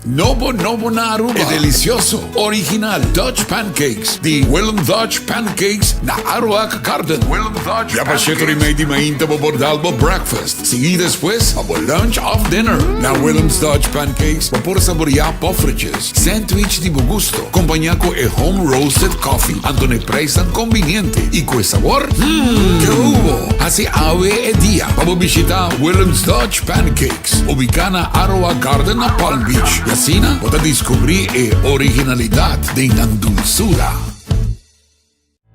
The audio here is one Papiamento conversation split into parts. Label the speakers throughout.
Speaker 1: Nobo nobo na Aruba e delicioso, original Dutch Pancakes di Willem Dutch Pancakes na Aruac Garden. Willem Dutch Ya pa sheto di mei di mainta bo por dal bo breakfast, sigui despues pa bo lunch of dinner. Na Willem's Dutch Pancakes bo por saborea poffertjes, sandwich di bo gusto, compaña cu e home roasted coffee, anto n'e prijsnan conveniente y cu e sabor, hmm, ke hubo! Haci awe e dia pa bo bishita Willem's Dutch Pancakes. Ubiká na Aroa Garden na Palm Beach i asina bo ta diskubrí e originalidat den nan dulsura.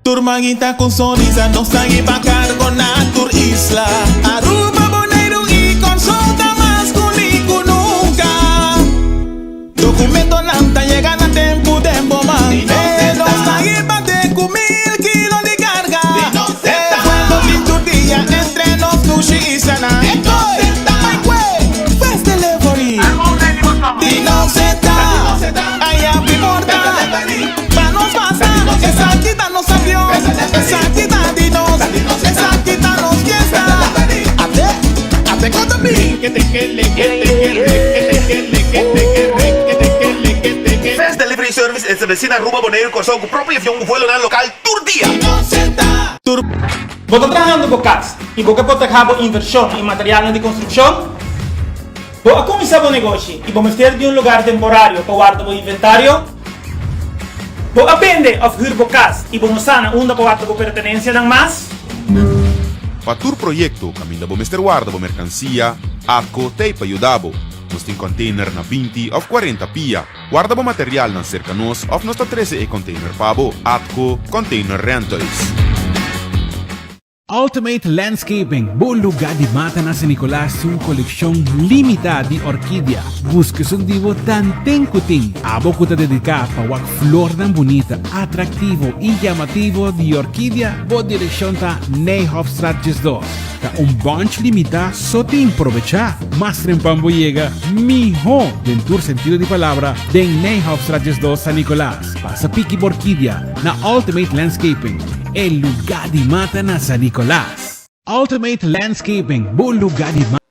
Speaker 2: Tur manguita cu sonrisa nos ta hiba cargo na tur isla. Aruba, Boneiru y Corsou ta mas cuni cu nunca. Documentonan ta yega na tempo den bo man. E nos ta hiba te cu mil kilo di carga. E vuelo tin tur dia entre nos dushi islanan. Fast delivery di nos e ta. Aya bi porta pa nos pasa. Esaki ta nos avion, esaki ta di nos, esaki ta nos fiesta. Ate, ate con ta mi.
Speaker 3: Fast Delivery Service estableci na Aruba, Boneiru, Kòrsou ku propio avion ku vuelonan lokal tur dia.
Speaker 4: Bo ta trahando bo kas i bo ke protehá bo invershon i materialnan di konstrukshon? Bo a kuminsá bo negoshi i bo mester di un lugar temporario pa warda bo inventario? Bo a bende òf hür bo kas i bo no sa na unda pa warda bo pertenensianan mas?
Speaker 5: Pa tur proyekto kaminda bo mester warda bo merkansia, ATCO t'ei pa yuda bo. Nos tin kònteiner na 20 òf 40 pia. Warda bo materialnan serka nos òf nos ta trese e kònteiner pa bo. ATCO Container Rentals.
Speaker 6: Ultimate Landscaping, bo lugar di mata na San Nicolas tin un coleccion limita di orkidia. Busca esun di bo tanten cu tin. Abo cu ta dedica pa wak flornan bunita, atractivo y llamativo di orkidia, bo direccion ta Nijhofstraat 12. Ta un bunch limita so tin, probecha! Mas trempan bo yega, miho den tur sentido di palabra den Nijhofstraat 12 San Nicolas. Pasa piki bo orkidia na Ultimate Landscaping, e lugar di mata na San Nicolas. Ultimate Landscaping, bo lugar di mata.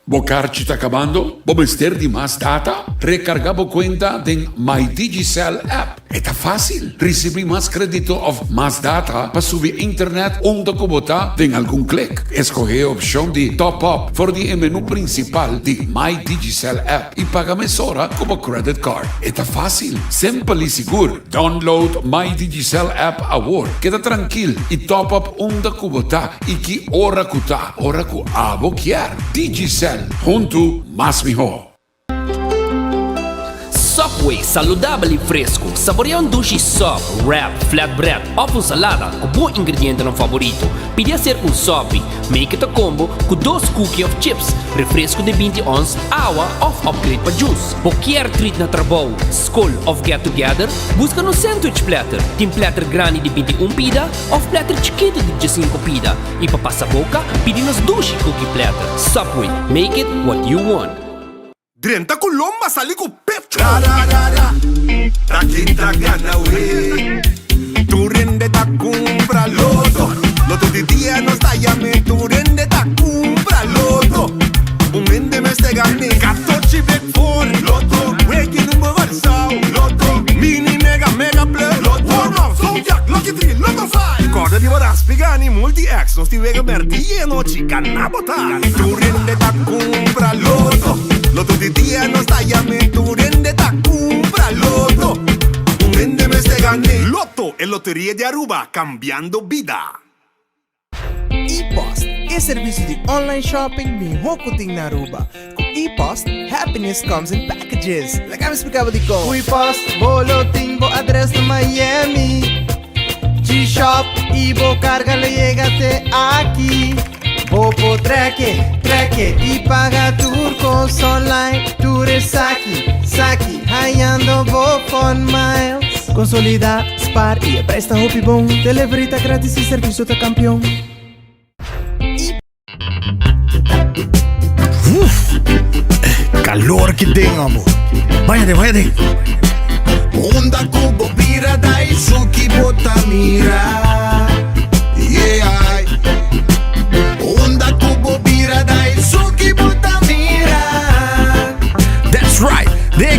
Speaker 1: Bo karchi ta kabando? Bo mester di mas data? Rekarga bo kuenta den My Digicel app. E ta fásil! Risibí mas kredito òf mas data pa subi internet unda ku bo ta den algun klik. Eskohé e opshon di Top Up for di e menú prinsipal di My Digicel app i paga mesora ku bo credit card. E ta fásil, simpel i sigur. Download My Digicel app awor. Keda trankil i top up unda ku bo ta i ki ora ku ta, ora ku abo kier. Digicel, huntu mas mihó.
Speaker 7: Subway, saludabel i fresku. Saborea un dushi sub, wrap, flatbread òf un salada ku bo ingredientenan favorito. Pidi aser un sopi, make it a combo ku dos cookie òf chips, refresku di 20 ons, awa òf upgrade pa juice. Bo kier treat na trabou, skol òf get together? Buska nos sandwich platter. Tin platter grandi di 21 pida òf platter chikitu di 15 pida. I pa pasa boka, pidi nos dushi cookie platter. Subway, make it what you want.
Speaker 3: Drenta ku lomba sali ku pecho.
Speaker 8: Ra ra ra ra, ta ken ta gana we. Tur hende ta kumpra loto. Loto di dia nos ta yam'é. Tur hende ta kumpra loto. Un hende mester gan'é. Katochi bek for loto. Weki number Kòrsou loto. Mini mega mega plus loto. Warm up, zodiac, lucky three, lotto five.
Speaker 3: Kòrda di bo raspi gana i multi X. Nos tin wega bèrdi i anochi. Gana bo ta.
Speaker 8: Tur hende ta kumpra loto. Loto di dia nos ta yam'é. Tur hende ta kumpra loto. Un hende mester gan'é.
Speaker 3: Lotto, e loteria di Aruba, cambiando bida.
Speaker 9: E-Post, e servicio di online shopping miho cu tin na Aruba. Cu E-Post, happiness comes in packages. Laga mi splica bo dicon. Cu E-Post, bo lo tin bo adres na Miami. G-Shop y bo carga lo yega te aki. Bo por treke, treke y paga tur cos online. Tur esaki, saki, hayando bo fun miles. Consolida, spaar y e prijs ta hopi bon. Delivery ta gratis y servicio ta campeon.
Speaker 10: Uf, calor ki den amo. Vaya den, vaya den.
Speaker 8: Unda ku bo bira dai suki bo ta mira. Yeah. Unda ku bo bira dai suki bo ta mira.
Speaker 10: That's right. Den e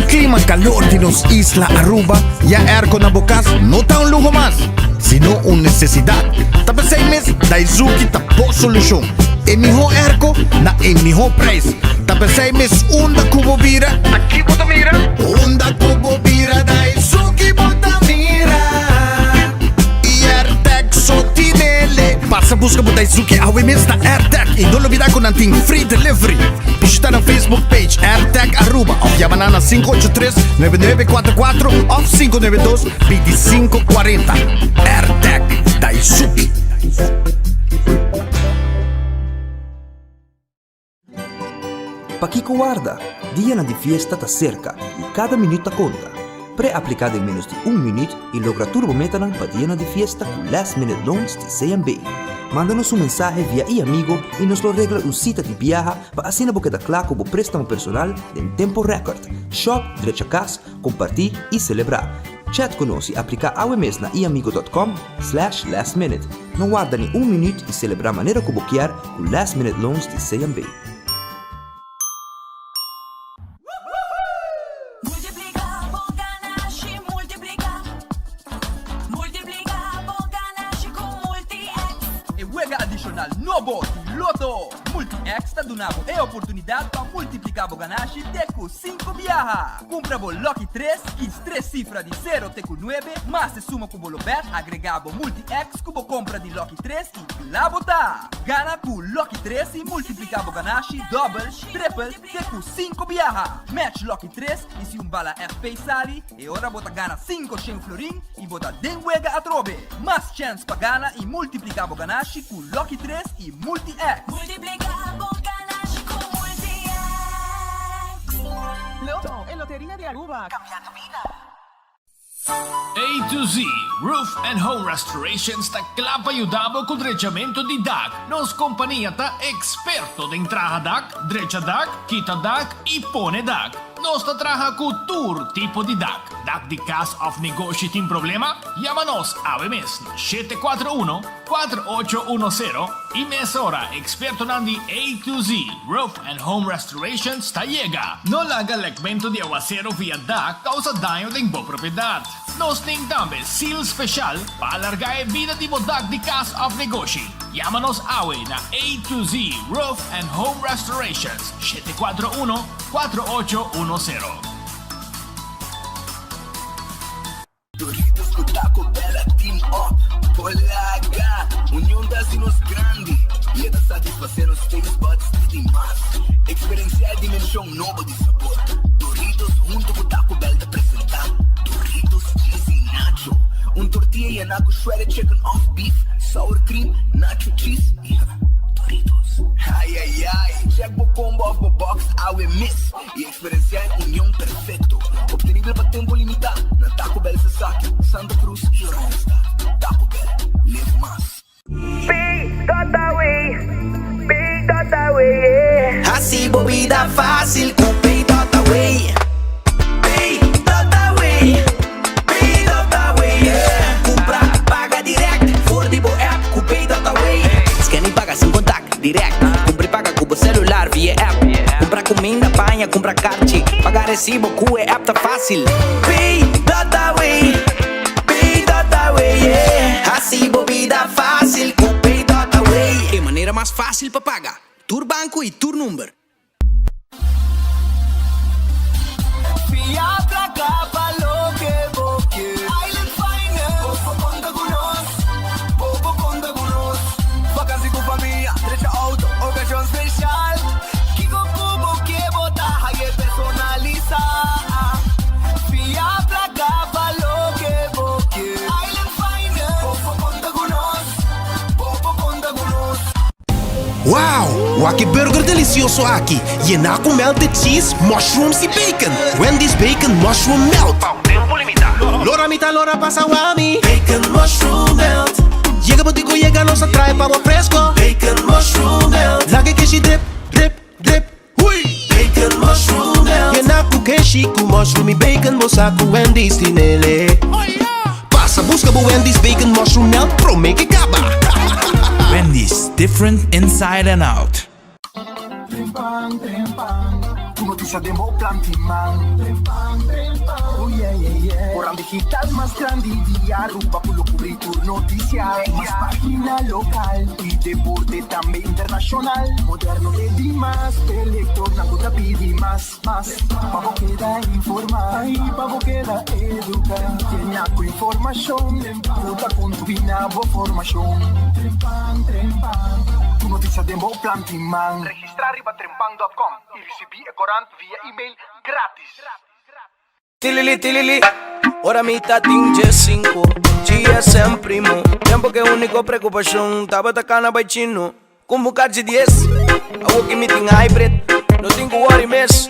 Speaker 10: nos isla Aruba, ya airco na bo cas no ta un luho mas, sino un necesidad. Ta p'esey mes Daizuki ta bo solucion. E miho airco na e miho prijs. Ta p'esey mes unda cu bo bira, ta ki bo ta mira? Unda cu bo bira Daizuki bo ta mira. Y AirTag so tinele. Pasa busca bo Daizuki awe mes na AirTag y no lubida cu nan tin free delivery. Bishita nan Facebook page AirTag Aruba of yama nan na 583 9944 of 592 2540. AirTag Daisuki.
Speaker 11: Pakiko warda? Dianan di fiesta ta serka i kada minüt ta konta. Pre-apliká den ménos di un minüt i logra tur bo metanan pa dianan di fiesta ku Last Minute Loans di CMB. Manda nos un mensahe via iAmigo i nos lo regla un sita di biaha pa asina bo keda kla ku bo préstamo personal den tempo rèkòrt. Shòp, drecha kas, kompartí i selebrá. Chat ku nos i apliká awe mes na iamigo dòt com slash lastminute. No warda ni un minüt i selebrá manera ku bo kier ku Last Minute Loans di CMB.
Speaker 12: Multiplica bo ganashi, multiplica. Multiplica bo ganashi cu Multi-X.
Speaker 13: E wega adishonal nobo di Lotto! Multi-X ta duna bo e oportunidat pa multipliká bo ganashi te ku sinku biaha. Kumpra bo Lucky tres, kis tres sifra di sero te ku nuebe, mas e suma ku bo lo bèt, agregá bo Multi-X ku bo kompra di Lucky tres i kla bo ta! Gana ku Lucky tres i multipliká bo ganashi dòbel, tripel, Te ku sinku biaha! Match Lucky tres i si un bala FP sali, e ora bo ta gana 500 florin i bo ta den wega atrobe! Mas chèns pa gana i multipliká bo ganashi ku Lucky tres i Multi X!
Speaker 12: Multipliká bo ganashi ku Multi X!
Speaker 2: Lotto, e loteria di Aruba, cambiando bida.
Speaker 14: A to Z Roof and Home Restorations ta kla pa yuda bo ku drechamentu di dak. Nos kompania ta eksperto den traha dak, drecha dak, kita dak i pone dak. Nos ta traha ku tur tipo di dak. Dak di kas òf negoshi tin problema? Yama nos awe mes na 741 4810 i mesora ekspertonan di A to Z Roof and Home Restorations ta yega. No laga lekmentu di awasero via dak kousa daño den bo propiedat. Nos tin tambe seal speshal pa alargá e bida di bo dak di kas òf negoshi. Yama nos awe na A to Z Roof and Home Restorations, 741 4810.
Speaker 15: Doritos ku Taco Bell a team up por laga. Union ta hasi nos grandi i e ta satisfasé nos taste buds di dimas. Eksperensiá e dimenshon nobo di sabor. Doritos huntu ku Taco Bell ta presentá Doritos Cheesy Nacho, un tortilla yená ku shredded chicken òf beef, sour cream, nacho cheese i Doritos. Ai ai ai! Check bo combo òf bo box awe mes i Eksperensiá e union perfekto, optenibel pa tempu limitá na Taco Bell Sasaki, Santa Cruz i Oranjestad. Taco Bell, live mas.
Speaker 16: Pay.away, Pay.away, yeah.
Speaker 2: Hasi bo bida fácil ku Pay.away. Pay.away, Pay.away, yeah. Kumpra, paga dirèkt for di bo app ku Pay.away.
Speaker 17: Scan i paga sin kontak, dirèkt. Kumpra i paga ku bo selular via app. Kumpra kuminda, paña, kumpra karchi. Paga resibo ku e app ta fásil.
Speaker 2: Pay.away, Pay.away, yeah. Hasi bo bida fásil ku Pay.away.
Speaker 17: E manera mas fásil pa paga. Tur banko i tur number.
Speaker 15: Fia placa pa loke bo kier. Island Finance, bo por conta cu nos, bo por conta cu nos. Vakantie cu famia, drecha auto, ocasion special. Kico cu bo kier bo ta haye personalisa. Fia placa pa loke bo kier. Island Finance, bo por conta cu nos, bo por conta cu nos.
Speaker 18: Wow! Wak e burger delicioso aki, yená cu melted cheese, mushrooms y bacon! Wendy's Bacon Mushroom Melt! Pa un tempo limita! Lora mi ta lora pasa wami! Bacon Mushroom Melt! Yega bo dico yega nos a trae pa bo fresco! Bacon Mushroom Melt! Laga e keshi drip, drip, drip, hui! Bacon Mushroom Melt! Yená cu keshi cu mushroom y bacon bo sa cu Wendy's tinele! Pasa busca bo Wendy's Bacon Mushroom Melt prome ke caba!
Speaker 19: Wendy's, different inside and out.
Speaker 2: Trempan, trempan.
Speaker 15: Noticia den bo planti man. Oh yeah yeah yeah. Corant digital mas grandi di Aruba cu lo cubri tur noticia. Mas pagina local y deporte tambe internacional. Moderno te dimas, e lectornan cu ta pidi mas, mas. Pa bo keda informa y pa bo keda educa. Yena cu informacion cu ta contribui na bo formacion. Trempan, trempan, tur noticia den bo planti man. Registra riba trempan dot com y ricibi e corant via email gratis.
Speaker 19: Tilili tilili, ora mi ta tin dje-sinku, GSM primo Tempo ke uniko preokupashon tabata kana bai chino Ku buka dje dies, awo ki mi tin hybrid No tin ku worry mes,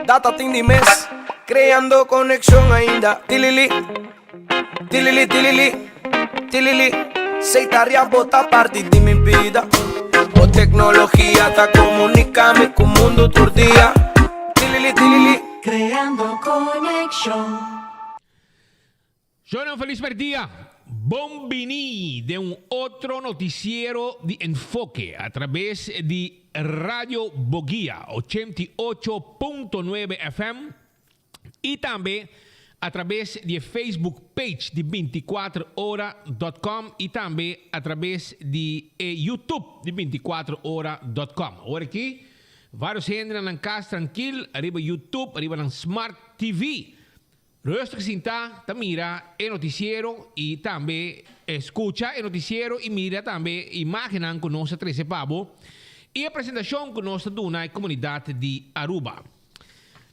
Speaker 19: data tin di mes Kreando konekshon ainda Tilili, tilili tilili, tilili Sei ta ria bo ta parti di mi bida Bo teknologia ta komunika mi ku mundu tur dia Tilili tilili
Speaker 12: Creando conexion.
Speaker 14: Shownan felis merdia! Bon bini den un otro noticiero di Enfoke a traves di Radio Boguia 88.9 FM y tambe a traves di e Facebook page di 24 ora dot com y tambe a traves di e YouTube di 24 ora dot com. Awor aki varios hende na nan cas trankil ariba YouTube, ariba nan smart TV. Rustig sintá ta mira e noticiero y tambe scucha e noticiero y mira tambe imagennan cu nos ta trece pa bo y e presentacion cu nos ta duna e comunidad di Aruba.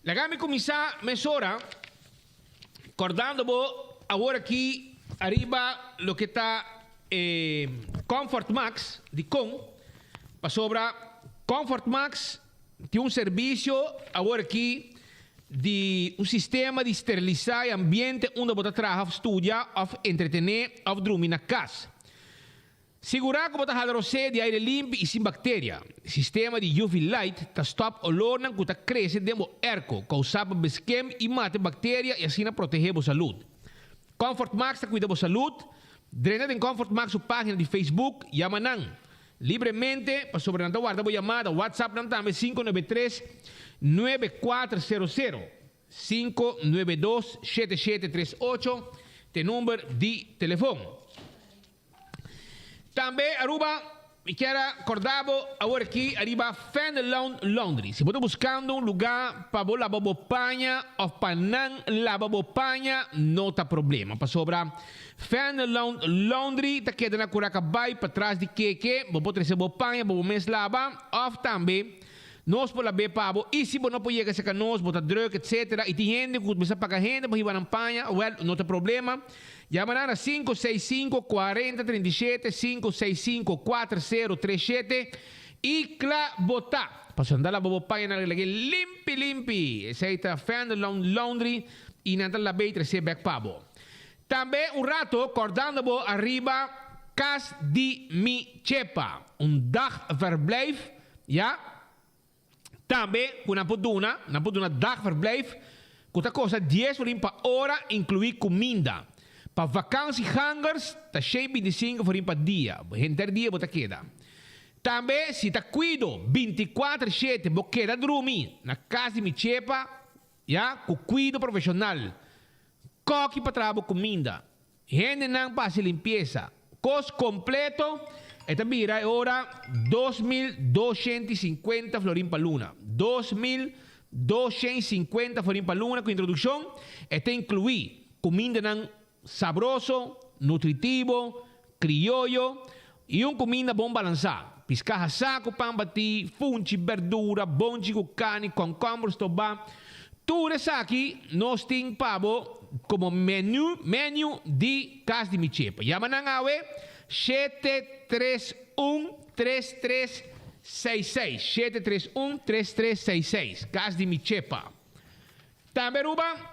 Speaker 14: Laga mi cuminsa mesora cordando bo awor aki ariba loke ta e Comfort Max dicon pasobra Comfort Max Tin un servisio awor aki di un sistema di sterilisá e ambiente unda bo ta traha òf studia òf entretené òf drumi na kas. Sigurá ku bo ta hala rosé di aire limpi i sin bakteria. Sistema di UV light ta stòp olornan ku ta krese den bo erko, kousá pa beskem i mata e bakteria i asina protehé bo salud. Comfort Max ta kuida bo salud. Drenta den Comfort Max su página di Facebook, yama nan. Libremente, pasobra nan ta warda bo yamada. WhatsApp nan tambe 593 9400, 592 7738 t'e number di telefon. Tambe Aruba, mi kier a corda bo awor aki ariba Fenelon Laundry. Si bo ta buscando un lugar pa bo laba bo paña of pa nan laba bo paña, no ta problema, pasobra Fenelon Laundry ta keda na Curaca Bay patras di Keke. Bo por trece bo paña pa bo mes laba of tambe nos por lab'é pa bo. Y si bo no por yega cerca nos, bo ta druk etc. Y tin hende cu mester paga hende pa hiba nan paña, well, no ta problema. Yama nan na 565 40 37, 565 40 37 y cla bo ta. Pasobra nan ta laba bo paña nan lag'é limpi limpi. Esey ta Fenelon Laundry y nan ta lab'é y trece bek pa bo. Tambe un rato kordando bo ariba Cas di Mi Chepa, un dagverblijf, ya, tambe ku nan por duna, nan por duna dagverblijf ku ta kosta dies florin pa ora inkluí kuminda. Pa vakansiegangers ta shei 25 florin pa dia, henter dia bo ta keda. Tambe si ta kuido 24 shete bo keda drumi na Cas di Mi Chepa, ya, ku kuido profeshonal. Koki pa traha bo kuminda. Hendenan pa hasi limpiesa. Kos kompleto e ta bira e ora 2250 florin pa luna. 2250 florin pa luna ku introdukshon e ta inkluí kumindanan sabroso, nutritivo, krioyo i un kuminda bon balansá. Piská hasá ku pan batí, funchi, berdura, bonchi ku karni, kònkòmber stobá. Tur esaki nos tin pa bo komo menu, menu, di Kas di Mi Chepa. Yama nan awe 731 3366, 731 3366, Kas di Mi Chepa. Tambe Aruba.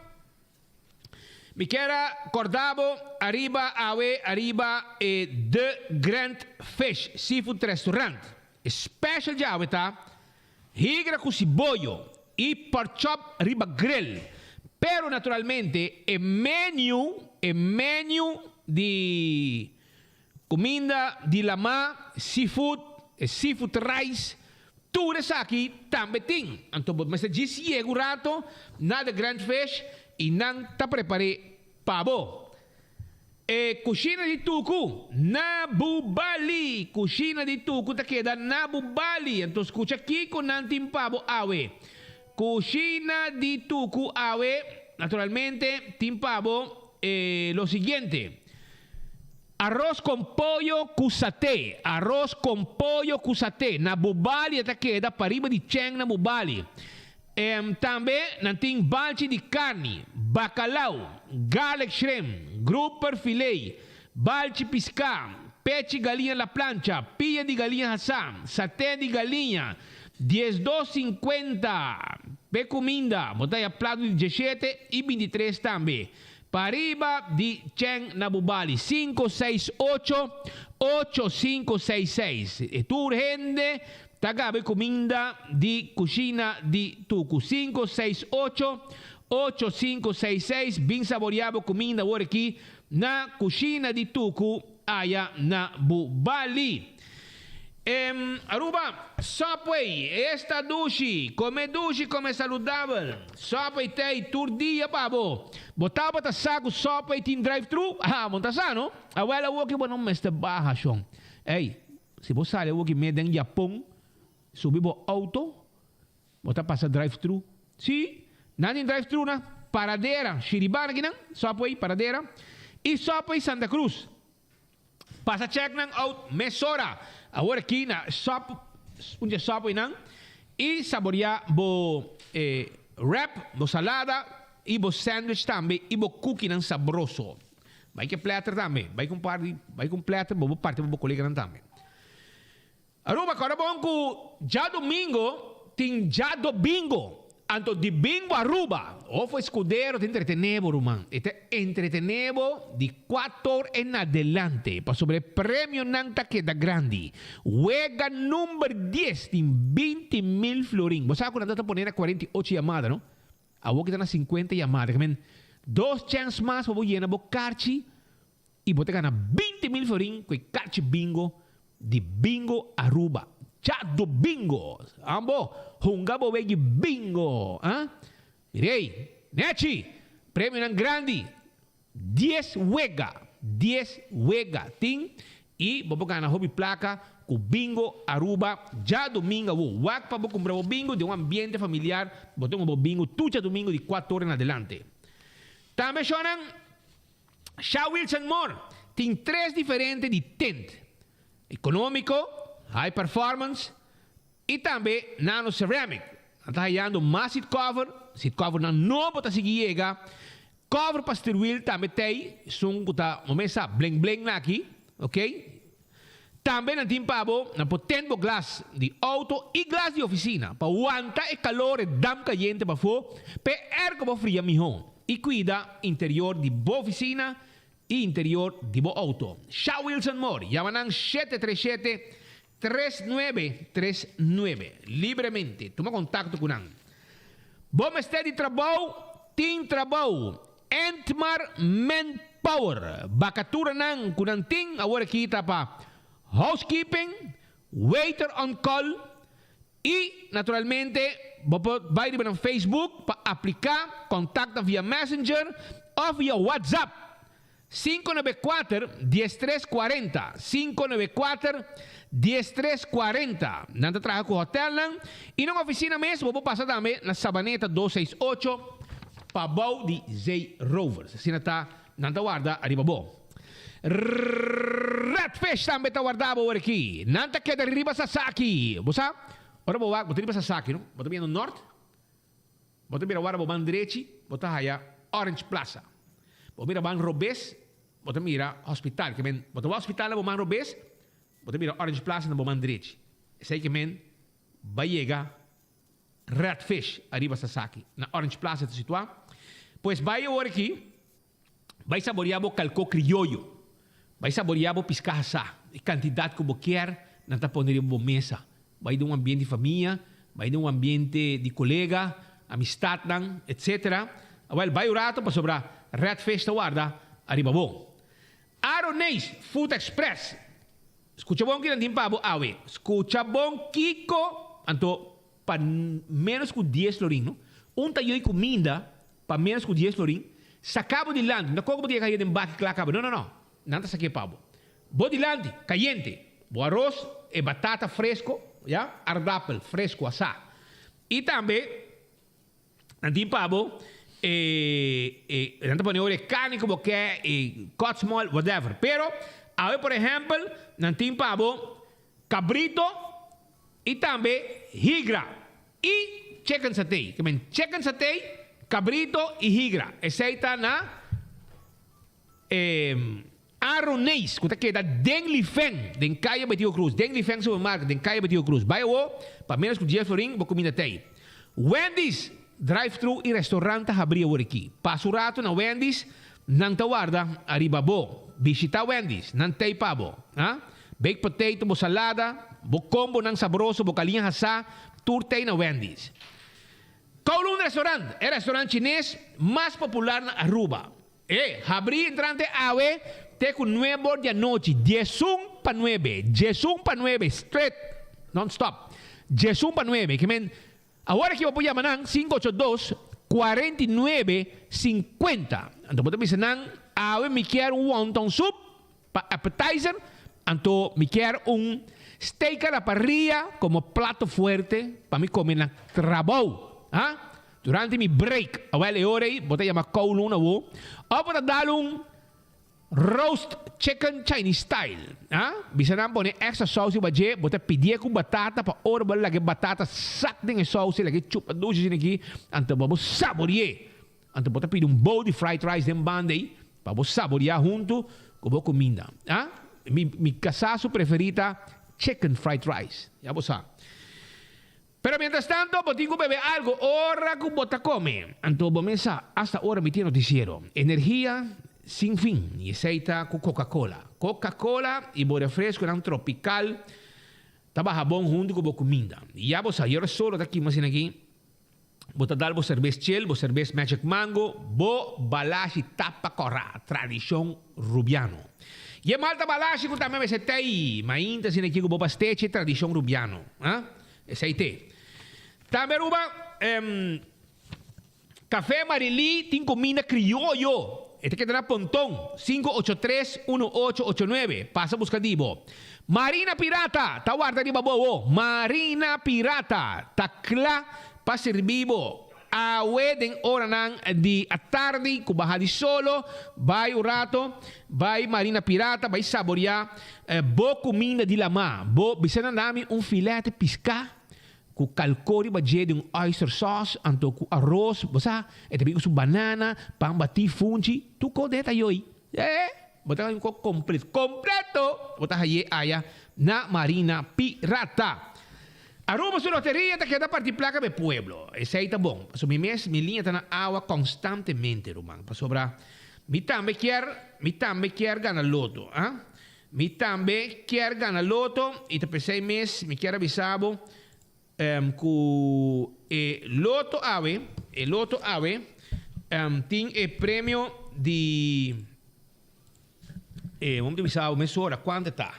Speaker 14: Mi kier a corda bo ariba awe ariba e The Grand Fish Seafood Restaurant. E special djawe ta higra cu siboyo y pork chop riba grill. Pero naturalmente e menu, e menu di cuminda di lama, seafood, e seafood rice.
Speaker 20: Tur esaki tambe tin. Anto bo mester djis yega un rato na The Grand Fish y nan ta prepar'é pa bo. E kushina di Tuku na Bubali. Kushina di Tuku ta keda na Bubali. Anto skucha kiko nan tin pa bo awe. Kushina di Tuku awe naturalmente tin pa bo lo siguiente. Arroz con pollo cu saté Arroz con pollo cu saté Na Bubali e ta keda pariba di Cheng na Bubali. Em tambe nan tin balchi di carni, bacalao, garlic shrimp, grouper filet, balchi pisca, pechi galiña la plancha, pia di galiña hasá, saté di galiña, diesdos cincuenta p'e cuminda, bo ta haya plato di dieshete y bintitres tambe. Pariba di Chen na Bubali, sinku seis ocho, ocho sinku seis seis. E tur hende ta gaba e kuminda di kushina di Tuku. Sinku seis ocho, ocho sinku seis seis. Bin saboria bo kuminda awor aki na kushina di Tuku aya na Bubali. Em Aruba, Subway, esta dushi, come dushi, come saludabel. Subway t'ey tur dia pa bo. Bo tabata sa cu Subway tin drive-thru? Ah, bo no ta sa no? Awel awoki bo no mester baha shon. Ey, si bo sali awoki mee den Japon, subi bo auto, bo ta pasa drive-thru. Si, nan tin drive-thru na Paradera, Shiribana kinan, Subway Paradera, y Subway Santa Cruz. Pasa check nan out mesora awor aki na shop un dje Subway nan y saboria bo wrap, bo salada y bo sandwich tambe y bo cookie nan sabroso. Bai ke platter tambe, bai ku un par di bai ku un platter bo bo parti pa bo coleganan tambe. Aruba kòrda bon ku djadumingo tin djadobingo, anto di bingo Aruba of Escudero ta entretené bo ruman, e ta entretené bo di kuator en adelante pasobra e premionan ta keda grandi. Wega number dies tin 20 mil florin, bo sa ku nan ta pone na 48 yamada no, awor ki ta na 50 yamada, kimen dos chèns mas pa bo yena bo karchi. Y bo ta gana 20 mil florin cu e kachi bingo di Bingo Aruba. Djadomingo! Ambo, hunga bo wegi bingo! Ah? Mirey, nechi! Premionan grandi! Dies wega! Dies wega tin y bo por gana hopi placa cu Bingo Aruba djadomingo awo. Wak pa bo cumpra bo bingo den un ambiente familiar. Bo ta hunga bo bingo tur djadomingo di cuatro ora en adelante. Tambe shownan. Sha Wilson Moore tin tres diferente di tint, economico, high performance y tambe nano ceramic. Nan ta hayando mas seat cover, seat covernan nobo ta sigui yega, cover pa stuurwiel tambe t'ey, esun cu ta bo mes sa bling bling na aki, ok. Tambe nan tin pa bo, nan por tint bo glas di auto y glas di oficina pa wanta e calor e damp cayente pafó p'e airco bo fria miho y cuida interior di bo oficina y interior di bo auto. Sha Wilson Moore, yama nan 737 3939 libremente tuma contacto cu nan. Bo mester di trabou? Tin trabou! Entmar Manpower, Bakaturanan ku nan tin awor aki ta pa housekeeping, waiter on call i naturalmente bo por bai riba nan Facebook pa apliká, kontakta via Messenger òf via WhatsApp 594 1340, 594 1340. Nan ta traha ku hòtelnan i nan ofisina mes bo por pasa tambe na Sabaneta 268 pabou di Zee Rovers. Asina ta nan ta warda ariba bo. Redfish tambe ta warda bo awor aki. Nan ta keda riba Sasaki. Bo sa, ora bo wak bo ta riba Sasaki no, bo ta bini nort, bo ta bira wara bo man drechi, bo ta haya Orange Plaza. Bo mira man robes, bo ta mira hospital. Ke men, bo ta wak hospital na bo man robes, bo ta mira Orange Plaza na bo man drechi. Esei ke men bai yega Red Fish ariba Sasaki. Na Orange Plaza ta situá. Pues bai awor aki, bai saboreá bo kalkó krioyo. Bai saboreá bo piská hasá. E kantidat ku bo kier, nan ta pone riba bo mesa. Bai den un ambiente di famia, bai den un ambiente di kolega, amistatnan, etcetera. Awel, bai un rato pasobra Red Fish ta warda ariba bo. Aroneis Food Express. Skucha bon kinan tin pa bo awe. Skucha bon kiko. anto pa menos ku dies florin, no? Un tayoy kuminda pa menos ku dies florin, saka bo dilanti, no ta koko bo tin e kaye den baki kla kaba, no no no, nan ta sak'é pa bo. Bo dilanti, kayente, bo aros, e batata fresko, ya, aardapel fresko asá. I tambe nan tin pa bo e, e, nan ta pone ora e karni ku bo ke, e kotsmol, whatever. Pero, awe por ehèmpel, nan tin pa bo kabrito i tambe higra i chicken satay. Ke men chicken satay, kabrito i higra. Esei ta na E Aroneis ku ta keda den Lifen, den Kaya Betico Cruz, den Lifen Supermarket, den Kaya Betico Cruz. Bai awo, pa menos ku dies florin bo kuminda tei. Wendy's, drive-thru i restaurant ta habri awor aki. Pasa un ratu na Wendy's, nan ta warda ariba bo. Bishita Wendy's, nan tei pa bo. Ha? Baked potato, bo salada, bo kombonan sabroso, bo kaliña hasá, tur tei na Wendy's. Kowloon Restaurant, e restaurant chines mas popular na Aruba. E habrí entrante awe te ku nuebe or di anochi, diesun pa nuebe, diesun pa nuebe, straight, non stop, diesun pa nuebe. Ke men, awor aki bo por yama nan sinku ocho dos, kuarenta i nuebe, sinkuenta. Anto bo ta bisa nan, awe mi kier un wonton soup pa appetizer, anto mi kier un steak a la parrilla komo plato fuerte pa mi kome na trabou. Ha? Durante mi break, awel e ora ei bo ta yama Kowloon awo, of bo ta dal un roast chicken Chinese style. Ha? Bisa nan pone extra saus riba dje, bo ta pidié ku batata pa ora bo laga e batata sak den e saus ei, laga e chupa dushi asina aki, anto bo bo saborié. Anto bo ta pidi un bowl di fried rice den banda ei pa bo saboriá huntu ku bo kuminda. Ha? Mi mi kasá su preferí ta chicken fried rice. Ya bo sa. Pero mientras tanto bo tin cu bebe algo ora cu bo ta come. Anto bo mes sa, hasta ora mi tin noticiero. Energia sin fin, y esey ta cu Coca-Cola. Coca-Cola y bo refresconan tropical ta baha bon hunto cu bo cuminda. Y ya bo sa, y ora solo ta kima asina aki, bo ta dal bo cerbes chill, bo cerbes Magic Mango, bo balashi tapa cora, tradicion Rubiano. Y e malta balashi cu tambe mester tey, mainta asina aki cu bo pastechi, tradicion Rubiano. Ha? Esei te. Tambe Aruba, Café Marilí tin cuminda crioyo. E ta keda na Ponton, 583 1889. Pasa busca di bo. Marina Pirata ta warda riba bo awo. Marina Pirata ta cla pa sirbi bo. Awe den oranan di atardi cu baha di solo, bay un rato, bay Marina Pirata, bay saboria bo cuminda di lama. Bo bisa nan dami un filete pisca cu calco riba dje di un oyster sauce, anto cu aros, bo sa, e ta bin cu su banana, pan bati, funchi, tur cos den e ta yoy. Eh, bo ta un cos completo, completo! Bo ta haye aya na Marina Pirata. Aruba su loteria ta keda parti placa pa e pueblo. Esey ta bon. Pasobra mi mes, mi liña ta na awa constantemente, ruman. Pasobra mi tambe kier, mi tambe kier gana loto, ah. Mi tambe kier gana loto y ta pesey mes mi kier a bisa bo cu e loto awe, e loto awe tin e premio di, e, bo mi ta bisa bo mesora cuanto ta.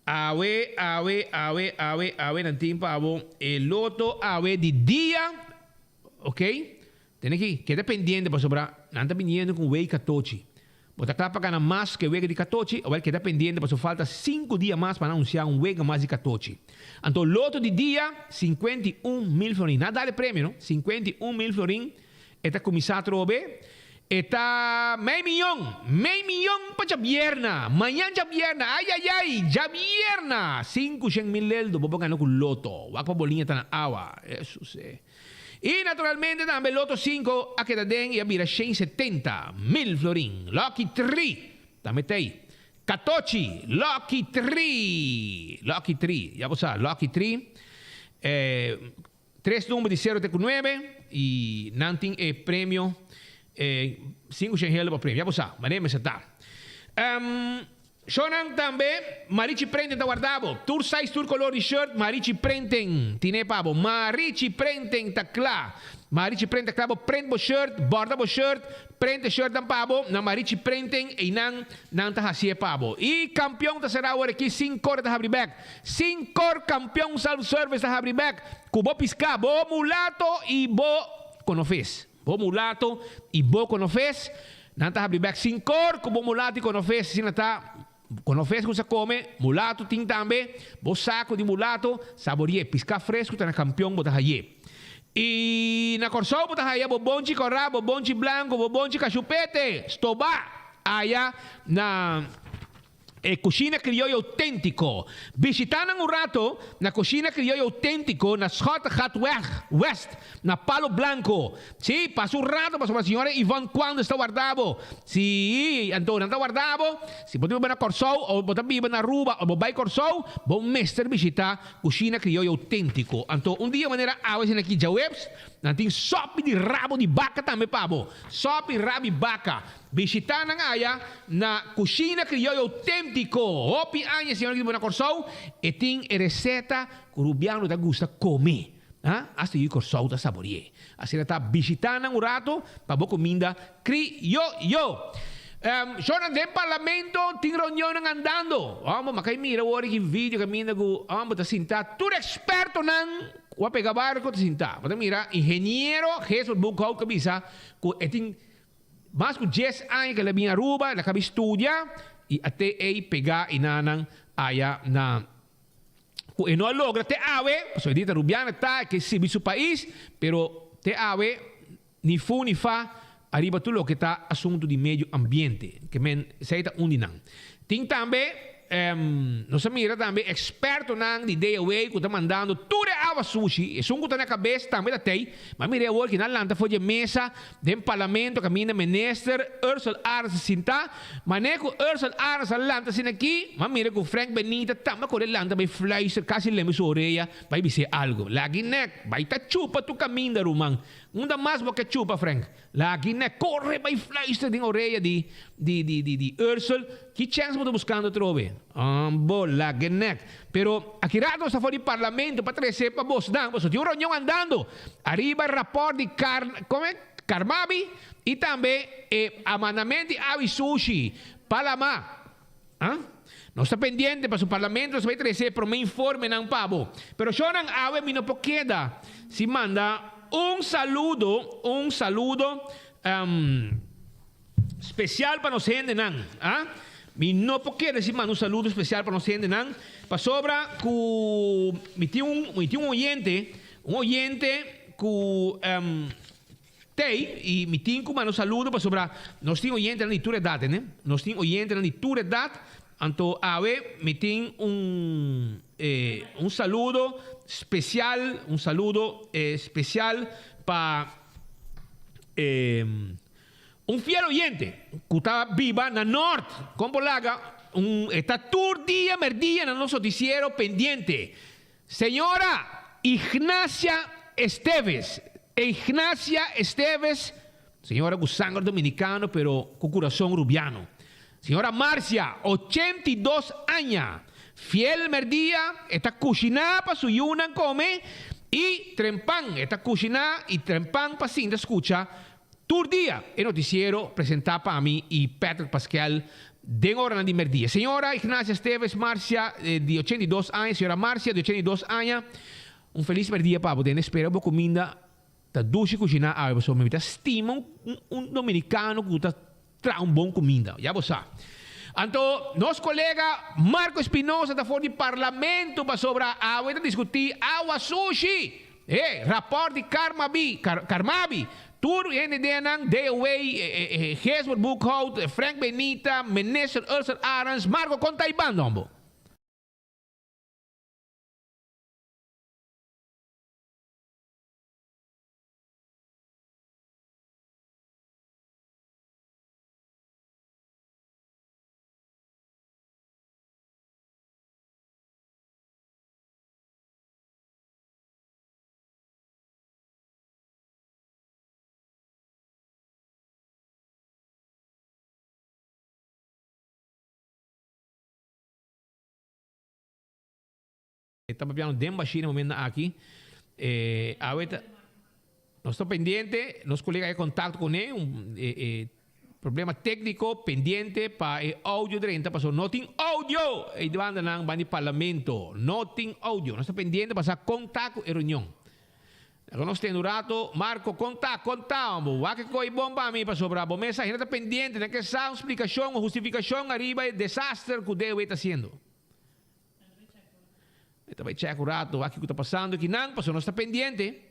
Speaker 20: Awe, awe, awe, awe, awe nan tin pa bo e loto awe di dia, ok? Tene ki keda pendiente pasobra nan ta biniendo ku un wei katochi. Bo ta kla pa gana mas ku e wega di katochi? Awel keda pendiente pasobra falta sinku dia mas pa nan anunsiá un wega mas di katochi. Anto loto di dia, 51 mil florin. Nan a dal e premio no, 51 mil florin. E ta kuminsá atrobe. E ta mei miyon, mei miyon pa djabierna. Mañan djabierna, ai ai ai, djabierna! Sinku shen mil leldo bo por gana ku loto. Wak pa bo liña ta na awa. Hesus e. I naturalmente tambe loto sinku a keda den i a bira shen 70 mil florin. Lucky tri tambe ta ei. Katochi, lucky tri, lucky tri, ya bo sa, lucky tri. E. Tres number di sero te ku nuebe i nan tin e premio e sinku shen helo pa premio. Ya bo sa, manera mester ta. Shownan tambe Marichi Prenten ta warda bo. Tur size, tur color di shirt Marichi Prenten tine pa bo. Marichi Prenten ta kla. Marichi Print ta kla bo print bo shirt, borda bo shirt, print e shirtnan pa bo na Marichi Printing, einan nan ta hasié pa bo. I Kampion ta será awor aki, Sinkor ta habri bèk. Sinkor Kampion Self Service ta habri bèk ku bo piská, bo mulato i bo konofes. Bo mulato i bo konofes, nan ta habri bèk Sinkor ku bo mulato i konofes, asina ta. Konofes ku sa kome, mulato tin tambe, bo saku di mulato, saborié, piská fresku ta na Kampion bo ta hayé. I na Kòrsou bo ta haya bo bonchi kòrá, bo bonchi blanku, bo bonchi kashupete, stobá, aya na e Kushina Krioyo Outéntiko. Bishitá nan un rato na Kushina Krioyo Outéntiko na Schottegatweg West na Palo Blanco. Sí, pasa un rato pasobra señora Yvonne Quandus ta warda bo. Sí, anto nan ta warda bo. Si bo ta biba na Kòrsou o bo ta biba na Aruba o bo bai Kòrsou, bo mester bishitá Kushina Krioyo Outéntiko. Anto un dia manera awe asina aki djaweps, nan tin sòpi di rabo di baka tambe pa bo. Sòpi rabi baka. Bishitá nan aya na Kushina Krioyo Outéntiko. Hopi aña señora ki biba na Kòrsou, e tin e reseta ku rubiano ta gusta kome. Ha? Asta yu Kòrsou ta saborié. Asina ta bishitá nan un rato pa bo kuminda krioyo. Shornan den parlamento tin reunionnan andando. Homber, ma kai mira awor ki video kaminda ku homber ta sintá tur ekspertonan ku a pega barko ta sintá. Bo ta mira ingeniero Gisbert Boekhout ta bisa ku e tin mas ku dies aña ku el a bin Aruba, el a kabi studia i a te ei pegá i nanan aya na Cu e no a logra te awe, pasobra e di ta Rubiana ta e ke sirbi su pais, pero te awe ni fu ni fa ariba tur loke ta asunto di medio ambiente. Ke men esey ta un di nan. Tin tambe, nos a mira tambe expertonan di DOW cu ta mandando tur e awa sushi, esun cu ta na cabes tambe ta tey, ma mira awor ki nan lanta for di e mesa den parlamento caminda minister Ursell Arends a sinta, Manera ku Ursel Arends a lanta asina aki, m'a mira ku Frank Benita tambe a kore lanta bai fluister kasi lembe su orea bai bis'é algu. Lag'i nek, bai ta chupa tur kaminda, ruman. Unda mas bo ke chupa, Frank? Lag'i nek, kore bai fluister den orea di di di di di Ursel. Ki chèns bo ta buskando atrobe? Ambo, lag'e nek. Pero aki rato nos ta for di parlamento pa trese pa bosnan, pasobra tin un reunion andando ariba rapòrt di kar, kome? Carmabi y tambe e amandament di awi sushi pa lama. Ah? Nos ta pendiente pasobra parlamento nos ta bay trece e prome informenan pa bo. Pero shownan awe mi no por keda sin manda un saludo, un saludo special pa nos hendenan. Ah? Mi no por keda sin manda un saludo special pa nos hendenan pasobra cu mi tin un, mi tin un oyente, un oyente cu Tei, y mi tin cu manda un saludo pasobra nos tin oyentenan di tur edad, tende? Nos tin oyentenan di tur edad, anto awe mi tin un un saludo special, un saludo special pa un fiel oyente cu ta biba na Noord, con por laga un e ta tur dia merdia na nos noticiero pendiente. Señora Ignacia Esteves, Ignacia Esteves, señora cu sanger dominicano pero cu curason rubiano. Señora Marcia, 82 aña, fiel merdia, e ta cushina pa su yunan come y trempan, e ta cushina y trempan pa sinta scucha Tur dia e noticiero presenta pa mi y Patrick Paskel den oranan di merdia. Señora Ignacia Esteves Marcia di 82 aña, señora Marcia di 82 aña, un feliz merdia pa bo. Den espera bo cuminda ta dushi cushiná awe pasobra mi ta stima un un dominicano cu ta traha un bon cuminda, ya bo sa. Anto nos colega Marco Espinosa ta for di parlamento pasobra awe ta discuti awa sushi. E raport di Carmabi, Carmabi, tur hende den nan, DOW, Gisbert Boekhout, Frank Benita, Minister Ursel Arends, Marco kon ta i banda hombo? E ta papiando den bashí na momentonan aki. E awe ta. Nos ta pendiente, nos colega e contacto cune, un e, e problema técnico pendiente pa e audio drenta, paso no tin audio e banda nan ban di parlamento, no tin audio. Nos ta pendiente pa sa con ta cu e reunion. Laga nos tende un rato, Marco, con ta, con ta, hombo? Wak e coi bon pa mi, pasobra bo mes ainda ta pendiente, nan ke sa un splicacion o hustificacion ariba e desaster cu DOW ta haciendo. E ta bai check un rato wak kico ta pasando akinan, pasobra nos ta pendiente.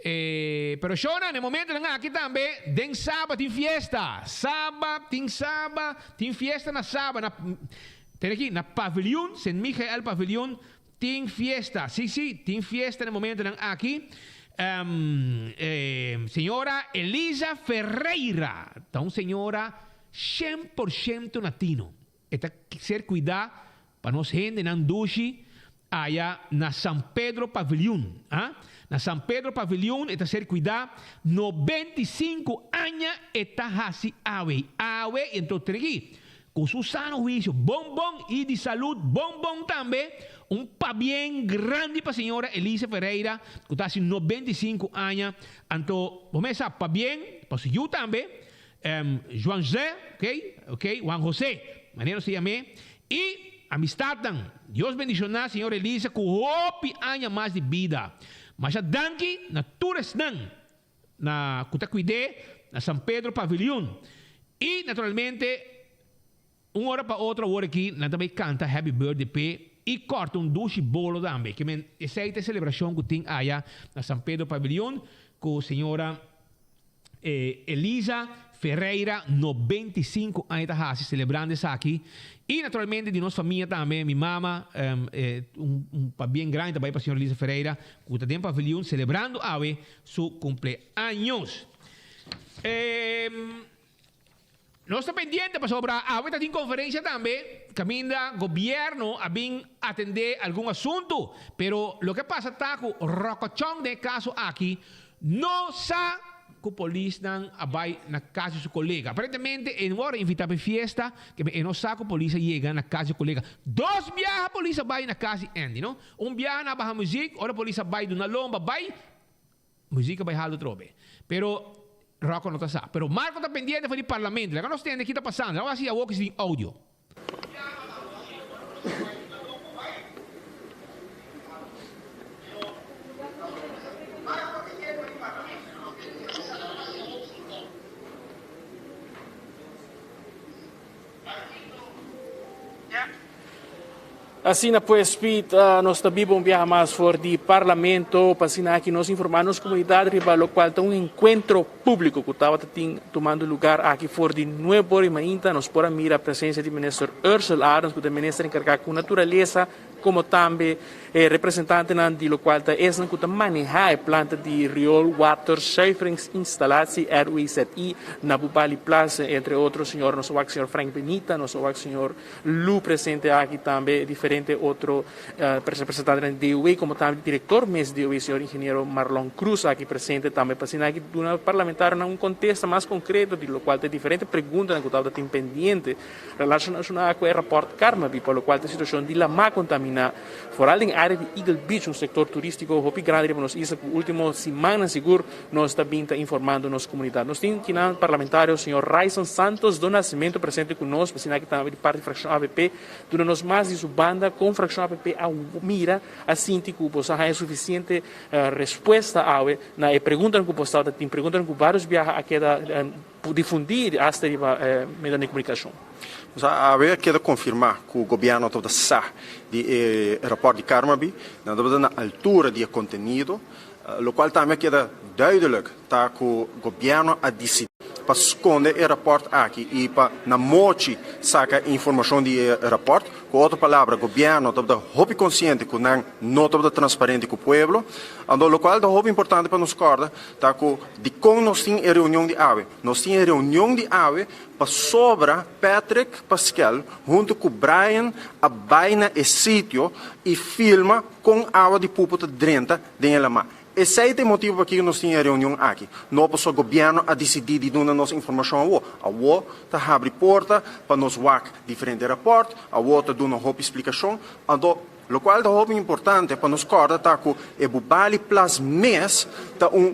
Speaker 20: E, pero shona, na e momentonan aki tambe, den Saba tin fiesta. Saba, tin Saba, tin fiesta na Saba, na, tene aki, na Paviljoen, Sint Michael Paviljoen, tin fiesta. Si, si, tin fiesta na e momentonan aki. E, señora Elisa Ferreira ta un señora 100% natino. E ta ser cuida pa nos hendenan dushi aya na San Pedro Paviljoen. A Na San Pedro Paviljoen e ta ser cuida 95 aña e ta haci awe. Awe y enton trigi cu su sano huicio bon bon y di salud bon bon tambe. Un pabien grandi pa señora Elisa Ferreira cu ta haci 95 aña. Anto bo mes sa pabien pa su yu tambe. Juan José, ok, ok, Juan José, manera nos ta yam'é, i amistadnan. Dios bendishoná señor Elisa ku hopi aña mas di bida. Masha danki na tur esnan na ku ta kuid'é na San Pedro Paviljoen. I naturalmente un ora pa otro awor aki nan ta bai kanta Happy Birthday p'e i kòrta un dushi bolo tambe. Ke men esei ta e selebrashon ku tin aya na San Pedro Paviljoen ku señora. Elisa Ferreira 95 aña ta hasi celebrando esaki y naturalmente di nos famia tambe mi mama un pabien grandi ta bay pa señora Elisa Ferreira cu ta den paviljoen celebrando awe su cumpleaños. Nos ta pendiente pasobra awe ta tin conferencia tambe caminda gobierno a bin atende algun asunto, pero loke a pasa ta cu Rocochon den e caso aki no sa cu polisnan a bay na cas di su colega. Aparentemente e no worde invita pa e fiesta, keme e no sa cu polis a yega na cas di su colega. Dos biaha polis a bay na cas di Andy, no? Un biaha nan a baha muziek, ora polis a bay duna lomba bay, Muziek a bai haltu trobe. Pero Rocco no ta sa. Pero Marco ta pendiente for di parlamento. Laga nos tende ki ta pasando. Laga wak si awor ki si tin audio.
Speaker 21: Asina pues Piet, nos ta biba un biaha mas for di Parlamento pa asina aki nos informa nos comunidad riba locual ta un encuentro publico cu tabata tin tumando lugar aki for di nuebe ora y mainta. Nos por a mira presencia di Minister Ursell Arends cu ta e minister encarga cu naturaleza como tambe e representantenan di locual ta esnan cu ta maneha e planta di Riool Water Zuiveringsinstallatie, RWZI, na Bubali Plaza, entre otro señor, nos a wak señor Frank Benita, nos a wak señor Lu presente aki tambe, diferente otro representantenan di DOW como tambe director mes di DOW, señor ingeniero Marlon Cruz aki presente tambe pa asina aki duna parlamentarionan un contesta mas concreto di locual ta e diferente preguntanan cu tabata tin pendiente Relaciona cu e raport Carmabi pa locual ta e situacion di lama contamina, foral den area di Eagle Beach, un sector turistico hopi grandi riba nos isla cu ultimo simannan sigur nos ta bin ta informando nos comunidad. Nos tin kinan parlamentario señor Ryson Santos do Nascimento presente cu nos, asina aki tambe di parti fraccion avp, duna nos mas di su banda con fraccion avp a mira, a sinti cu boso a haya suficiente respuesta awe na e preguntanan cu boso tabata tin, preguntanan cu varios biaha a keda. Difundí hasta riba medionan di komunikashon.
Speaker 22: Nos a awe a keda konfirmá ku gobièrnu tabata sa di e rapòrt di Carmabi, nan tabata na altura di e kontenido, lokual tambe a keda duidelik ta ku gobièrnu a disidí pa skonde e rapòrt aki i pa na mochi saka informashon di e rapòrt. Ku otro palabra, gobièrnu tabata hopi konsiente ku nan no tabata transparente ku pueblo. Anto lokual ta hopi importante pa nos kòrda Ta ku dikon nos tin e reunion di awe? Nos tin e reunion di awe pasobra Patrick Paskel huntu ku Brian a bai na e sitio i filma kon awa di pupu ta drenta den e lamá. Esei ta e motibu pakiko nos tin e reunion aki. No pasobra gobièrnu a disidí di duna nos informashon awor. Awor ta habri porta pa nos wak diferente rapòrt, awor ta duna hopi splikashon. Anto. Lokual ta hopi importante pa nos kòrda ta ku e Bubali Plas mes ta un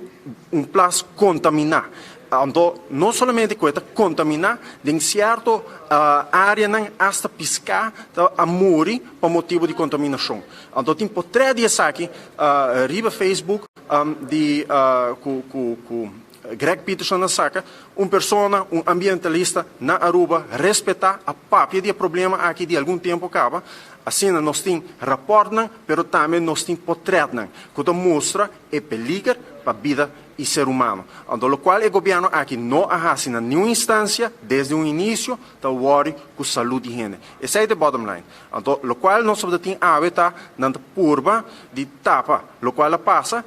Speaker 22: un plas kontaminá. Anto no solamente ku e ta kontaminá, den sierto áreanan asta piská ta a muri pa motibu di kontaminashon. Anto tin potrèt di esaki riba Facebook di ku ku ku Greg Peterson a saka, un persona, un ambientalista na Aruba respetá a papia di e problema aki di algun tempu kaba. Asina nos tin rapòrtnan, pero tambe nos tin potrètnan ku ta mustra e peliger pa bida i ser humano. Anto lokual e gobièrnu aki no a hasi na niun instansia desde un inisio ta wòri ku salud di hende. Esei ta e bottom line. Anto lokual nos tabata tin awe ta nan ta purba di tapa lokual a pasa,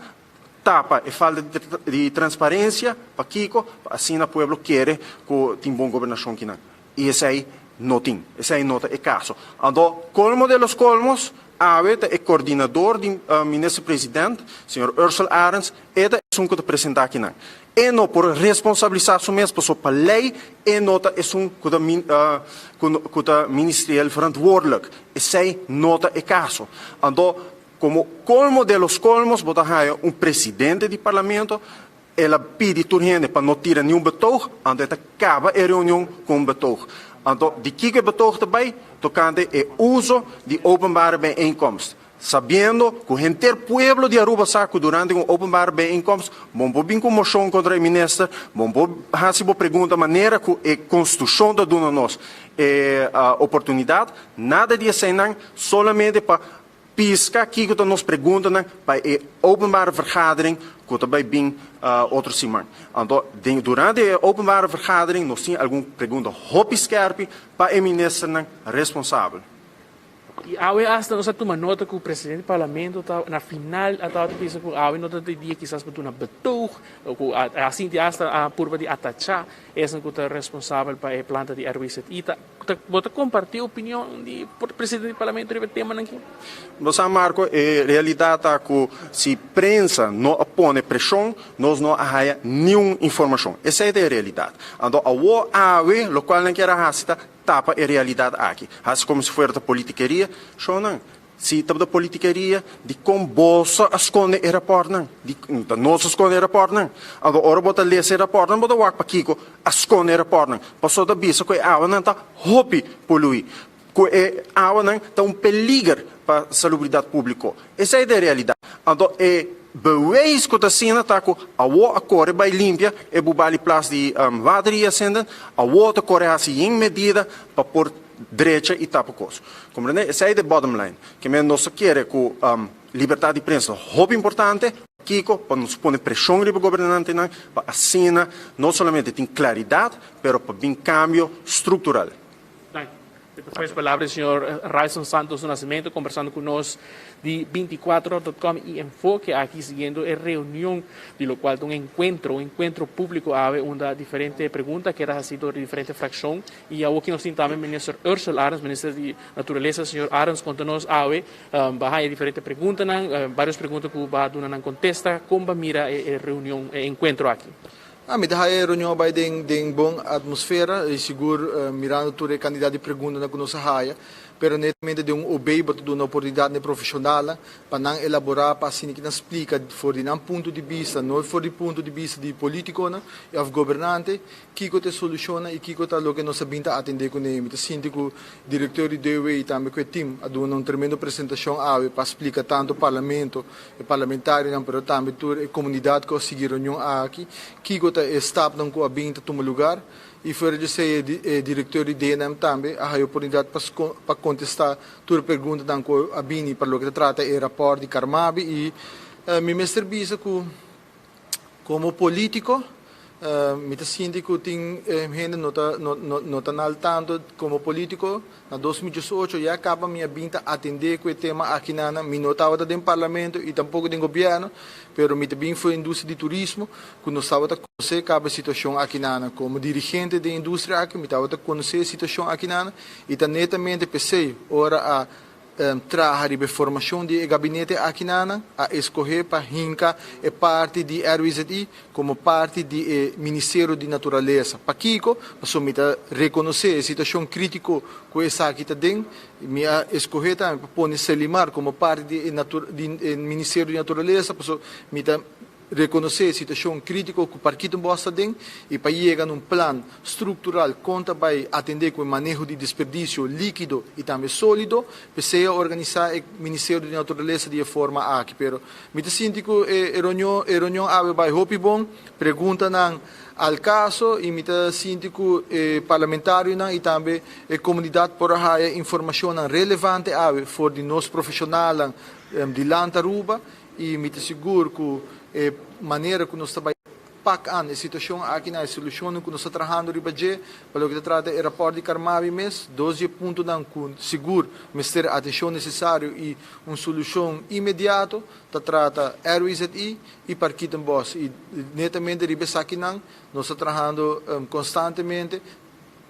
Speaker 22: tapa e falta di transparensia, pakiko? Pa asina pueblo kere ku tin bon gobernashon kinan. I esei no tin. Esei no ta e kaso. Anto, kolmo de los kolmos, awe ta e kordinador di Minister President, señor Ursell Arends, e ta esun ku ta presentá akinan. E no por responsabilisá su mes pasobra pa lei e no ta esun ku ta ku ta ministerieel verantwoordelijk. Esei no ta e kaso. Anto, komo kolmo de los kolmos bo ta haña un presidente di parlamento El a pidi tur hende pa no tira niun betoog, anto e ta kaba e reunion ku un betoog. Anto, di kiko e betoog ta bai? Tokante e uso di openbare bijeenkomst. Sabiendo ku henter pueblo di Aruba sa ku durante un openbare bijeenkomst bo no por bin ku un moshon kontra e minister, bo no por hasi bo pregunta manera ku e konstitushon ta duna nos e oportunidat, nada di eseinan, solamente pa Pisca kico ta nos preguntanan pa e openbare vergadering cu ta bay bin otro siman. Anto den durante e openbare vergadering nos tin algun pregunta hopi skerpi pa e ministernan responsabel.
Speaker 21: Y awe hasta nos a tuma nota cu presidente di parlamento ta na final a tabata bisa cu awe no ta e dia kisas pa duna betoog cu a sinti hasta a purba di atacha esnan cu ta responsabel pa e planta di RWZI ta Bo ta kompartí opinion di presidente di parlamento riba e temanan aki?
Speaker 22: Bo sa Marco, e realidat ta ku si prensa no a pone preshon, nos no a haya niun informashon. Esei ta e realidat. Anto awor awe lokual nan kier a hasi ta tapa e realidat aki. Hasi komo si fuera ta politikeria. Shownan, Si tabata politikeria, dikon boso a skonde e rapòrtnan? Ta nos a skonde e rapòrtnan. Anto ora bo ta lesa e rapòrtnan, bo ta wak pakiko a skonde e rapòrtnan. Pasobra ta bisa ku e awanan ta hopi poluí, ku e awanan ta un peliger pa salubridat públiko. Esei ta e realidat. Anto e beweis ku ta asina ta ku awor a kore bai limpia e Bubali Plas di water hyacinten, awor ta kore hasi yen medida pa por drecha y tapa cos. Comprende? Esey ta e bottom line. Ke men nos ta kere cu libertad di prensa ta hopi importante. Kico? Pa nos pone presion riba gobernantenan pa asina no solamente tin claridad, pero pa bin cambio structural.
Speaker 21: Danki. Despues palabra di señor Ryson Santos do Nascimento conversando cu nos di 24 dot com y Enfoke aki siguiendo e reunion di locual ta un encuentro, un encuentro publico awe unda diferente pregunta keda haci door di diferente fraccion Y awo ki nos tin tambe Minister Ursell Arends, Minister di Naturalesa. Señor Arends konta nos awe ba haña diferente preguntanan, varios pregunta ku ba duna nan kontesta. Kon ba mira e reunion, e enkuentro aki?
Speaker 4: Ah, mi ta haña e reunion a bai den den bon atmosfera y sigur mirando tur e kantidat di preguntanan ku nos a haña. Pero netamente den un OB bo ta duna oportunidat na e profeshonalnan pa nan elaborá, pa asina ki nan splika for di nan punto di bista, no for di punto di bista di polítikonan òf gobernante, Kiko ta e solushonnan i kiko ta loke nos a bin ta atendé kuné? Mi ta sinti ku direktor di DOW i tambe ku e tim a duna un tremendo presentashon awe pa splika tantu parlamento, e parlamentarionan, pero tambe tur e komunidat ku a sigui reunion aki, kiko ta e stapnan ku a bin ta tuma lugar. I fuera di esei e direktor di DNM tambe a haya oportunidat pa pa kontestá tur e preguntanan ku a bini pa loke ta trata e rapòrt di Carmabi i mi mester bisa ku Komo polítiko, mi ta sinti ku tin hende no ta no ta na al tanto. Komo polítiko, na 2018 ya kaba mi a bin ta atendé ku e tema aki nan. Mi no tabata den parlamento i tampoko den gobièrnu, pero mi ta bin for industria di turismo ku nos tabata konosé kaba e situashon aki nan. Komo dirigente den industria aki mi tabata konosé e situashon aki nan i ta netamente p'esei ora a. traha riba e formacion di e gabinete akinanan, a escohe pa hinca e parti di RWZI como parti di e Ministerio di Naturalesa. Pakico? Pasobra mi ta reconoce e situacion critico cu esaki ta den. Mi a escohe tambe pa pone Selimar como parti di e di e Ministerio di Naturalesa pasobra mi ta Rekonosé e situashon krítiko ku Parkietenbos ta den i pa yega na un plan struktural kon ta bai atendé ku e maneho di desperdisio líkido i tambe sólido, p'esei a organisá e Ministerio di Naturalesa di e forma aki. Pero mi ta sinti ku e reunion e reunion awe bai hopi bon, preguntanan al kaso i mi ta sinti ku e parlamentarionan i tambe e komunidat por a haya informashonnan relevante awe for di nos profeshonalnan di Land Aruba. I mi ta sigur ku e manera ku nos ta bai pak an e situashon aki na e solushonnan ku nos ta trahando riba dje, pa loke ta trata e rapòrt di Carmabi mes, dos di e puntonan ku sigur mester atenshon nesesario i un solushon inmediato ta trata RWZI i Parkietenbos. I netamente riba esakinan nos ta trahando konstantemente.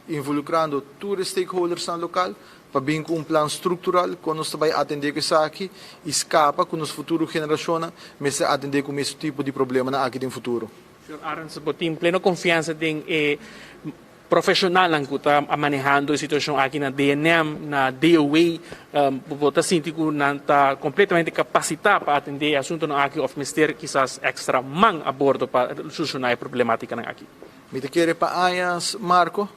Speaker 4: involukrando tur e stakeholdersnan lokal pa bin ku un plan struktural kon nos ta bai atendé ku esaki i skapa ku nos futuro generashonnan mester atendé ku mesun tipo di problemanan aki den futuro.
Speaker 21: Señor Arends, bo tin pleno konfiansa den e profeshonalnan ku ta manehando e situashon aki na DNM, na DOW? Bo ta sinti ku nan ta kompletamente kapasitá pa atendé e asuntunan aki òf mester kisas èkstra man a bordo pa solushoná e problemátikanan aki?
Speaker 4: Mi ta kere pa añas, Marco,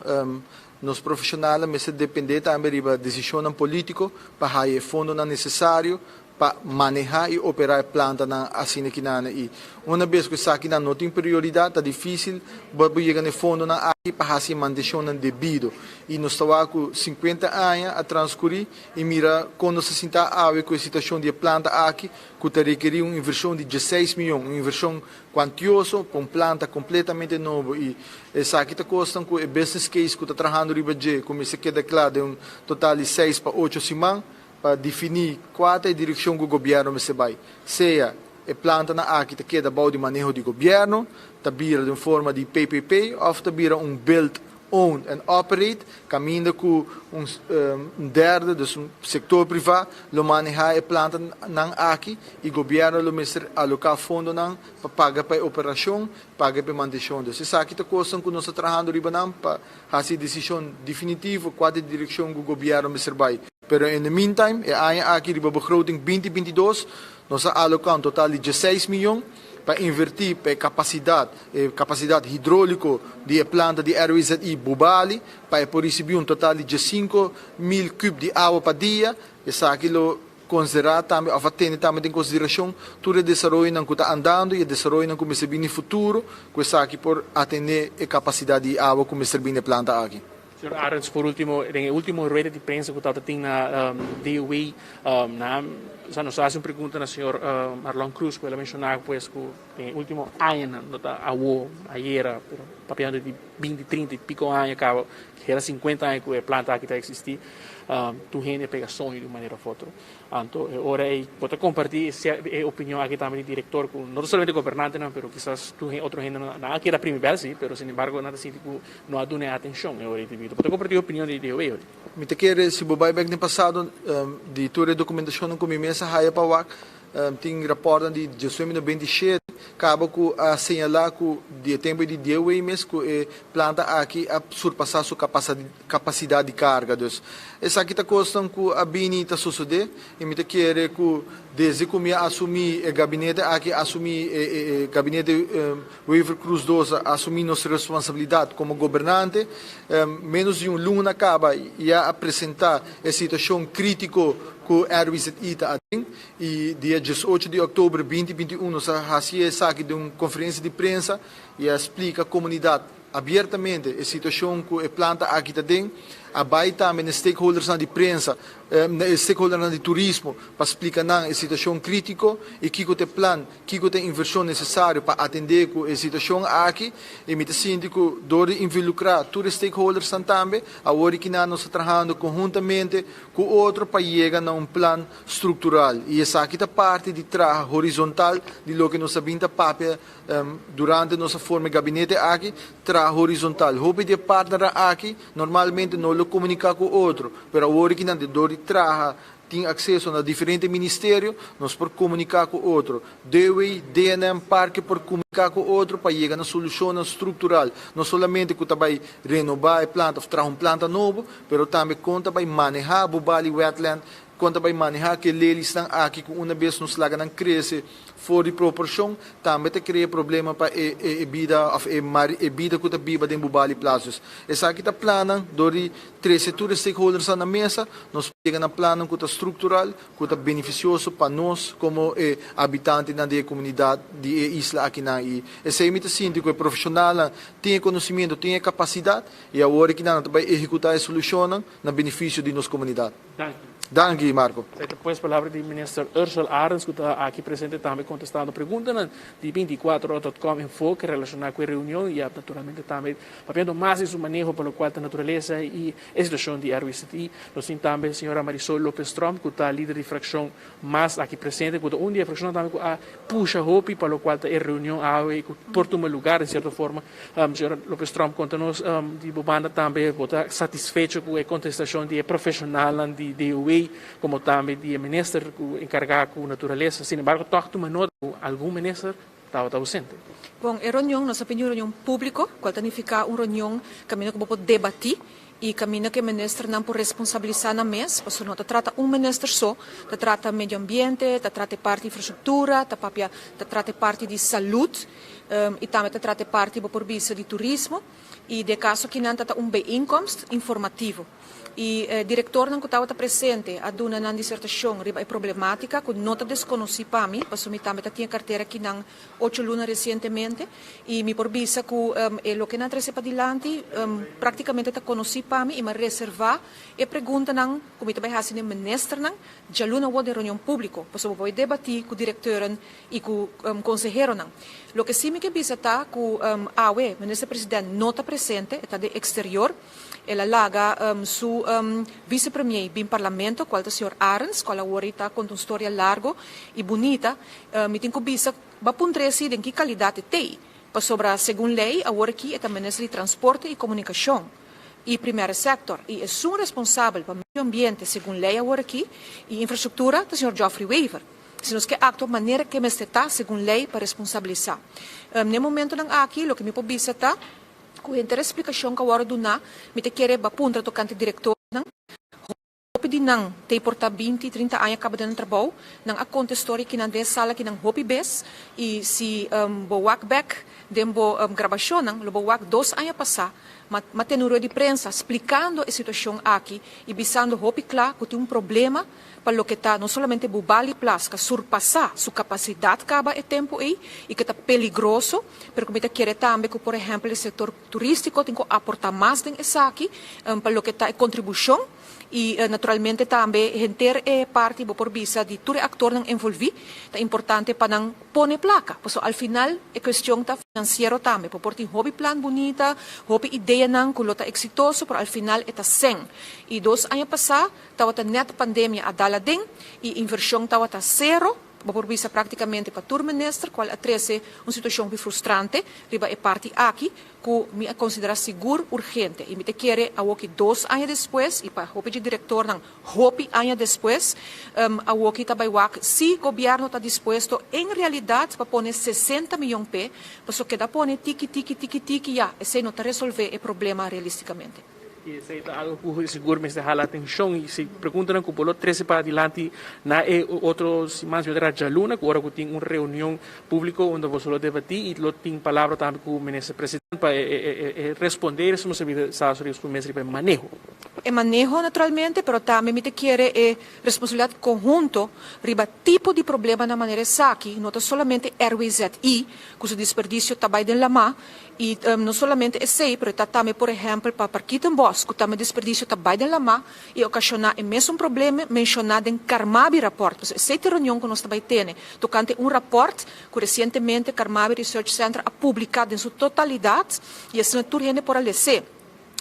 Speaker 4: nos profesionalnan mester depende tambe riba decisionnan politico pa haya e fondonan necesario pa maneha y opera e plantanan asina kinan. Y una bes cu esakinan no tin prioridad, ta dificil bo por yega na e fondonan aki pa haci e mantencionnan debido. Y nos ta wak cu 50 aña a transcuri y mira con nos ta sinta awe cu e situacion di e planta aki cu ta rekeri un inversion di dieseis miyon, un inversion Cuantioso pa un planta completamente nobo y esaki ta cosnan cu e business case cu ta trahando riba dje cu mester keda cla den un total di seis pa ocho siman pa defini cua ta e direccion cu gobierno mester bay. Sea e plantanan aki ta keda bao di maneho di gobierno, ta bira den forma di PPP of ta bira un build own and operate, caminda cu un derde, dus un sector priva, lo maneha e plantanan aki y gobierno lo mester aloca fondonan pa paga pa e operacion, paga pa e mantencion. Dus esaki ta cosnan cu nos ta trahando riba nan pa haci e decision definitivo cua ta e direccion cu gobierno mester bay. Pero in the meantime, e aña aki riba begroting 2022 nos a aloca un total di dieseis miyon pa inverti pa e capacidad, e capacidad hidrolico di e planta di RWZI Bubali pa e por ricibi un total di 15,000 cub di awa pa dia. Esaki lo considera tambe of a tene tambe den consideracion tur e desaroyonan cu ta andando y e desaroyonan cu mester bini futuro cu esaki por atende e capacidad di awa cu mester bini e planta aki.
Speaker 21: Señor Arends, por ultimo, den e ultimo rueda di prensa cu tabata tin na DOW, nan a nos a haci un pregunta na señor Marlon Cruz cu el a menciona pues cu den e ultimo añanan, no ta awo, ayera, pero papiando di binti, trinta y pico aña caba, hera cincuenta aña cu e planta aki ta existi, tur hende a pega soño di un manera of otro. Anto e ora ei bo ta kompartí e opinion aki tambe di direktor ku no ta solamente gobernantenan pero kisas tur otro hendenan nan a keda primi bèl si pero sin embargo nan ta sinti ku no a duna e atenshon e ora ei debido. Bo ta kompartí e opinion di DOE ori?
Speaker 4: Mi ta kere si bo bai bèk den pasado di tur e dokumentashonnan ku mi mes a haya pa wak tin rapòrtnan di 1997 kaba ku a señalá ku di e tempu ei di DOE mes ku e planta aki a surpasá su kapasidat di karga. Dus, esaki ta kosnan ku a bini ta sosodé i mi ta kere ku desde ku mi a asumí e gabinete aki, a asumí e gabinete Wever-Croes dos a asumí nos responsabilidat komo gobernante, ménos di un luna kaba ya a presentá e situashon krítiko ku RWZI ta aden i dia 18 di òktober 2021 nos a hasi esaki den un konferensia di prensa i a splika komunidat Abiertamente e situacion cu e planta aki ta den, a bay tambe na e stakeholdersnan di prensa, na e stakeholdernan di turismo pa splica nan e situacion critico y kico ta e plan, kico ta e inversion necesario pa atende cu e situacion aki. Y mi ta sinti cu door di involucra tur e stakeholdersnan tambe, awor y kinan nos ta trahando conhuntamente cu otro pa yega na un plan structural. Y esaki ta parti di traha horizontal di loke nos a bin ta papia Durante nos a forma e gabinete aki, traha horizontal. Hopi di e partnernan aki normalmente no lo komuniká ku otro, pero awor aki nan dor di traha. tin akseso na diferente ministerio, nos por komuniká ku otro. DW, DNM, Parke por komuniká ku otro pa yega na solushonnan struktural, no solamente ku ta bai renobá e planta òf traha un planta nobo, pero tambe kon ta bai manehá Bubali Wetland, kon ta bai manehá ku e lelisnan aki ku una bes nos laga nan krese for di proporshon, tambe ta krea problema pa e e bida òf e e bida ku ta biba den Bubali Plas. Dus esaki ta plannan dor di trese tur e stakeholdersnan na mesa, nos por yega na plannan ku ta struktural, ku ta benefisioso pa nos komo e habitantenan di e komunidat di e isla akinan. I esei mi ta sinti ku e profeshonalnan tin e konosimiento, tin e kapasidat i awor akinan nan ta bai ehekutá e solushonnan na benefisio di nos komunidat.
Speaker 21: Danki.
Speaker 4: Danki, Marco.
Speaker 21: Esei ta pues palabra di Minister Ursell Arends ku ta aki presente tambe kontestando preguntanan di 24 dot com enfoke relashoná ku e reunion i naturalmente tambe papiando mas di su maneho pa lokual ta naturalesa i e situashon di RWZI. Nos tin tambe señora Marisol Lopez Tromp ku ta lider di frakshon mas aki presente ku ta un di e frakshonnan tambe ku a pusha hopi pa lokual ta e reunion awe i ku por tuma lugar den sierto forma. Señora Lopez Tromp konta nos di bo banda tambe bo ta satisfecho ku e kontestashon di e profeshonalnan di DOW komo tambe di e minister ku enkargá ku naturalesa. Sin embargo tòg tuma nota ku algun minister tabata ausente.
Speaker 5: Bon, e reunion nos a pidi un reunion públiko, kual ta nifiká un reunion kaminda ku bo por debatí i kaminda ku e ministernan por responsabilisá nan mes, pasobra no ta trata un minister so, ta trata medio ambiente, ta trata e parti infrastruktura, ta papia ta trata e parti di salud i tambe ta trata e parti bo por bisa di turismo i den e kaso akinan ta ta un bijeenkomst informativo. I e direktornan ku tabata presente a duna nan disertashon riba e problematika ku no ta deskonosí pa mi, pasobra mi tambe ta tin e kartera akinan ocho luna resientemente i mi por bisa ku e loke nan a trese padilanti praktikamente ta konosí pa mi i mi a reservá e preguntanan ku mi ta bai hasi na e ministernan djaluna awor den reunion públiko pasobra bo por bai debatí ku direkteuren i ku konseheronan. Loke sí mi ke bisa ta ku awe minister president no ta presente, e ta den eksterior. El a laga su vice premier bin parlamento cual ta señor Arends cual awor ei ta conta un storia largo y bunita. Mi tin cu bisa ba puntra esi den ki calidad e tey pasobra segun ley awor aki e ta minister di transporte y comunicacion y primaire sector y esun responsabel pa medio ambiente segun ley awor aki y infrastructura ta señor Geoffrey Wever. Si nos ke actua manera ke mester ta segun ley pa responsabilisa. Ne momentonan aki loke mi por bisa ta. Ku henter e splikashon ku a wòrdu duná, mi ta kere ba puntra tokante direktornan. Hopi di nan ta por ta binti, trinta aña kaba den nan trabou. Nan a konta e storia kinan den e sala kinan hopi bes i si bo wak bèk den bo grabashonnan lo bo wak dos aña pasá m'a tene un rueda di prensa splikando e situashon aki i bisando hopi kla ku tin un problema pa loke ta no solamente Bubali Plas ka surpasá su kapasidat kaba e tempu ei i ke ta peligroso, pero ku mi ta kere tambe ku por ehèmpel e sektor turístiko tin ku aportá mas den esaki pa loke ta e kontribushon i naturalmente tambe henter e parti bo por bisa di tur e aktornan envolví ta importante pa nan pone plaka pasobra al final e kuestion ta finansiero tambe. Bo por tin hopi plan bunita, hopi ideanan ku lo ta eksitoso pero al final e ta sèn i dos aña pasá Tabata net pandemia a dal aden y inversion tabata cero, bo por bisa practicamente pa tur minister, cual a trece un situacion hopi frustrante riba e parti aki, cu mi a considera sigur urgente. Y mi ta kere awoki dos aña despues, y pa hopi dje directornan hopi aña despues, awoki ta bay wak si gobierno ta dispuesto en realidad pa pone 60 miyon p'e, pasobra keda pone tiki tiki tiki tiki ya, esey no ta resolve e problema realisticamente.
Speaker 21: I esei ta algo ku sigur mester hala atenshon i si preguntanan ku bo lo trese pa dilanti na e otro siman, si no ta djaluna, ku ora ku tin un reunion públiko unda boso lo debatí i lo tin palabra tambe ku Minister President pa e respondé e responsabilisá su mes riba e maneho.
Speaker 5: E maneho naturalmente, pero tambe mi ta kere e responsabilidat konhunto riba tipo di problemanan manera esaki, no ta solamente RWZI ku su desperdisio ta bai den lamá, I no solamente esei, pero e ta tambe por ehèmpel pa Parkietenbos, ku tambe desperdisio ta bai den lamá i okashoná e mesun problema menshoná den Carmabi Rapport. Pasobra esei ta e reunion ku nos ta bai tene tokante un rapòrt ku resientemente Carmabi Research Center a publiká den su totalidat i asina tur hende por a les'é.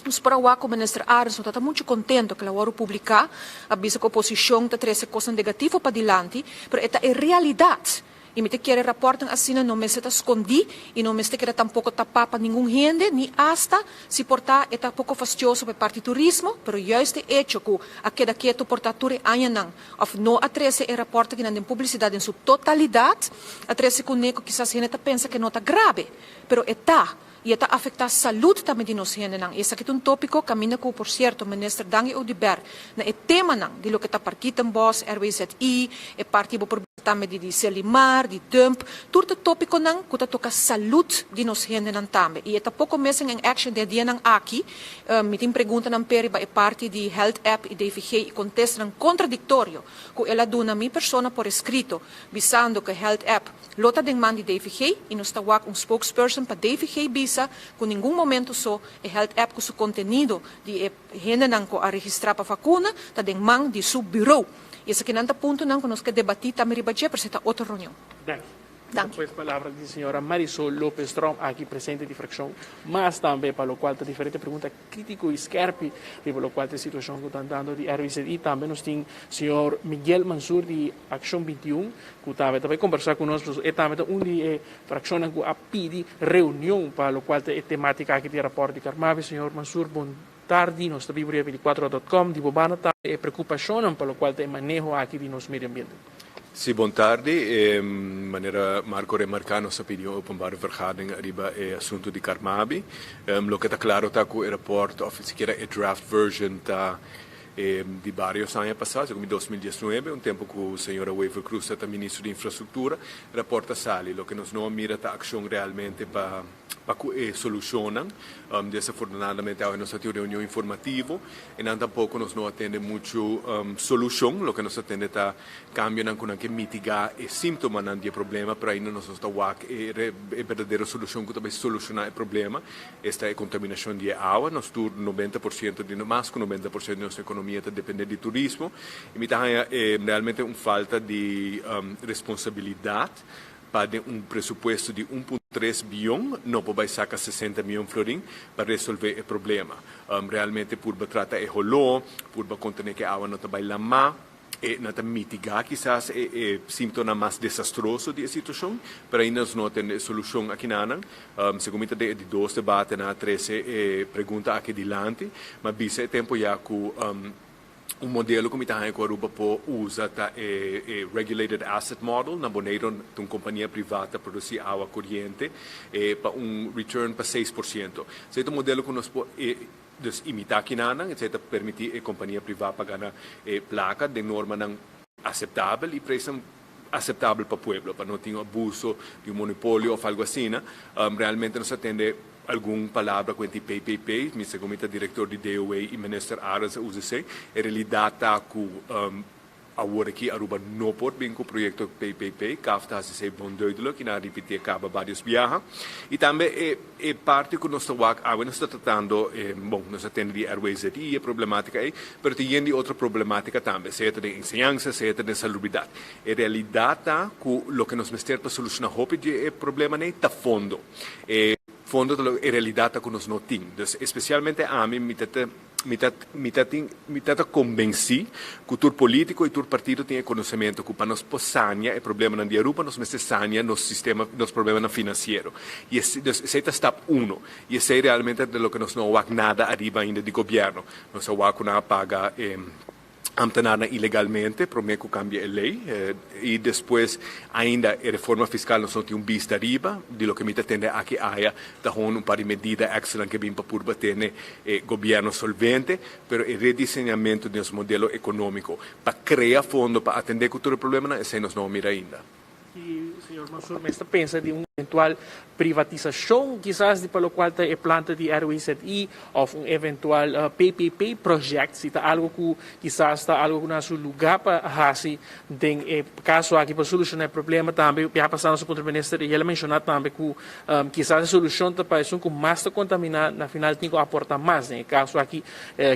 Speaker 5: Nos por a wak ku Minister Arends no ta ta muchu kontento ku el a wòrdu publiká, a bisa ku oposishon ta trese kosnan negativo padilanti, pero e ta e realidat. I mi ta kere rapòrtnan asina no mester ta skondí i no mester keda tampoko tapá pa ningun hende, ni asta si por ta e ta poko fastioso pa e parti turismo, pero juist e echo ku a keda ketu por ta tur e añanan òf no a trese e rapòrtakinan den publisidat den su totalidat, a trese kuné ku kisas hende ta pensa ku e no ta grabe, pero e ta. I e ta afektá salud tambe di nos hendenan. I esaki ta un tópiko kaminda ku, por sierto, Minister Dangui Oduber na e temanan di loke ta Parkietenbos, RWZI, e parti bo por bisa tambe di di Selimar, di dump, tur ta tópikonan ku ta toka salud di nos hendenan tambe. I e ta poko mes en action den e dianan aki. Mi tin preguntanan p'e riba e parti di Health App i DVG i kontestanan kontradiktorio ku el a duna mi persona por eskrito bisando ku e Health App Lo ta den man di DVG y nos ta wak un spokesperson pa DVG bisa cu ningun momento so e health app cu su contenido di e hendenan cu a registra pa vacuna ta den man di su bureau. Y esakinan ta puntonan cu nos ke debati tambe riba dje pero esey ta otro reunion.
Speaker 21: Danki.
Speaker 5: Danki.
Speaker 21: Pues palabra di señora Marisol Lopez Tromp aki presente di fraccion mas tambe pa locual ta diferente pregunta Krítiko i skèrpi riba lokual ta e situashon ku ta andando di RWZI. Tambe nos tin señor Miguel Mansur di Akshon 21 ku tambe ta bai kombersá ku nos pasobra e tambe ta un di e frakshonnan ku a pidi reunion pa lokual ta e temátika aki di e rapòrt di Carmabi. Señor Mansur bon tardi. Nos ta biba riba 24 dòt kòm. Di bo banda tambe e preokupashonnan pa lokual ta e maneho aki di nos medio ambiente.
Speaker 1: Sí, bon tardi. Manera Marco remarca nos a pidi un openbare vergadering ariba e asunto di Carmabi. Loke ta claro ta cu e rapport of sikiera e draft version ta di varios aña pasa, segun mi 2019, un tempo cu señora Wever Croes ta ministro di infrastructura, rapport a sali. Loke nos no a mira ta accion realmente pa. Pa ku e solushonnan. Desafortunadamente awe nos a tin un reunion informativo i nan tampoko nos no a tende muchu solushon. Loke nos a tende ta kambionan ku nan ke mitigá e símptomanan di e problema, pero ainda nos no ta wak e e berdadero solushon ku ta bai solushoná e problema, esta e kontaminashon di e awa. Nos tur 90% di mas ku 90% di nos ekonomia ta dependé di turismo i mi ta haña realmente un falta di responsabilidat Pa den un presupuesto di 1.3 bion no por bai saca 60 mion florin pa resolve e problema. Realmente purba trata e holó, purba contene cu e awa no ta bai lama, e nan ta mitiga kisas e e simptonan mas desastroso di e situacion, pero ainda nos no a tende e solucion akinanan. Segun mi ta den e di dos debate nan a trece e pregunta aki dilanti, ma bisa e tempo ya cu. Un modelo ku mi ta haña ku Aruba por usa ta e e Regulated Asset Model. Na Boneiru ta un kompania privá ta produsí awa koriente pa un return pa 6%. Esei ta un modelo ku nos por dus imitá kinanan. Esei ta permití e kompania privá pa gana e plaka den normanan aseptabel i preisnan aseptabel pa pueblo, pa no tin abuso di un monopolio òf algu asina. Realmente nos a tende. Algun palabra cu enti PPP, mi segun mi ta director di DOW y Minister Arends a usa esey. E realidad ta cu awor aki Aruba no por bin cu proyecto PPP. CAF ta haci esey bon duidelijk y nan a ripiti e caba varios biaha. Y tambe e e parti cu nos ta wak awe nos ta tratando, bon, nos a tende di RWZI e problematica ey, pero tin yen di otro problematica tambe, sea ta den enseñansa, sea ta den salubridad. E realidad ta cu loke nos mester pa soluciona hopi di e problemanan ey ta fondo. E fondo ta lo e realidad ta cu nos no tin. Dus especialmente ami mi ta ta mi ta mi ta tin mi ta ta convenci cu tur politico y tur partido tin e conocemento cu pa nos por sania e problemanan di Aruba nos mester sania nos sistema nos problemanan financiero. Y es dus esey ta stap uno. Y esey realmente ta loke nos no a wak nada ariba ainda di gobierno. Nos a wak cu nan a paga e. Ambtenarnan ilegalmente prome cu cambia e ley y despues ainda e reforma fiscal nos no tin un bista riba. Di loke mi ta tende aki aya ta hon un par di medida extranan ke bin pa purba tene e gobierno solvente, pero e rediseñamento di nos modelo economico pa crea fondo pa atende cu tur e problemanan esey nos no a mira ainda.
Speaker 21: Y señor Mansur mester pensa di un eventual privatisacion kisas di pa locual ta e planta di RWZI of un eventual PPP project si ta algo cu kisas ta algo cu na su lugar pa haci den e caso aki pa soluciona e problema tambe ya pasa nos a puntra minister y el a menciona tambe cu kisas e solucion ta pa esun cu mas ta contamina na final tin cu aporta mas den e caso aki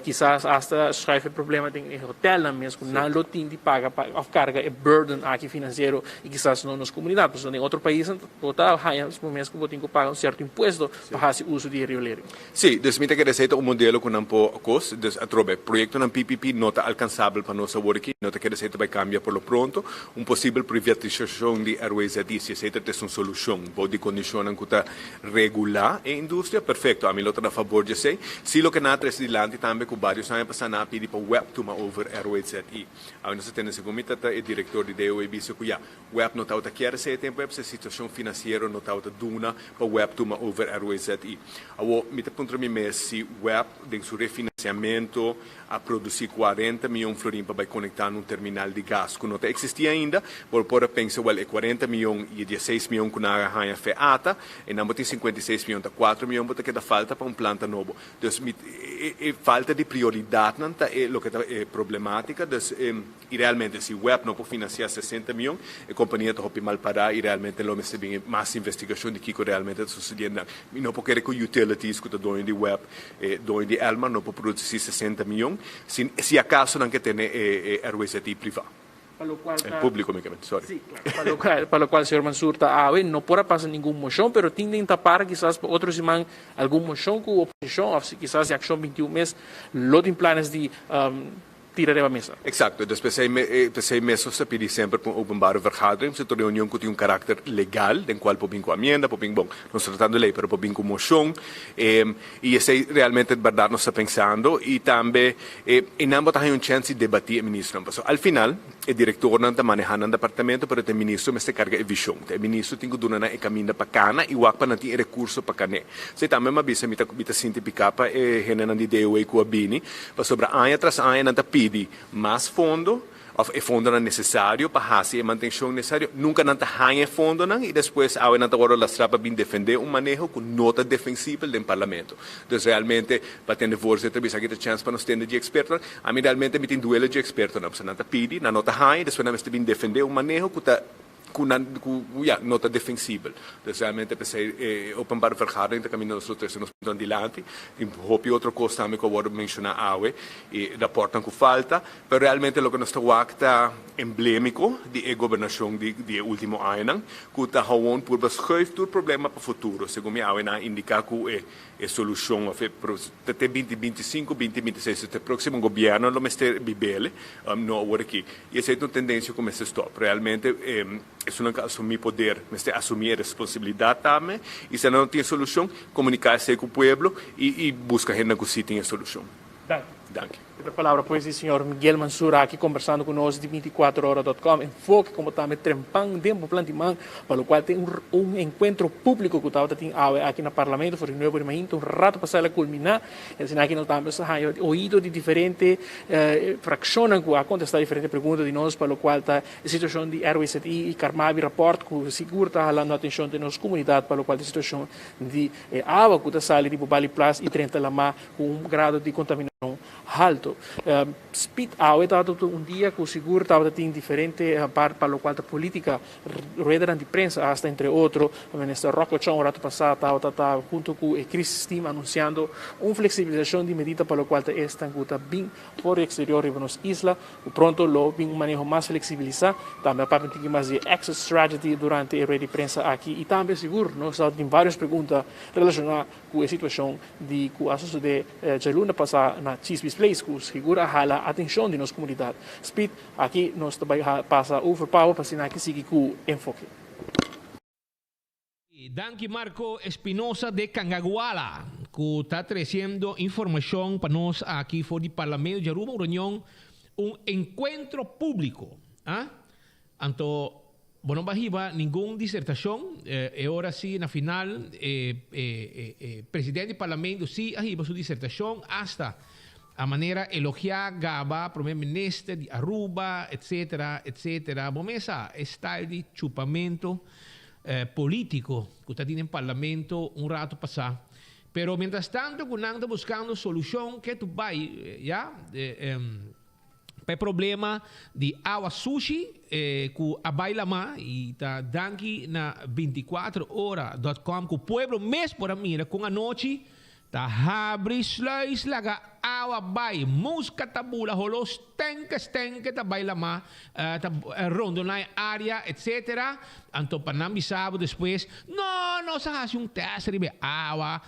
Speaker 21: Kisas hasta schuif e problema den e hotelnan mes ku nan lo tin di paga pa of karga e burden aki finansiero i kisas no nos komunidat. Pasobra den otro paisnan bo ta. ta haña bo mes ku bo tin ku paga un sierto impuesto pa hasi uso di e riolering.
Speaker 1: Sí, dus mi ta kere esei ta un modelo ku nan por kos. Dus atrobe, proyektonan PPP no ta alkansabel pa nos awor aki. No ta kere esei ta bai kambia por lo pronto. Un posibel privatisashon di RWZI, si esei ta tes un solushon bou di kondishonnan ku ta regulá e industria, perfekto, ami lo ta na fabor di esei. Sí loke nan a trese dilanti tambe ku barios aña pasá nan a pidi pa web tuma over RWZI. Awe nos a tende segun mi ta ta e direktor di DOE bisa ku ya, Web no tabata kier esei e tempu ei pasobra e situashon finansiero no tabata duna pa web tuma over RWZI. Awor, mi ta puntra mi mes si web den su refinansiamentu a produsí kuarenta mion florin pa bai konektá na un terminal di gas ku no ta eksistí ainda, bo por a pensa, wèl, e kuarenta mion i e dieseis mion ku nan a haña fe ata, e nan bo tin sinkuenta i seis mion, ta kuatro mion bo ta keda falta pa un planta nobo. Dus mi, e falta di prioridatnan ta e loke ta e problematika. Dus e. I realmente si web no por financia 60 mion, e compania ta hopi mal para i realmente lo mester bin mas investigacion di kico realmente ta sucediendo nan. Mi no por kere cu utilities cu ta doño di web, e doño di Elmar no por produci 60 mion, si si acaso nan ke tene e e RWZI priva.
Speaker 21: Pa locual ta.
Speaker 1: Publico mi ke men, sorry.
Speaker 21: Si, claro. Pa locual, pa locual señor Mansur ta awe, no por a pasa ningun mocion, pero tin den tapar kisas pa otro siman algun mocion cu oposicion of si kisas di Accion 21 mes lo tin planes di tira riba mesa.
Speaker 1: Exacto, dus p'esei p'esei mes nos ta pidi semper pa un openbare vergadering, pasobra ta un reunion cu tin un caracter legal, den cual por bin cu amienda, por bin, bon, nos ta tratando ley, pero por bin cu mocion, y esei realmente berdad nos ta pensando, y tambe einan bo ta haña un chance di debati e ministernan, pasobra al final e directornan ta maneha nan departamento, pero ta e ministro mester carga e vision, ta e ministro tin cu duna nan e caminda pa cana y wak pa nan tin e recurso pa can'e. Esei tambe mi a bisa, mi ta mi ta sinti pica pa e hendenan di DOA cu a bini, Pasobra aña tras aña nan ta pidi mas fondo òf e fondonan nesesario pa hasi e mantenshon nesesario. Nunka nan ta haña e fondonan i despues awe nan ta wòrdu lastrá pa bin defendé un maneho ku no ta defensibel den parlamento. Dus realmente pa tende voorzitter bisa aki ta chèns pa nos tende dje ekspertonan. Ami realmente mi tin duele dje ekspertonan pasobra nan ta pidi, nan no ta haña i despues nan mester bin defendé un maneho ku ta ku nan ku ya no ta defensibel. Dus realmente p'esei e openbare vergadering ta kaminda nos lo trese nos puntonan dilanti. Tin hopi otro kos tambe ku a wòrdu menshoná awe i rapòrtnan ku falta, pero realmente loke nos ta wak ta emblémiko di e gobernashon di di e último añanan ku ta hawon purba schuif tur problema pa futuro. Segun mi awe nan a indiká ku e E solucion of e ta te binti binti sinku, binti binti seis, e proximo gobierno lo mester bibele, no awor aki. Y esey ta un tendencia cu mester stop. Realmente esunnan cu asumi poder mester asumi e responsabilidad tambe y si nan no tin e solucion, comunica esey cu pueblo y busca hendenan cu si tin e solucion.
Speaker 21: Danki.
Speaker 1: Danki.
Speaker 21: E palabra pues di señor Miguel Mansur aki conversando cu nos di binticuatro ora dot com. Enfoke como tambe trempan den bo plan di man pa locual tin un un encuentro publico cu tabata tin awe aki na Parlamento for di nuebe di mainta un rato pasa el a culmina y asina aki nos tambe sa haya oido di diferente fraccionnan cu a contesta diferente pregunta di nos pa locual ta e situacion di RWZI y Carmabi rapport cu sigur ta halando atencion den nos comunidad pa locual ta e situacion di e awa cu ta sali di Bubali Plas y drenta lama cu un grado di contaminacion halto. Speed awe tabata un dia cu sigur tabata tin diferente part pa locual ta politica, ruedanan di prensa hasta entre otro Minister Rocco Chong un rato pasa tabata ta hunto cu e crisis team anunciando un flexibilisacion di medida pa locual ta esnan cu ta bin for di exterior riba nos isla cu pronto lo bin un maneho mas flexibilisa. Tambe a papia un tiki mas di e exit strategy durante e rueda di prensa aki y tambe sigur nos tabata tin varios pregunta relaciona cu e situacion di cu a sosode djaluna pasa na Chisby's Place cu sigur a hala atencion di nos comunidad. Speed, aki nos ta bay pasa over pa bo pa asina aki sigui cu enfoke.
Speaker 20: Danki Marco Espinosa de Cangaguala cu ta treciendo informacion pa nos aki for di Parlamento di Aruba, un reunion, un encuentro publico. Ah? Anto Bo no ba hiba ningun disertacion. E ora si na final e e presidente di parlamento si a hiba su disertacion hasta a manera elogia gaba prome minister di Aruba etcetera etcetera. Bo mes sa e style di chupamento politico cu ta tin den parlamento un rato pasa. Pero mientras tanto cu nan ta buscando solucion ke tu bay ya. Pa e problema di awa sushi ku a bai lamá i ta danki na binticuatro ora dot com ku pueblo mes por a mira kon anochi. Ta habri sluis laga awa bai, muska ta bula holo stenke stenke ta bai lama, ta rondona e area etc. Anto pa nan bisa bo despues, no nos a hasi un test riba e awa,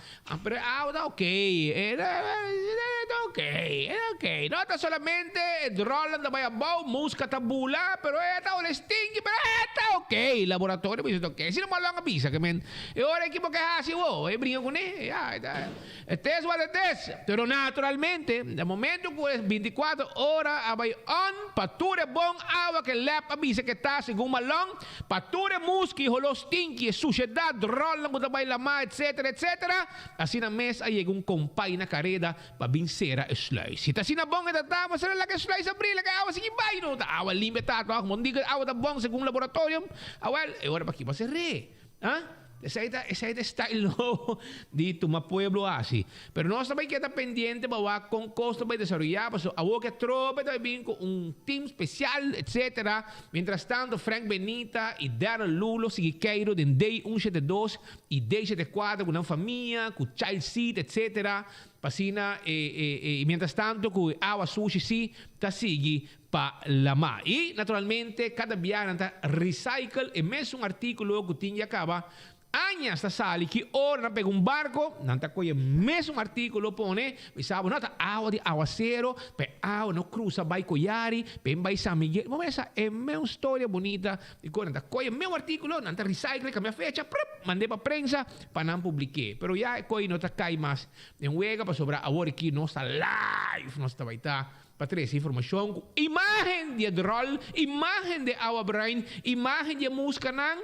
Speaker 20: pero e awa ta ok, e ta ok, e ta ok. No ta solamente e dròlnan ta bai abou, muska ta bula, pero e ta hole stinki, pero e ta ok. Laboratorio bisa ta ok. Si no malon a bisa ke men E ora ki bo ke hasi bo, e bringa kuné. Ya, e ta, it is what it is. Pero naturalmente, na momento ku e bintikuater ora a bai on, pa tur e bon awa ke lab a bisa ke ta segun malon, pa tur e muski, holó stinki, e sushedat, ròlnan ku ta bai lamá, etsetera, etsetera, asina mes a yega un kompai na kareda pa bin sera e sluis. Si ta asina bon e ta ta, bo sera laga e sluis abrí, laga e awa sigui bai. No ta awa limpia ta tòg, bo no di ku e awa ta bon segun laboratorium. Awèl, e ora pa ki bo a ser'é? Ah? Esei ta, esei ta e style nobo di tuma pueblo hasi. Pero nos ta bai keda pendiente pa wak kon kos ta bai desaroyá, pasobra awor ke atrobe ta bai bin ku un team spesial, etsetera. Mientras tanto Frank Benita i Darrel Lu lo sigui keiru den D un shete dos i D shete kuater ku nan famia, ku child seat, etsetera. Pa asina e, e, e, i mientras tanto ku e awa sushi si ta sigui pa lama. I, naturalmente, kada biaha nan ta recycle e mesun artíkulo ku tin ya kaba añas ta sali. Ki ora nan pega un barko, nan ta kohe e mesun artíkulo pone, mi sa bo no ta awa di awasero, pa e awa no krusa bai Koyari, pa e bai San Miguel. Bo mesa e meun storia bunita di kon nan ta kohe e meun artíkulo, nan ta recycle, kambia fecha, prip, mand'é pa prensa pa nan publik'é. Pero ya e kohe no ta kai mas den wega pasobra awor aki nos ta live, nos ta bai ta. Pa trese informashon ku imágen di e dròl, imágen di e awa bruin, imágen di e muskanan.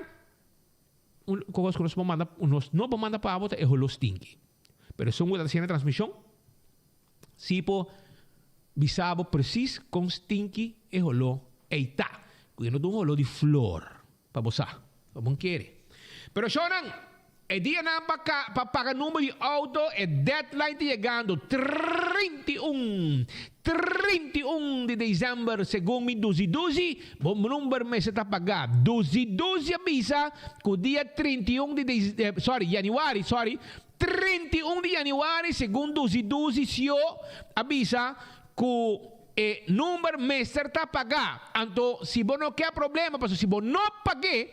Speaker 20: Un kos ku nos por manda, nos no por manda pa bo ta e holó stinki. Pero esun ku ta hasiendo e transmishon si por bisa bo presis kon stinki e holó ei ta. Ku e no ta un holó di flor. Pa bo sa, pa bon kere. Pero shownan, e dianan pa ka pa paga number di auto e deadline ta yegando 31, 31 di december segun mi duzi duzi bo number mester ta paga. Duzi duzi a bisa ku dia 31 di de sorry januari sorry 31 di januari segun duzi duzi sio a bisa ku E number mester ta pagá. Anto si bo no ke problema, pasobra si bo no pag'é,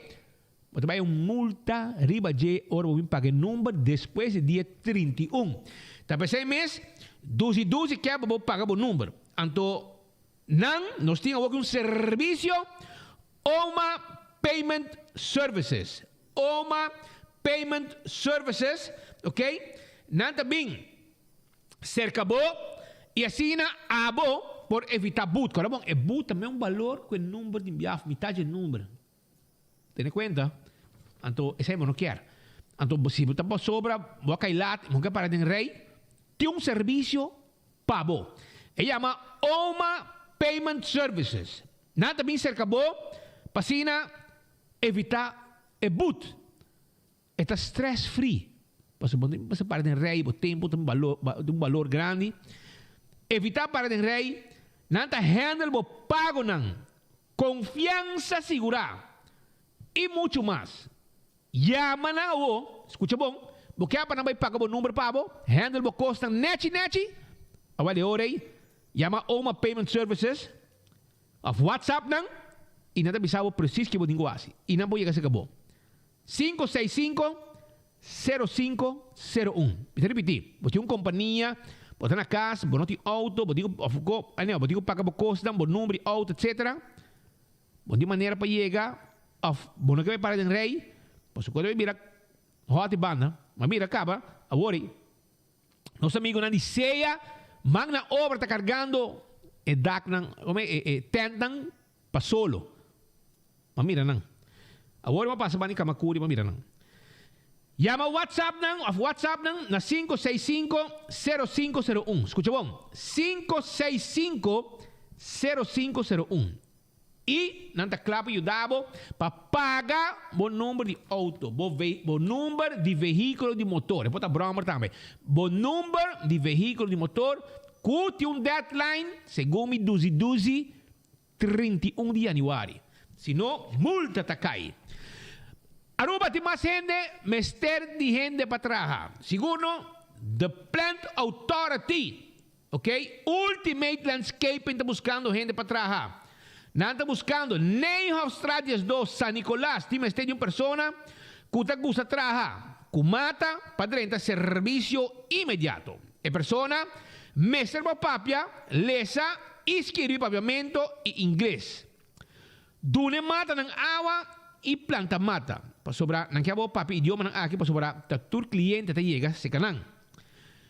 Speaker 20: bo ta bai un multa riba dje ora bo bin paga e number despues di dia 31. Ta p'esei mes, dusi dusi ke pa bo paga bo number. Anto nan, nos tin awoki un servisio, Oma Payment Services. Oma Payment Services, ok. Nan ta bin. Serka bo i asina abo por evitá but. Kòrda bon, e but ta men balor ku e number di biaf, mitad dje number. Tene kuenta. Anto esei bo no kier. Anto si bo ta pasobra bo a kai lat i bo no kier para den rei, tin un servisio pa bo. E yama Oma Payment Services. Nan ta bin serka bo pa asina evitá e but. E ta stress free. Pasobra bo no mester para den rei, bo tempu ta un balor, di un balor grandi. Evitá para den rei, nan ta handle bo pagonan, konfiansa sigurá i muchu mas. Yama nan awo, skucha bon, bo ke pa nan bai paga bo number pa bo, handle bo kosnan nechi nechi, awel e ora ei, yama Oma Payment Services òf WhatsApp nan i nan ta bisa bo presis ke bo tin ku hasi i nan por yega serka bo. 565 0501. Mi ta ripití, bo tin un kompania, bo ta na kas, bo no tin outo, bo tin ku òf ko, anyhow, bo tin ku paga bo kosnan, bo number di outo, etsetera. Bo no tin manera pa yega òf bo no ke bai para den rei, pasobra ku ta bai bira hòt di banda. Ma mira kaba, awor ei nos amigunan di sea man na obra ta kargando e daknan, e e tèntnan pa solo. Ma mira nan. Awor bo pasa bani Kamakuri pa mira nan. Yama WhatsApp nan of WhatsApp nan na 565 0501. Skucha bon, 565 0501. I nan ta kla pa yuda bo pa paga bo number di auto, bo bo number di vehíkulo di motor, e por ta bròmer tambe, bo number di vehíkulo di motor ku tin un deadline segun mi duzi duzi 31 di januari. Si no, multa ta kai. Aruba tin mas hende, mester di hende pa traha. Sigur no? The Plant Authority, ok, Ultimate Landscaping ta buskando hende pa traha. Nan ta buskando Nijhofstraat 12, San Nicolas, tin mester di un persona ku ta gusta traha ku mata pa drenta servisio inmediato. E persona mester por papia, lesa i skirbi papiamento i ingles. Duna e matanan awa i planta mata, pasobra nan ke abo papia idiomanan aki pasobra ta tur kliente ta yega seka nan.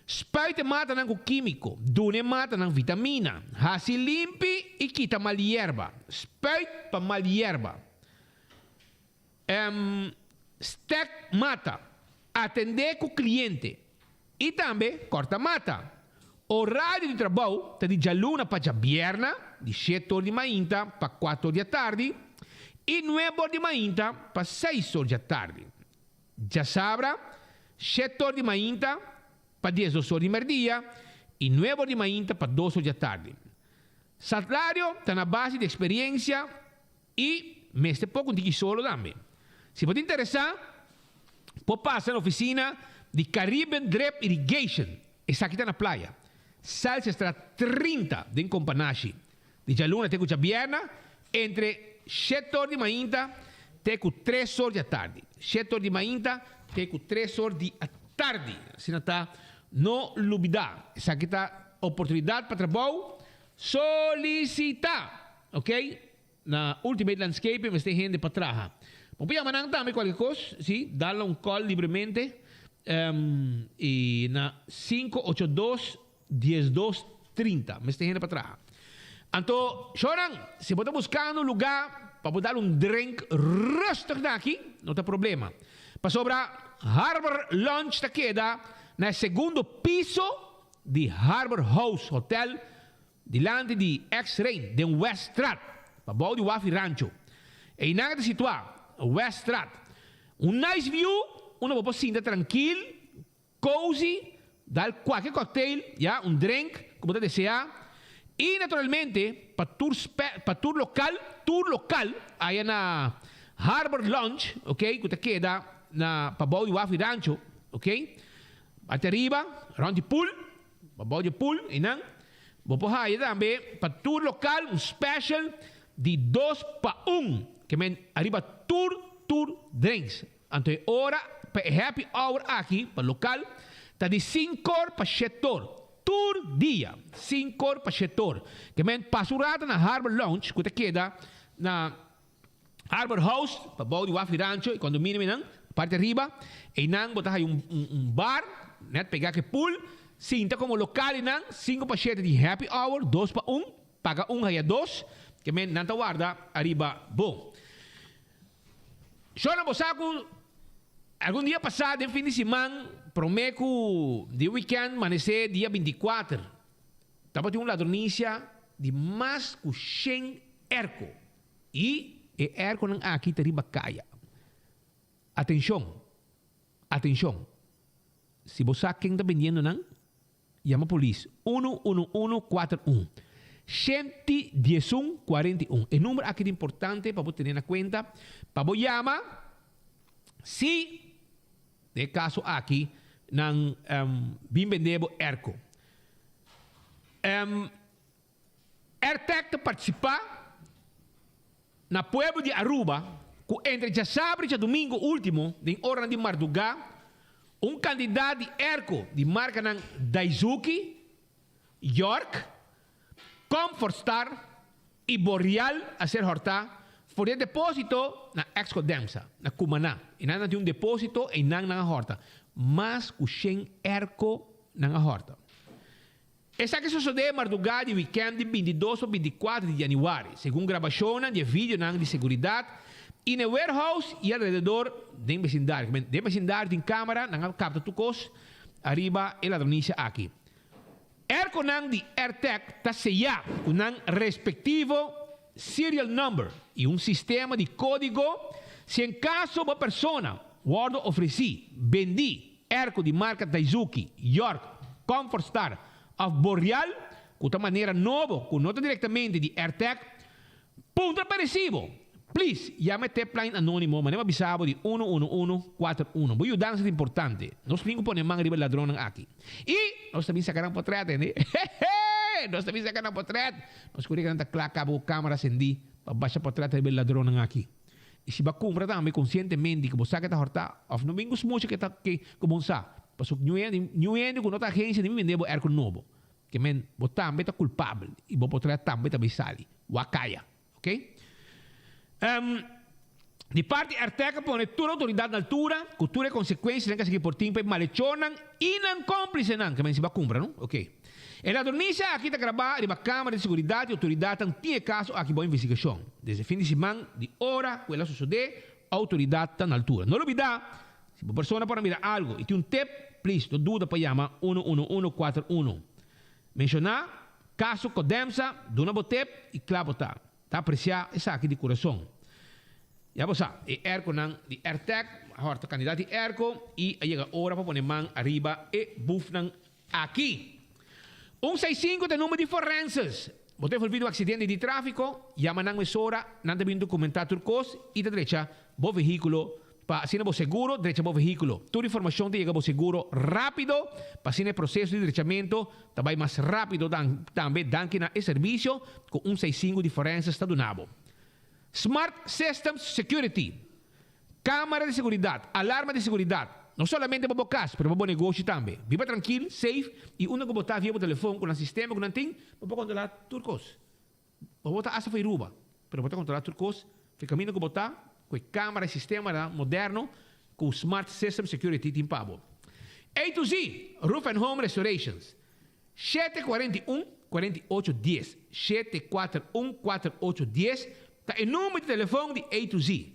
Speaker 20: Spuit e matanan ku kímiko, duna e matanan vitamina, hasi limpi i kita mal yerba. Spuit pa mal yerba. Stek mata, atendé ku kliente i tambe kòrta mata. Orario di trabou ta di djaluna pa djabièrna, di shete or di mainta pa kuater or di atardi i nuebe or di mainta pa seis or di atardi. Djasabra, shete or di mainta pa diesdos or di mèrdia i nuebe or di mainta pa dos or di atardi. Salario ta na base di eksperensia. I mester por ku tiki solo tambe. Si bo ta interesá, por pasa na ofisina di Caribbean Drip Irrigation. Esaki ta na Playa, Salsestraat 30 den Companashi. Di djaluna te ku djabierna, entre shete or di mainta te ku tres or di atardi. Shete or di mainta te ku tres or di atardi. Asina ta, no lubidá. Esaki ta oportunidat pa trabou. Solisitá! Ok, na Ultimate Landscaping mester hende pa traha. Bo por yama nan tambe cualkier cos, si, dal nan un call libremente y na 582 12 30 mester hende pa traha. Anto, shownan, si bo ta buscando un lugar pa bo dal un drink rustig na aki, no ta problema. Pasobra Harbor Lounge ta keda na e segundo piso di Harbor House Hotel Dilanti di X-Rain den Weststraat, pabou di Wafi Rancho. Einan e ta situá, Weststraat. Un nice view unda bo por sinta trankil, cozy, dal kualke cocktail, ya, un drink ku bo ta deseá. I naturalmente pa tur spe, pa tur lokal, tur lokal aya na Harbor Lounge, ok, ku ta keda na pabou di Wafi Rancho, ok. Bati ariba, rònt di pool. Pa bou di pool einan bo por haya tambe pa tur lokal un special di dos pa un ke men ariba tur tur drinks. Anto e ora pa e happy hour aki pa lokal ta di sinkor pa shetor tur dia sinkor pa shetor ke men pasa un rato na Harbor Lounge ku ta keda na Harbor House, pa bou di Wafi Rancho y condominio einan, parti ariba, einan bo ta haya un un bar, net pega cu e pool, sinta como local einan, cinco pa shete di happy hour, dos pa un, paga un haya dos, ke men nan ta warda ariba bo. Shona bo sa cu algun dia pasa den fin di siman, prome cu di weekend manece dia 24, tabatin un ladronicia di mas cu shen erco. I e erkonan aki ta riba kaya. Atenshon! Atenshon! Si bo sa ken ta bendiendo nan, yama polis, unu unu unu kuater un. Shenti diesun kuarenta i un. E number aki ta importante pa bo tene na kuenta pa bo yama si den e kaso aki nan bin bende bo erko. Airtec ta partisipá na pueblo di Aruba ku entre djasabra i djadumingu último den oranan di mardugá un kandidat di airco di markanan Daizuki, York, Comfort Star i Boreal a ser hòrtá for di e depósito na Exco Demsa na Cumaná. Einan nan tin un depósito einan nan a hòrta mas ku shen airco nan a hòrta. Esaki sosodé mardugá di wikènt di 22 pa 24 di yanüari, segun grabashonnan di e videonan di seguridat i na e warehouse i alrededor den besindario. Den besindario tin kámara, nan a kapta tur kos ariba e ladronisia aki. Erkonan di AirTag ta seyá ku nan respektivo serial number i un sistema di kódigo si en kaso bo persona wòrdu ofresí, bendí, Airco di marca Daizuki, York, Comfort Star of Boreal, cu ta manera nobo cu no ta directamente di AirTag, puntra pa recibo. Please, yama e tipline anonimo manera bo a bisa bo di 11141. Bo yudansa ta importante. Nos tin ku pone man riba e ladronnan aki. I nos ta bin saka nan potret, hende. Hehe! Nos ta bin saka nan potret. Nos kuri ku nan ta kla kaba ku kamera sendí pa basha potret riba e ladronnan aki. I si bo a kumpra tambe konsientemente ku bo sa ke ta hòrtá òf no bin ku smucha ke ta ke ku bo sa. Pasobra niun hende niun hende ku no ta agensia ni bin bende bo airco nobo. Ke men bo tambe ta kulpabel i bo potret tambe ta bai sali. Wak kaya. Ok. Di parti Ertec a pone tur outoridat na altura ku tur e konsekuensianan ku esaki por tin pa e malechornan i nan kómplisenan, ke men si bo a kumpra, no? Ok. E ladronisia aki ta grabá riba kámara di seguridat i outoridatnan tin e kaso aki bou investigashon. Desde fin di siman di ora ku el a sosodé, outoridat ta na altura. No lubidá, si bo persona por a mira algu i tin un tip, please no duda pa yama 11141. Menshoná kaso Codemsa, duna bo tip i kla bo ta. Ta apresiá esaki di kurason. Ya bo sa, e airconan di Airtec a hòrta kandidat di airco i a yega ora pa pone man ariba e bufnan aki. Un seis sinku ta e number di forenses. Bo ta envolví den un aksidente di tráfiko? Yama nan mesora, nan ta bin dokumentá tur kos i ta drecha bo vehíkulo Pa asina bo seguro drecha bo vehíkulo. Tur informashon ta yega bo seguro rápido pa asina e proseso di drechamentu ta bai mas rápido tambe danki na e servisio ku un seisinku di forenses ta duna bo. Smart Systems Security, Kámara di seguridat, alarma di seguridat, no solamente pa bo kas pero pa bo negoshi tambe. Biba trankil, safe i unda ku bo ta via bo telefon ku nan sistema ku nan tin bo por kontrolá tur kos. Bo bo ta hasta for Aruba, pero bo ta controla tur cos, fe caminda cu bo ta, cu e camera y sistema moderno cu Smart System Security tin pa bo. A to Z, Roof and Home Restorations, 741 48 dies, 741 48 dies ta e number di telefon di A to Z.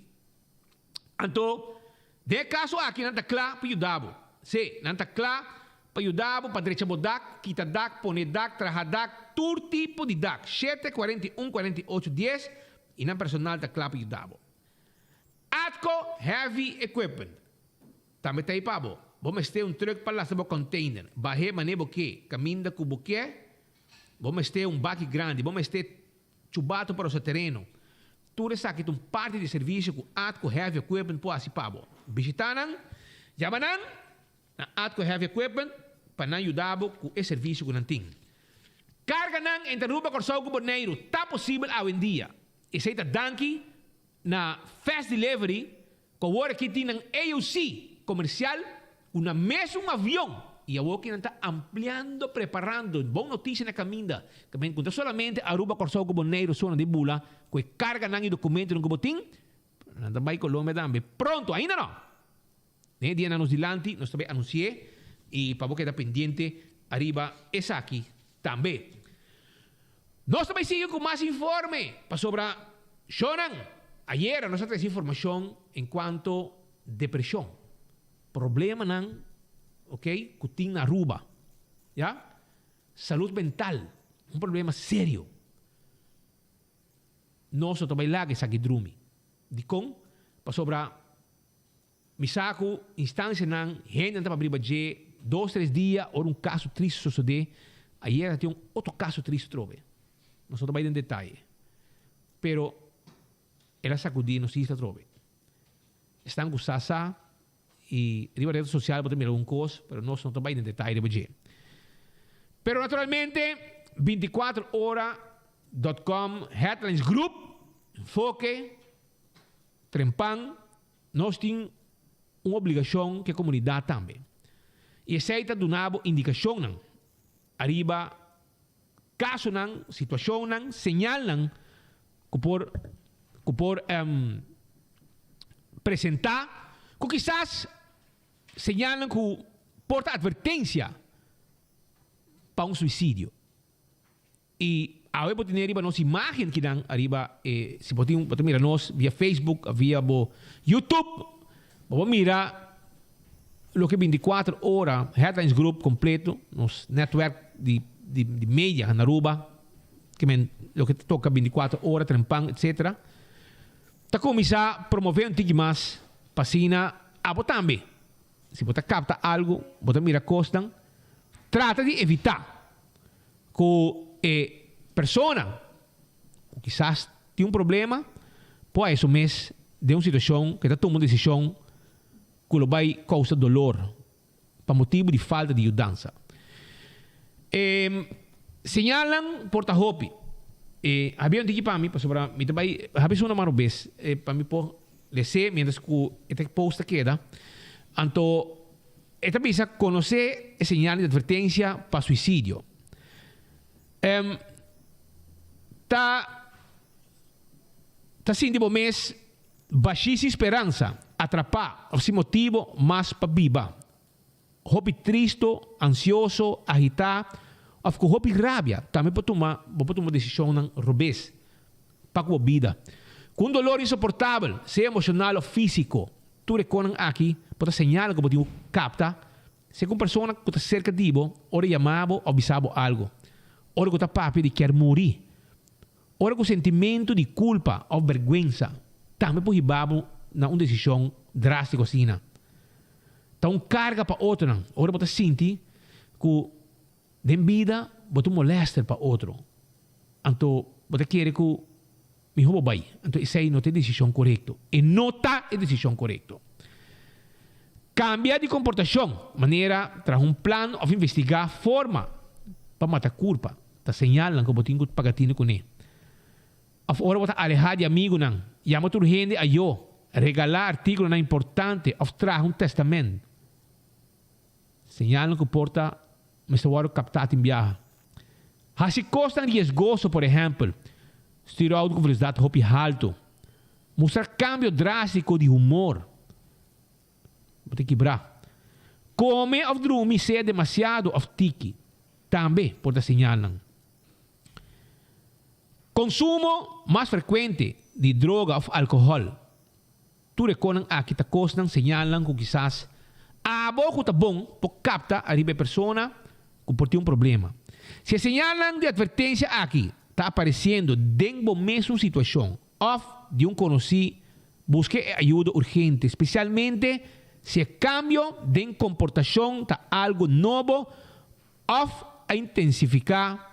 Speaker 20: Anto, den e kaso aki nan ta kla pa yuda bo. Sí, nan ta kla pa yuda bo pa drecha bo dak, kita dak, pone dak, traha dak, tur tipo di dak. 7 41 48 dies i nan personal ta kla pa yuda bo. Atco Heavy Equipment tambe ta ei pa bo. Bo mester un truck pa lastra bo container, bah'é manera bo ke, kaminda ku bo ke. Bo mester un baki grandi, bo mester Chubato pa rosa tereno. Tur esaki ta un parti di e servisio ku Atco Heavy Equipment por hasi pa bo. Bishitá nan, yama nan na Atco Heavy Equipment pa nan yuda bo ku e servisio ku nan tin. Karganan entre Aruba, Kòrsou ku Boneiru ta posibel awendia. Esei ta danki na Fast Delivery Ku awor aki tin nan AOC komersial ku nan mesun avion i awor ki nan ta ampliando, preparando, bon notisia na kaminda, ku men ku no ta solamente Aruba, Kòrsou ku Boneiru so nan di bula ku e karganan i dokumentonan ku bo tin, pero nan ta bai Colombia tambe pronto, ainda no! Den e dianan nos dilanti nos ta bai anunsi'é i pa bo keda pendiente ariba esaki tambe. Nos ta bai sigui ku mas informe pasobra shownan ayera nos a trese informashon en kuanto depreshon, problemanan ok ku tin na Aruba ya, salud mental un problema serio. Nos no ta bai laga esaki drumi. Dikon? Pasobra Mi sa ku instansianan, hendenan ta papia riba dje dos tres dia ora un kaso tristu sosodé. Ayera ta tin un otro kaso tristu trobe. Nos no ta bai den detaye. Pero el a sakudí nos isla trobe. Esnan ku sa sa i riba ret sosial bo ta mira algun kos, pero nos no ta bai den detaye riba dje. Pero naturalmente 24 ora dot com Headlines Group, Enfoke, Trempan, nos tin un obligashon ku e komunidat tambe. I esei ta duna bo indikashonnan ariba kasonan, situashonnan, señalnan ku por ku por presentá ku kisas señalnan ku por ta atvertensia pa un suisidio. I awe bo tene riba nos imagen kinan ariba e si bo tin bo ta mira nos via Facebook of via bo YouTube bo por mira loke 24 ora Headlines Group completo nos netwerk di di di media na Aruba ke men loke ta toca 24 ora trempan etcetera ta cuminsa promove un tiki mas pa asina abo tambe si bo ta capta algo bo ta mira cosnan trata di evita Ku e persona ku kisas tin un problema. Por a su mes den un situacion cu e ta tuma un decision cu lo bay causa dolor pa motibo di falta di yudansa. E señalnan por ta hopi. E habia un tiki pa mi pasobra mi ta bay habi su nomás un bes pa mi por les'é mientras cu e ta post ta keda. Anto e ta bisa conoce e señal di advertencia pa suicidio. Ta ta sinti bo mes Bashí sin speransa, atrapá òf sin motibo mas pa biba. Hopi tristo, ansioso, agitá òf ku hopi rabia tambe por tuma bo por tuma desishonnan robes pa ku bo bida. Ku un dolor insoportabel, sea emoshonal òf físiko, tur e konan aki por ta señal ku bo tin ku kapta si ku un persona ku ta serka di bo ora yama bo òf bisa bo algu ora ku ta papia di kier muri. Ora ku sentimentu di kulpa òf bèrgwensa tambe por hiba bo na un desishon drástiko asina, ta un karga pa otronan. Ora bo ta sinti ku den bida bo ta un molèster pa otro, anto bo ta kere ku mihó bo bai. Anto esei no ta e desishon korekto. E no ta e desishon korekto. Kambia di komportashon, manera traha un plan òf investigá forma pa mata kurpa. Ta señalnan ku bo tin ku paga tinu kuné. Òf ora bo ta alehá di amigunan, yama tur hende ayó, regalá artíkulonan importante òf traha un tèstamènt. Señalnan ku por ta mester wòrdu kaptá tin biaha. Hasi kosnan riesgoso, por ehèmpel, stuur outo ku velosidat hopi haltu, mustra kambio drástiko di humor. Bo ta kibrá. Kome òf drumi sea demasiado òf tiki tambe por ta señalnan. Konsumo mas frekuente di droga òf alkohòl. Tur e konan aki ta kosnan, señalnan ku kisas abo ku ta bon por kapta ariba e persona ku por tin un problema. Si e señalnan di atvertensia aki ta aparesiendo den bo mesun situashon òf di un konosí, buska e ayuda urgente, spesialmente si e kambio den komportashon ta algu nobo òf a intensifiká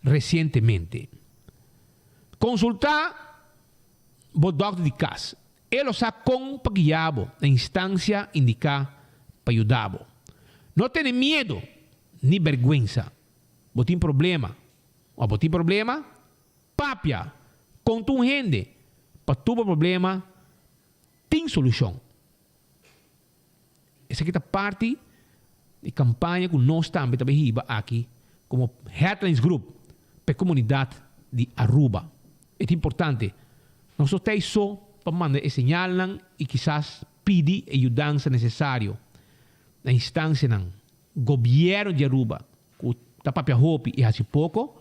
Speaker 20: resientemente. Konsultá bo dòkter di kas. E lo sa kon pa guia bo na instansia indiká pa yuda bo. No tene miedu ni bèrgwensa. Bo tin problema òf bo tin problema? Papia konta un hende pa tur bo problema tin solushon. Esaki ta parti di kampaña ku nos tambe ta bay hiba aki komo Headlines Group pa e komunidat di Aruba. E ta importante. Nos no ta ei so pa manda e señalnan i kisas pidi e yudansa nesesario na instansianan, gobièrnu di Aruba ku ta papia hopi i hasi poko.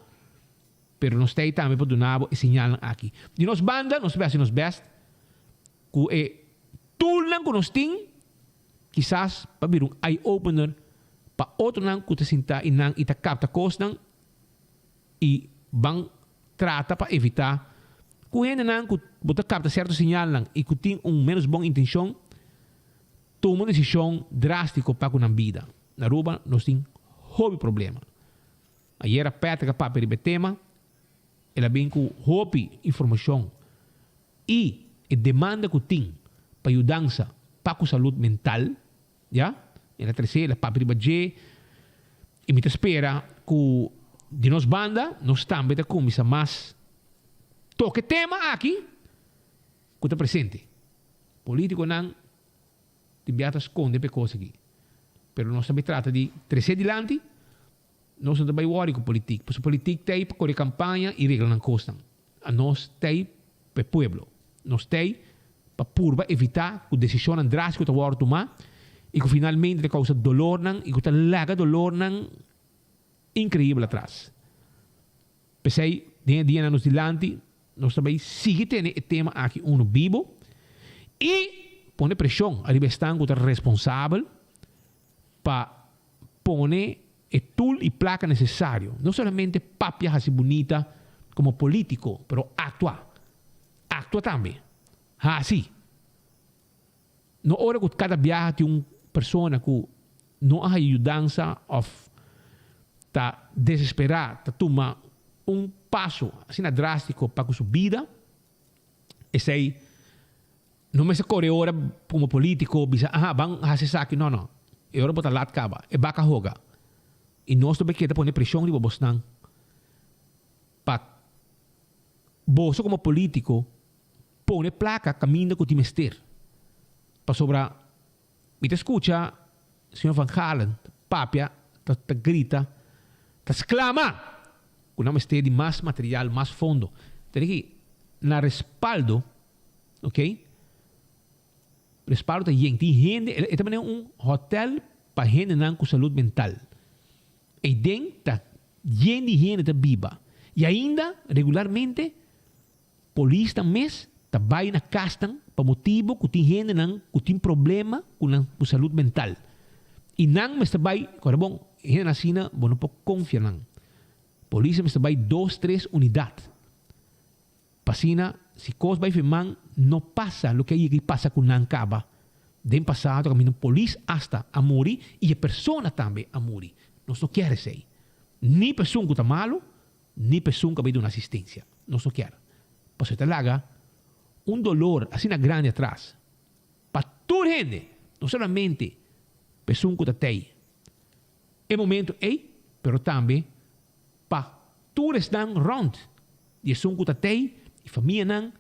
Speaker 20: Pero nos ta ei tambe pa duna bo e señalnan aki. Di nos banda nos ta bai hasi nos bèst ku e toolnan ku nos tin, kisas pa bira un eye opener pa otronan ku ta sinta i nan i ta kapta kosnan i ban trata pa evitá ku hendenan ku bo ta kapta sierto señalnan i ku tin un ménos bon intenshon tuma un desishon drástiko pa ku nan bida. Na Aruba nos tin hopi problema. Ayera Patrick a papia riba e tema, el a bin ku hopi informashon i e demanda ku tin pa yudansa pa ku salud mental, ya, el a trese, el a papia riba dje i mi ta spera ku di nos banda nos tambe ta kuminsá mas toka e tema aki ku ta presente. Politikonan tin bia ta skonde pa e kos aki, pero nos tambe trata di trese dilanti. Nos no ta bai wòri ku politik, pasobra politik ta ei pa kore kampaña i regla nan kosnan. Anos ta ei pa e pueblo. Nos ta ei pa purba evitá ku desishonnan drástiko ta wòrdu tumá i ku finalmente ta kousa dolornan i ku ta laga dolornan inkreibel atras. P'esei, den e dianan nos dilanti, nos ta bai sigui tene e tema aki unu bibo i pone preshon ariba esnan ku ta responsabel pa pone e tool y placa necesario, no solamente papia haci bunita como politico, pero actua, actua tambe, haci. No ora cu cada biaha tin un persona cu no a haya yudansa of ta desespera ta tuma un paso asina drastico pa cu su bida. Esei no mester kore ora komo polítiko bisa aha ban hasi esaki no no e ora bo ta lat kaba e baka hoga i nos lo keda pone preshon riba bosnan pa boso komo polítiko pone plaka kaminda ku tin mester pasobra Mi ta skucha señor Van Galen ta papia, ta ta grita, ta sklama ku nan mester di mas material, mas fondo. Ta di na respaldo, ok, respaldo ta yen. Tin hende, e ta manera un hotel pa hendenan ku salud mental. Eiden ta yen di hende ta biba. I ainda regularmente Polisnan mes ta bai na kasnan pa motibo ku tin hendenan ku tin problema ku nan ku salud mental i nan mester bai kòrda bon hendenan asina bo no por konfia nan. Polisnan mester bai dos tres unidat pa asina si kos bai firman no pasa loke a yega i pasa ku nan kaba den pasado kaminda polis asta a muri i e persona tambe a muri. Nos no kier esei ni pa esun ku ta malu Ni pa esun ku a bai duna asistensia. Nos no kier. Pasobra e ta laga un dolor asina grandi atras pa tur hende, no solamente pa esun ku ta tei e momento ei, pero tambe pa tur esnan rònt di esun ku ta tei, e famianan,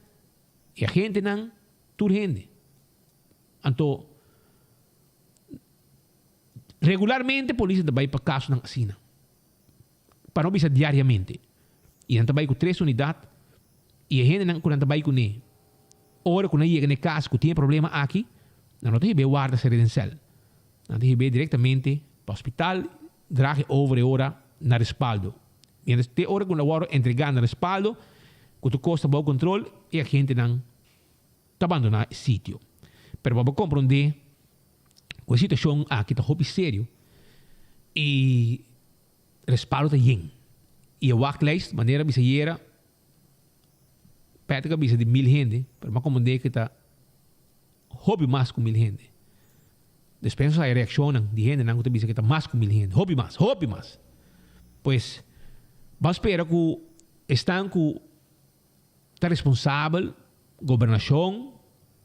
Speaker 20: e agentenan, tur hende. Anto, regularmente polis ta bai pa kasonan asina. pa no bisa diariamente. I nan ta bai ku tres unidat i e hendenan ku nan ta bai kuné, ora ku nan yega na e kas ku tin e problema aki, nan no ta hib'é warda seredencial. Nan ta hib'é direktamente pa hospital, draag e over e ora na respaldo. Mientras te ora ku nan wòrdu entregá na respaldo, ku tur kos ta bou kontrol, e agentenan ta bandoná e sitio. Pero pa bo komprondé ku e situashon aki ta hopi serio i Respaldo ta yen. I e wachtlijst, manera bisa ayera, Patrick a bisa di mil hende, pero mi a komprendé ku ta hopi mas ku mil hende. Despues nos haya reakshonnan di hendenan ku ta bisa ku ta mas ku mil hende, hopi mas, hopi mas. Pues, ban spera ku esnan ku ta responsabel, gobernashon,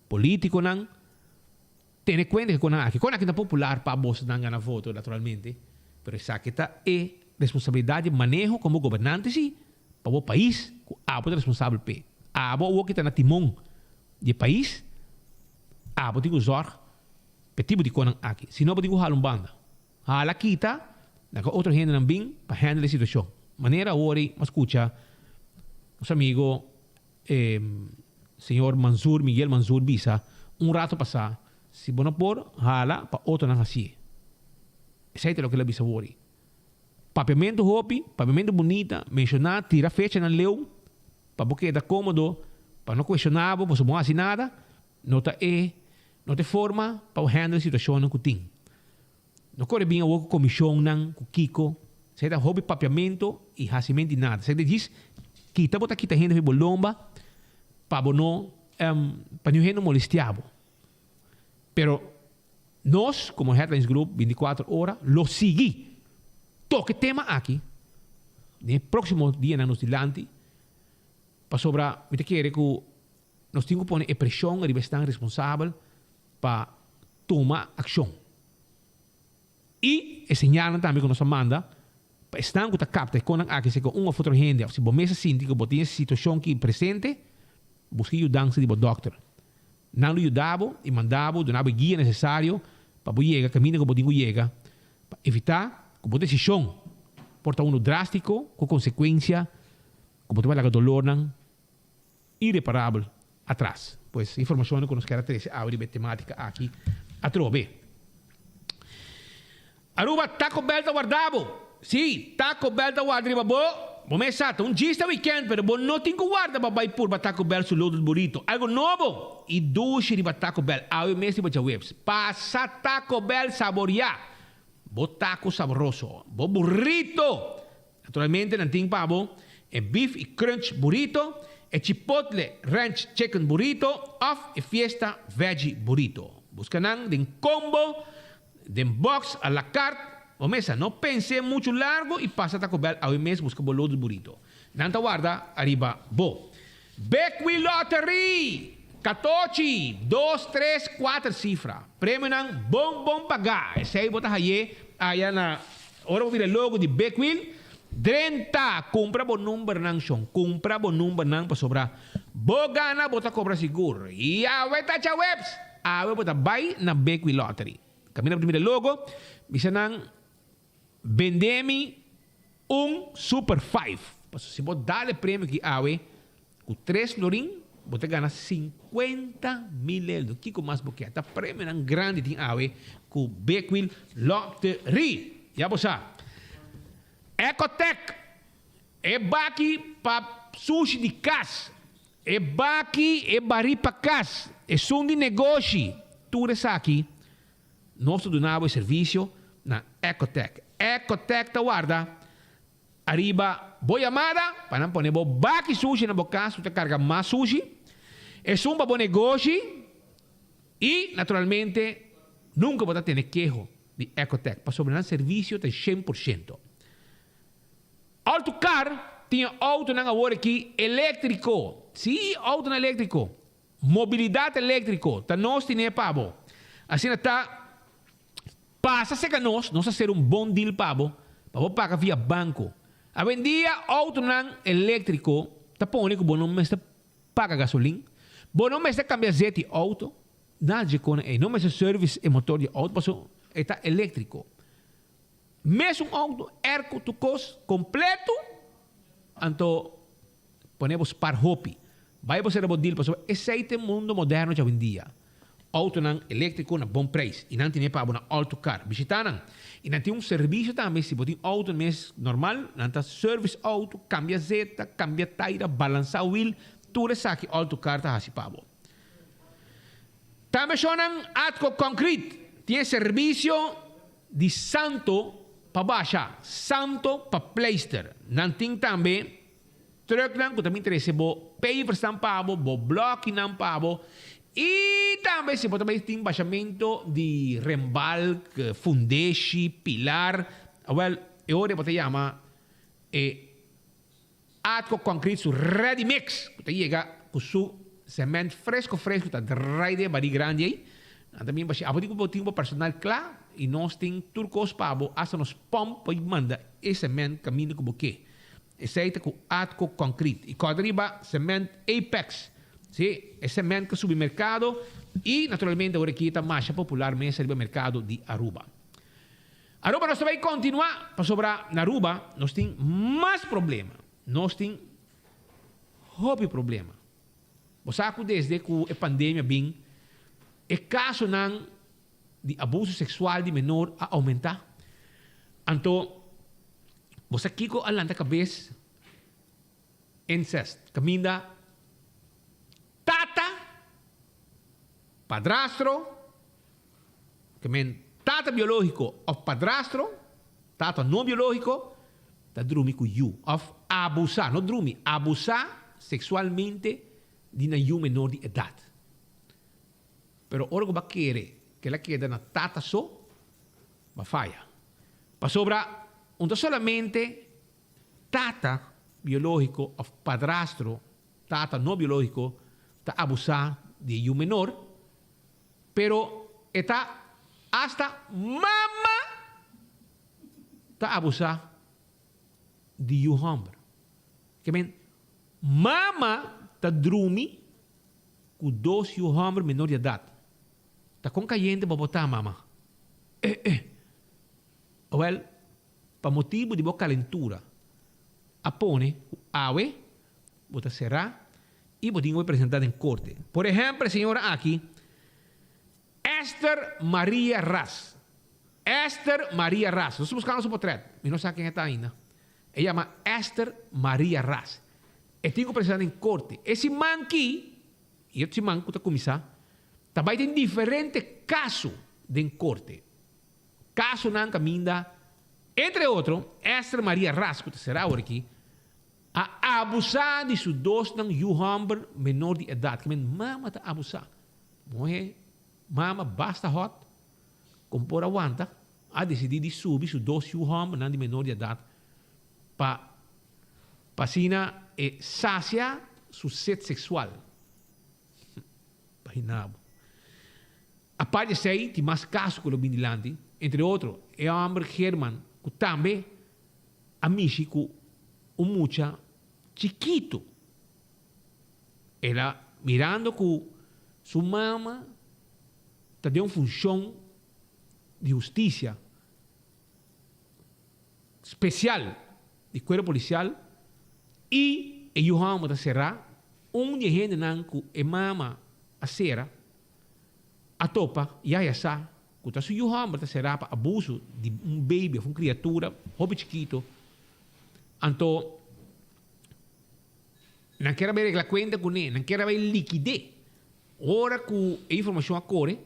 Speaker 20: politikonan, Tene kuenta ku konan aki. Konan aki ta popular pa bosonan gana voto naturalmente, pero esaki ta e responsabilidat di maneho komo gobernante si pa bo pais ku abo ta responsabel p'e. Abo awor ki ta na timon di e pais, abo tin ku zòrg p'e tipo di konan aki. Si no bo tin ku hala un banda. Hala kita laga otro hendenan bin pa handle e situashon. Manera awor ei m'a skucha nos amigo E señor Manzur, Miguel Manzur bisa un rato pasá, si bo no por hala pa otronan hasié. Esei ta loke el a bisa wori. Papiamentu hopi, papiamentu bunita, menshoná, tira fechanan leu pa bo keda kómodo, pa no kuestioná bo pasobra bo no hasi nada, no ta e no ta e forma pa bo handle situashonnan ku tin. No kore bin awor ku komishonnan, ku kiko. Esei ta hopi papiamentu i hasimentu di nada. Esei ta djis kita bo ta kita hende for bo lomba pa bo no pa niun hende no molestia bo. Pero nos komo Headlines Group 24 ora lo sigui toka e tema aki den e próksimo dianan nos dilanti pasobra mi ta kere ku nos tin ku pone e preshon riba esnan responsabel pa tuma akshon. I e señalnan tambe ku nos a manda pa esnan ku ta kapta e konan aki si ku un òf otro hende òf si bo mes a sinti ku bo tin e situashon ki presente, buska yudansa di bo dòkter. Nan lo yuda bo i manda bo, duna bo e guia nesesario pa bo yega kaminda ku bo tin ku yega pa evitá ku bo desishon por ta unu drástiko ku konsekuensia ku bo ta bai laga dolornan ireparabel atras. Pues informashonnan ku nos kier a trese awe riba e tematika aki atrobe. Aruba, Taco Bell ta warda bo! Sí, Taco Bell ta warda riba bo! Bo mes sa, ta un djis ta weekend, pero bo no tin ku warda pa bai purba Taco Bell su loaded burrito. Algo nobo i dushi riba Taco Bell awe mes riba djaweps. Pasa Taco Bell saboria bo taco sabroso, bo burrito! Naturalmente nan tin pa bo e beef y crunch burrito, e chipotle ranch chicken burrito of e fiesta veggie burrito. Busca nan den combo, den box, a la carte. Bo mesa no pense mucho largo y pasa Taco Bell awe mes busca bo loaded burrito. Nan ta warda ariba bo. Big Wheel Lottery! Katochi, dos, tres, kuater sifra. Premionan bon bon pagá. Esei bo ta hay'é aya na ora bo mira e logo di Big Wheel. Drenta! Kumpra bo numbernan shon. Kumpra bo numbernan pasobra bo gana bo ta kobra sigur. I awe ta djaweps! Awe bo ta bai na Big Wheel Lottery. Kaminda bo ta mira e logo, bisa nan Bende mi un Super Five. Pasobra si bo dal e premio aki awe ku tres florin, bo ta gana 50,000 eldo. Kiko mas bo kier? Ta premionan grandi tin awe ku Big Wheel Lottery. Ya bo sa. Ecotec, e baki pa sushi di kas, e baki, e barí pa kas, esun di negoshi, tur esaki Nos ta duna bo e servisio na Ecotec. Ecotec ta warda ariba bo yamada pa nan pone bo baki sushi na bo kas ku ta karga mas sushi, esun pa bo negoshi i naturalmente nunka bo ta tene keho di Ecotec pasobra nan servisio ta shen por shento. Autocar tin e outonan awor aki eléktriko. Sí, outonan eléktriko. Mobilidat eléktriko ta nos tine pa bo. Asina ta, pasa serka nos, nos ta ser un bon deal pa bo, pa bo paga via banko. Awendia outonan eléktriko ta pone ku bo no mester paga gasolin, bo no mester kambia zet di outo, nada dje kona ei. No mester service e motor di outo pasobra e ta eléktriko. Mesun outo, airco, tur kos kompleto, anto Pone bo spar hopi. Bai bo sera bo deal pasobra esei ta e mundo moderno djawendia. Autonan electrico na bon prijs y nan tene pa bo na Alto Car. Bishita nan. Y nan tin un servicio tambe si bo tin auto mes normal nan ta service auto, cambia zeta, cambia taira, balansa wiel, tur esaki Alto Car ta haci pa bo. Tambe shownan Atco Concrete tin e servicio di santo pa basha, santo pa pleister. Nan tin tambe Trucknan ku ta bin trese bo paversnan pa bo, bo blòkinan pa bo i tambe si bo ta bai tin bashamentu di rembalk, fundeshi, pilar, awèl e ora bo ta yama e Atco Concrete su ready mix ku ta yega ku su sement fresco fresco ta drai den e barí grandi ei. Nan ta bin basha. Abo di ku bo tin bo personal kla i nos tin tur kos pa bo, asta nos pòmp pa manda e sement kaminda ku bo ke. Esei ta ku Atco Concrete. I kòrda riba cement Apex. Sí, e cement ku subi merkado i naturalmente awor aki ta masha popular mes riba merkado di Aruba. Aruba nos ta bai kontinuá pasobra na Aruba nos tin mas problema. Nos tin hopi problema. Bo sa ku desde ku e pandemia bin e kasonan di abuso seksual di menor a oumentá. Anto bo sa kiko a lanta kabes? Incest, kaminda tata, padrastro, ke men tata biológiko òf padrastro, tata no biológiko, ta drumi ku yu òf abusá, no drumi, abusá seksualmente di nan yu menor di edat. Pero ora ku bo a kere ku el a keda na tata so, bo a faya. Pasobra un ta solamente tata biológiko òf padrastro, tata no biológiko, ta abusá di e yu menor, pero e ta asta mama ta abusá di yu hòmber. Ke men, mama ta drumi Ku dos yu hòmber menor di edat. Ta kon kayente bo bo ta, mama? Eh, eh. Awèl, pa motibu di bo kalentura a pone ku awe bo ta será i bo tin ku bai presentá den korte. Por ehèmpel, e señora aki, Esther Maria Ras. Esther Maria Ras. Nos ta buskando su potrèt. Mi no sa ken e ta ainda. E yama Esther Maria Ras. E tin ku presentá den korte. E siman ki i otro siman ku ta kuminsá ta bai tin diferente kaso den korte. Kasonan kaminda entre otro Esther Maria Ras ku ta será awor aki a abusá di su dosnan yu hòmber menor di edat. Kimen mama ta abusá. Muhé mama basta hòt kon por a wanta a disidí di subi su dos yu hòmbernan di menor di edat pa pa asina e sasia. su set seksual. Imagina bo. Apart di esei tin mas kaso ku lo bin dilanti, entre otro e hòmber German ku tambe a mishi ku un mucha chikitu. El a mirando ku su mama ta den un funshon di hustisia spesial di kuerpo polisial i e yu hòmber ta será, un di e hendenan ku e mama a sera a topa i a haya sa ku ta su yu hòmber ta será pa abuso di un baby òf un kriatura hopi chikito, anto nan kier a bai regla kuenta kuné, nan kier a bai likid'é. Ora ku e informashon a kore,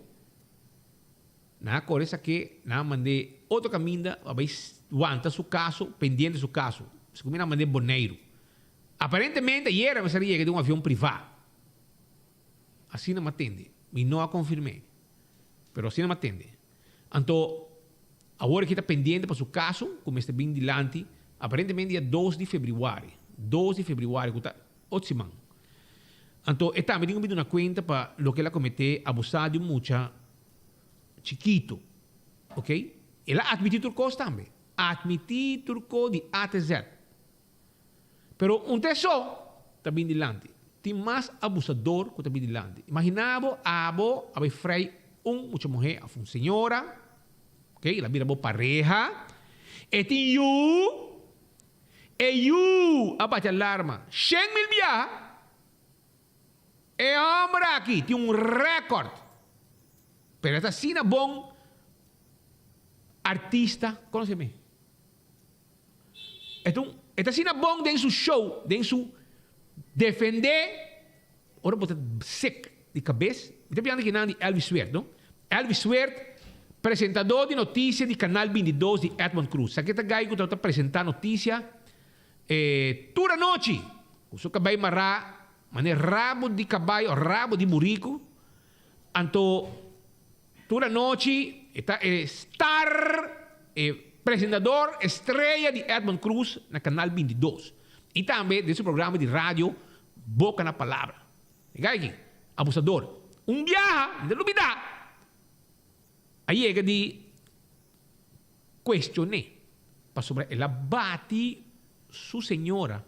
Speaker 20: Nan a kore esaki, nan a mand'é otro kaminda pa bai wanta su kaso, pendiente su kaso. Segun mi nan a mand'é Boneiru. Aparentemente ayera a mester a yega den un avion privá. Asina mi a tende. Mi no a konfirm'é, pero asina mi a tende. Anto awor aki ta pendiente pa su kaso ku mester bin dilanti aparentemente dia dos di febrüari, dos di febrüari ku ta otro siman. Anto e tambe tin ku bin duna kuenta pa loke el a kometé, abusá di un mucha chikito, ok? El a admiti tur cos tambe, admiti tur cos di A te Z. Pero un te so ta bin dilanti. Tin mas abusador cu ta bin dilanti. Imagina bo, abo a bay frei un mucha muhe of un señora, ok? El a bira bo pareha, e tin yu, e yu a bati alarma 100,000 biaha, E homber aki tin un record, pero e ta asina bon artista, conoce mi? E ta un, e ta asina bon den su show, den su defende, ora bo ta sick di cabes, mi ta piensa kinan di Elvis Sweert, no? Elvis Sweert, presentador di noticia di Canal 22 di Edmond Croes. Sa ke ta guy cu ta presenta noticia E tur anochi, ku su kabei mará manera rabo di kabai o rabo di buriku, anto tur anochi e ta e star, e presentador estrella di Edmond Croes na Kanal 22 i tambe den su programa di radio Boka na Palabra. E gai aki, abusador. Un biaha, mi ta lubidá, a yega di cuestion'é pasobra el a bati su señora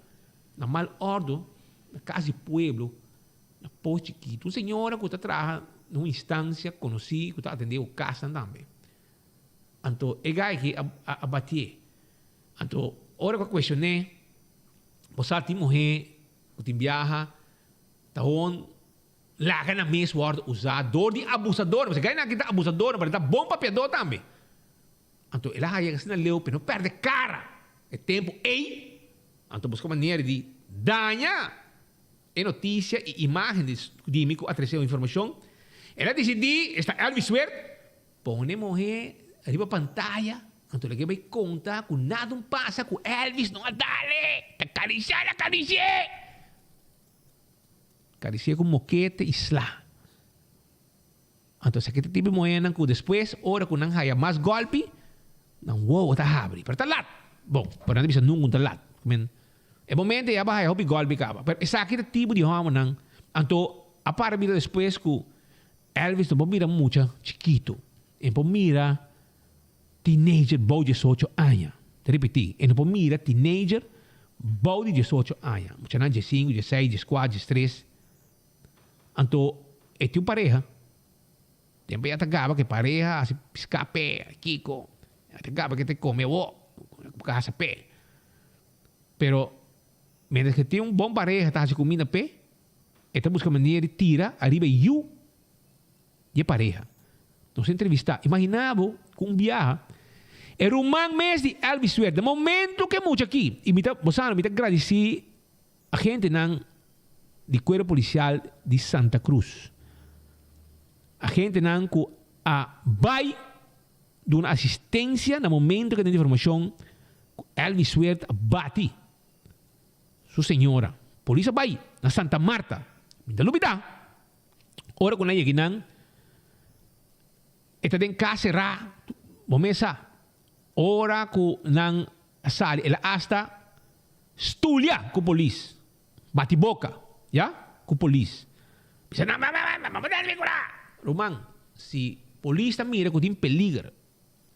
Speaker 20: na mal ordo na cas di pueblo na Pos Chiquito. Un señora cu ta traha na un instancia conoci cu ta atende cu casnan tambe. Anto e guy aki a batié. Anto ora cu a cuestion'é, bo sa tin muher cu tin biaha ta hon Laga nan mes wòrdu usá dor di abusadornan, pasobra gainan aki ta abusadornan, pero nan ta bon papiadó tambe. Anto el a haña asina leu pa e no pèrdè kara e tempu ei, anto buska manera di daña e notisia i imágen di mi ku a trese informashon. El a disidí, esta Elvis Sweert, pone muhé riba pantaya, anto el a ke bai konta ku nada un pasa ku Elvis no a dale, ta karisiá, el a karisi'é. Karisié ku mokete i sla. Anto esaki ta tipo di muhénan ku despues ora ku nan haya mas gòlpi, nan wowo ta habri. Pero ta lat. Bon, pero nan ta bisa nungu ta lat. Men, e momento ya bo a haya hopi gòlpi kaba. Pero esaki ta tipo di hòmbernan. Anto a para bira despues ku Elvis no por mira mucha chikitu. E por mira teenager bou diesocho aña. Ta ripití, e no por mira teenager bou di diesocho aña. Muchanan diesinku, dieseis, dieskuater, diestres. Anto e tin un pareha. Tempu ya ta gaba ku e pareha hasi piská p'e, kiko. Ya ta gaba ku e ta kome awó, ku kasa p'e. Pero mientras ku e tin un bon pareha ta hasi kuminda p'e, e ta buska manera di tira ariba e yu di e pareha. Nos a entrevistá. Imaginá bo ku un biaha e ruman mes di Elvis Suert, na momento ku e mucha aki, i mi ta, bo sa, mi ta gradisí agentenan di Kuerpo Polisial di Santa Cruz, agentenan ku a bai duna asistensia na momento ku a tene informashon ku Elvis Suert a bati su señora. Polis a bai na Santa Marta. Mi ta lubidá. Ora ku nan yega nan, e ta den kas será, bo mes sa. Ora ku nan a sali, el a asta stulia ku polis, bati boka. Ya? Ku polis. Bisa nan, ma, ma, ma, ma, ma, Ruman, si polis ta mira ku tin peliger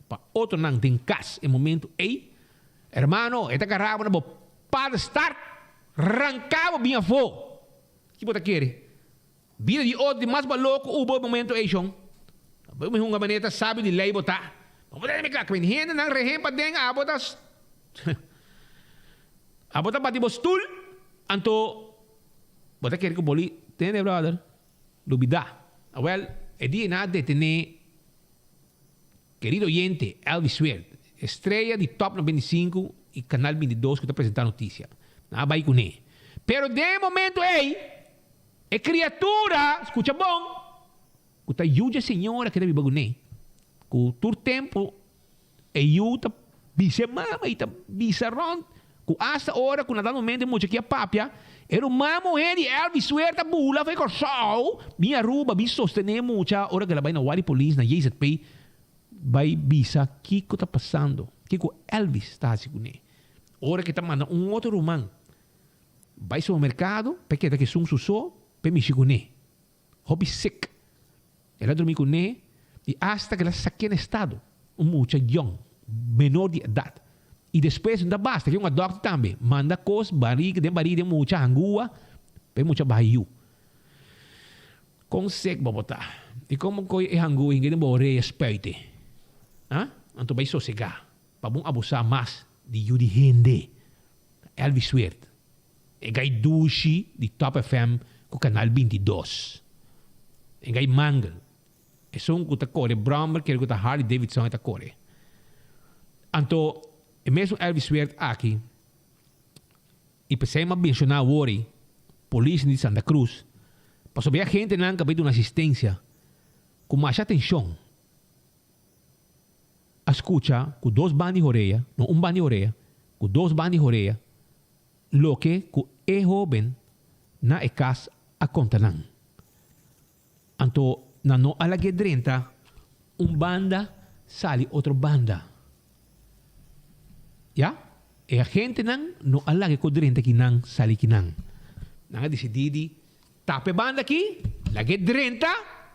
Speaker 20: pa otronan den kas e momento ei, hermano, e ta gará bo na bo pa start, ranká bo bin afó. Ki bo ta kere? Bida di otro tin mas balor ku ubo e momento ei, shon. Bo mi hunga manera ta sabi di lei bo ta. Bo por tene mi kla, kwen hendenan rehen paden, abo ta abo ta bati bo stul, anto bo ta kere ku boli tene brother, lubida. Awel, e dia nan a detene Querido oyente, Elvis Sweert, estrella di Top 95 y Canal 22 cu ta presenta noticia. Nan a bay cune. Pero den e momento ey, e criatura, scucha bon, cu ta yu dje señora cu ta biba cune, cu tur tempo e yu ta bisa e mama y ta bisa rond, cu hasta ora cu na tal momento e mucha ki a papia, e ruman muher di Elvis Sweert a bula for e Corsou bin Aruba bin sostene e mucha ora cu el a bay na Wari Police na JZP bay bisa kico ta pasando, kico Elvis ta haci cune. Ora cu e ta manda un otro ruman bay supermercado pa e keda cu esun su so pa e mishi cune. Hopi sik. El a drumi ku ne i asta ku el a sak'é na estado, un mucha yòn, menor di edat. I despues no ta basta, ke un adòkter tambe manda kos barik den barik den mucha hangua pa e mucha baha yu. Kon sik bo por ta? I kon bo kohe e hangua hinga den bo orea spuite? Ha? Anto bai sosegá pa bo abusá mas di yu di hende. Elvis Sweert. E gai dushi di Top FM ku Kanal 22. E gai mangel. Esun ku ta kore brommer kere ku ta Harley Davidson e ta kore. Anto e mesun Elvis Sweert aki i p'esei m'a menshoná awor ei polis di Santa Cruz pasobra e agentenan ku a bai duna asistensia ku masha atenshon a skucha ku dos ban di horea, no un ban di horea, ku dos ban di horea Loke ku e hóben na e kas a konta nan. Anto nan no a lag'é drenta un banda sali otro banda. Ya, e agentenan no a lag'é ku drenta kinan sali kinan. Nan a disidí di tapa e banda aki, lag'é drenta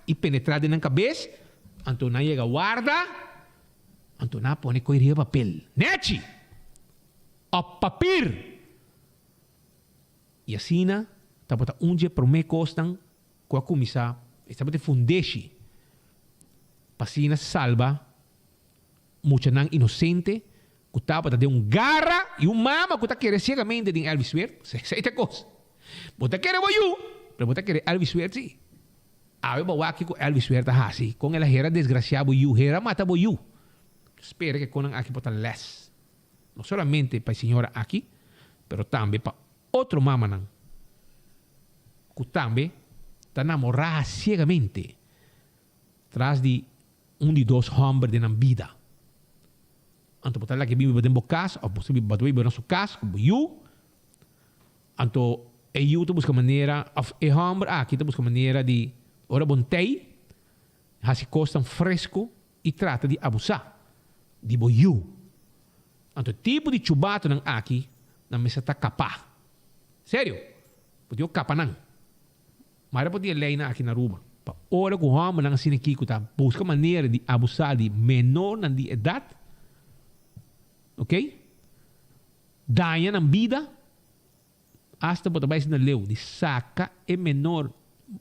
Speaker 20: i penetrá den nan kabes. Anto nan yega warda, anto nan a pone koe riba papel. Nechi! Op papir! I asina tabata un dje promé kosnan ku a kuminsá, e tabata e fundeshi pa asina salba muchanan inosente ku tabata den un gara i un mama ku ta kere siegamente den Elvis Sweert. Esei ta e kos. Bo ta kere bo yu, pero bo ta kere Elvis Sweert si. Awe bo wak kiko Elvis Sweert a hasi, kon el a hera desgrasiá bo yu, hera mata bo yu. Spera ku e konan aki por ta lès. No solamente pa e señora aki, pero tambe pa otro mamanan cu tambe ta namora ciegamente tras di un di dos homber den nan bida. Anto bo ta laga e bin biba den bo cas of bo ta biba na su cas cu bo yu, anto e yu ta busca manera of e homber aki ta busca manera di ora bo ntey haci cosnan fresco i trata di abusá di bo yu. Anto e tipo di chubatonan aki nan mester ta kapá. Serio, bo tin ku kapa nan. Mara por tin e leinan aki na Aruba pa ora ku hòmbernan asina aki ku ta buska manera di abusá di menornan di edat, ok, daña nan bida, Asta bo ta bai asina leu di saka e menor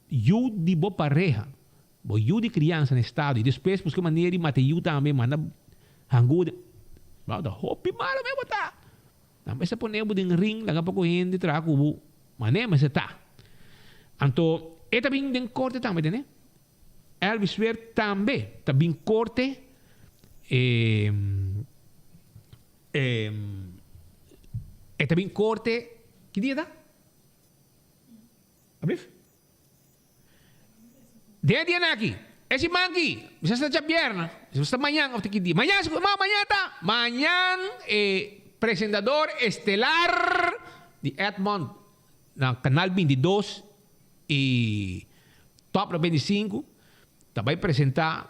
Speaker 20: yu di bo pareha, bo yu di kriansa na estado i despues buska manera di mata e yu tambe, manda hangu den. Bo ta hopi malo me bo ta. Nan mester pone bo den ring laga poko hende traha ku bo, mane mester ta. Anto e ta bin den korte tambe tene. Elvis Sweer tambe ta bin korte e. E e ta bin korte ki dia ta? Ablief? Den e dianan aki, e siman aki, bisa si ta djabièrnè, bisa si ta mañan òf ta ki dia. Mañan sigur, ma mañan ta, mañan e presentador estelar di Edmond na Kanal 22 i Top 95 ta bai presentá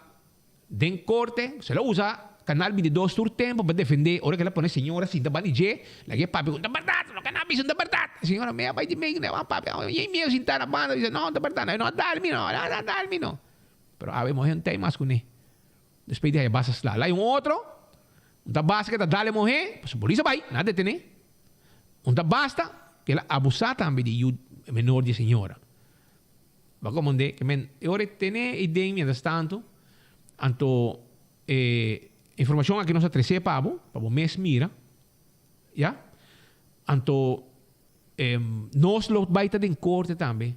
Speaker 20: den korte, se lo usa. Canal 22 tur tempo pa defende ora cu el a pone señora sinta banda di dje, laga e papia cu ta berdad, loke nan a bisa ta berdad. E señora mea bay di mey cu nan papia, y miedo sinta na banda bisa no ta berdad, no a dal mi no, no a dal mi no. Pero awe mohe un tey mas cune. Despues di haya basta sla. Lai un otro, un ta basta cu ta dal e mohe, pasobra polis a bay, nan a detene. Un ta basta cu el a abusa tambe di yu menor di e señora. Bo a komprendé? Ke men e ora e tene e den mientras tanto, anto e informashon aki nos a tresé pa bo, pa bo mes mira, ya. Anto nos lo bai ta den korte tambe,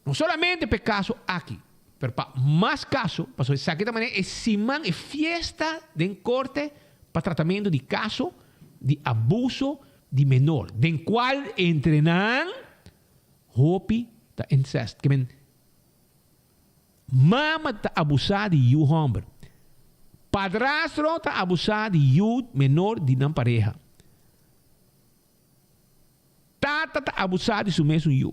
Speaker 20: no solamente pa e kaso aki, pero pa mas kaso, pasobra esaki ta manera e siman, e fiesta den korte pa tratamentu di kaso di abuso di menor, den kual entre nan Hopi ta incest. Ke men mama ta abusá di yu hòmber. Padrastro ta abusá di yu menor di nan pareha. Tata ta abusá di su mesun yu.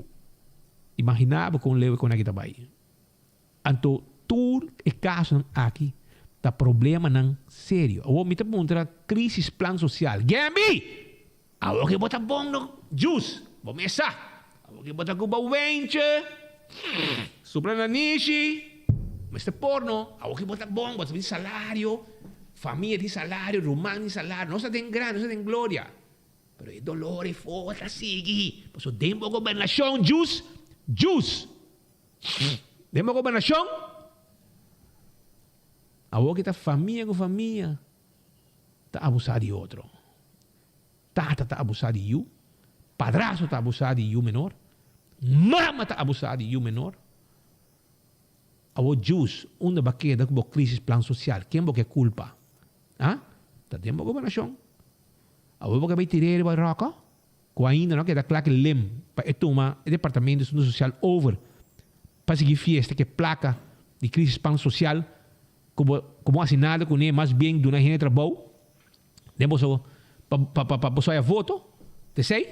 Speaker 20: Imaginá bo kon leu e kon aki ta bai. Anto tur e kasonan aki ta problemanan serio. Awor mi ta puntra Crisis Plan Social, Gembi! Awor ke bo ta bon no Jus, bo mes sa. Awor ke bo ta ku bo wentje, supla nanishi, mester por no. Awor ke bo ta bon, bo ta bin salario, famia tin salario, ruman tin salario, nos ta den grandi, nos ta den gloria. Pero e dolor e fogo ta sigui, pasobra den bo gobernashon, Jus, Jus! Den bo gobernashon, awor ki ta famia ku famia ta abusá di otro. Tata ta abusá di yu, padrastro ta abusá di yu menor, mama ta abusá di yu menor. Awor Jus, unda bo a keda ku bo krisis plan sosial? Ken bo ke kulpa? Ha? Ta den bo gobernashon. Awor bo ke bai tir'é riba ròkò? Ku ainda no a keda kla ku lem pa e tuma e Departamento di Asuntu Sosial over pa sigui fiesta ku e plaka di krisis pan sosial ku bo ku bo hasi nada kuné mas bien duna hende trabou den boso pa pa pa boso haya voto t'esei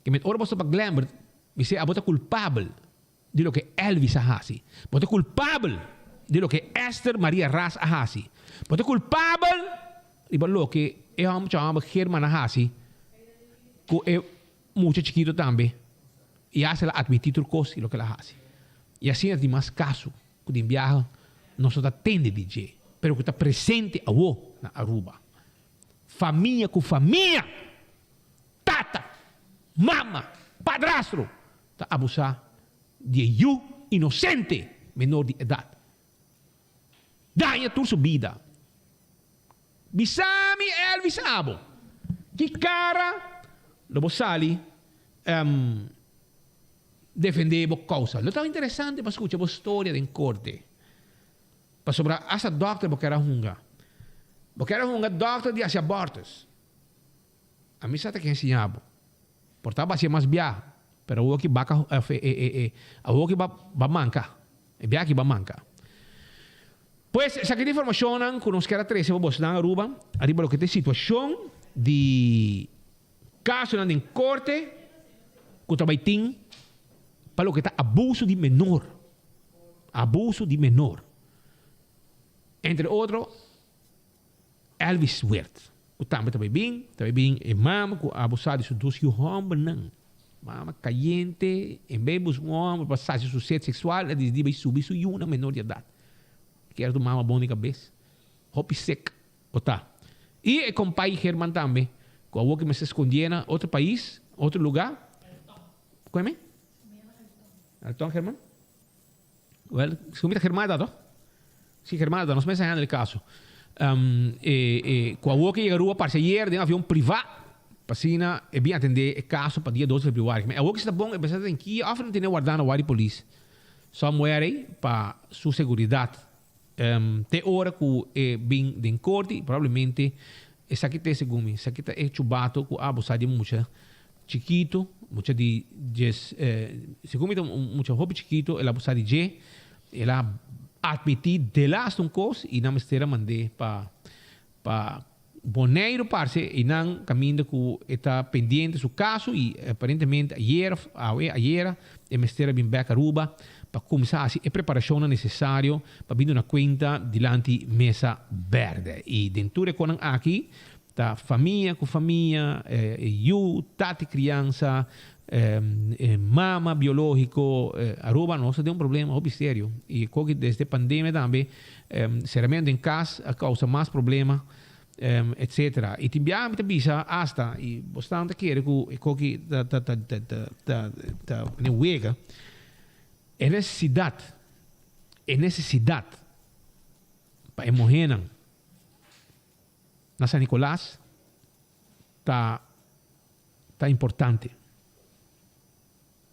Speaker 20: ke met ora boso ta pa Glenbert mi se abo ta kulpabel di loke Elvis a hasi bo ta kulpabel di loke Esther Maria Ras a hasi bo ta kulpabel Riba loke e hòmber chòmber German a hasi ku e mucha chikito tambe i hasta el a atmití tur kos di loke el a hasi. I asina tin mas kaso ku den biaha nos no ta tende di dje, pero ku ta presente awo na Aruba. Famia ku famia, tata, mama, padrastro ta abusá di e yu inosente menor di edat. Daña tur su bida. Bisa mi Elvis abo ki cara lo bo sali defende bo causa. Lo ta interesante pa scucha bo storia den corte. Pasobra hasta dokter bo kier a hunga. Bo kier a hunga dokter di haci abortus. Ami sa ta ken siña bo. Por ta bacia mas bia, pero awor ki baka awor ki ba manca. E bia aki ba manca. Pues esaki ta informacionnan cu nos kier a trece pa bosnan Aruba ariba loke ta e situacion di casonan den corte cu ta bay tin pa loke ta abuso di menor. Abuso di menor. Entre otro Elvis Wert, ku tambe ta bai bin, ta bai bin e mama ku a abusá di su dos yu hòmbernan. Mama kayente, en bes busca un hòmber pa sacia su sed seksual, a disidí bai subi su yunan menor di edat. Kier tu mama bon di kabes. Hopi sek bo ta. I e kompai Herman tambe, ku awor ke mester skondié na otro pais, otro lugá. Kon e mi? Elton Herman? Wel, si mi ta Germada toch? Si Germada, nos mester handle e caso. Um, e, e, cu awor que yega Aruba parce ayer den avion priva, pa asina e bin atende e caso pa dia 2 de februari. Ma awor que si ta bon, e mester ta den kia of nan tene warda na warda di polis somewhere ey pa su seguridad. Um, te ora cu e bin den corte, probablemente esaki ta e segun mi, esaki ta e chubato cu a abusa di mucha chikito, mucha di djes, segun mi ta un mucha hopi chikito, el a abusa di dje, el a admiti delaste un cos y nan mester a mand'e pa pa. Boneiru parse einan kaminda ku e ta pendiente su kaso i aparentemente ayer of awe ayera e mester a bin bek Aruba pa kuminsá hasi e preparashonnan nesesario pa bin duna kuenta dilanti mesa bèrdè. I den tur e konan aki ta famia ku famia, e yu, tati kriansa, e mama biológiko. Aruba nos ta den un problema hopi serio i koki desde pandemia tambe Seramentu den kas a kousa mas problema, etcetera. I tin biaha mi ta bisa asta, i bosnan ta kere ku e koki ta ta ta ta ta ta ta pone wega, e nesesidat, e nesesidat pa e muhénan na San Nicolas ta ta importante.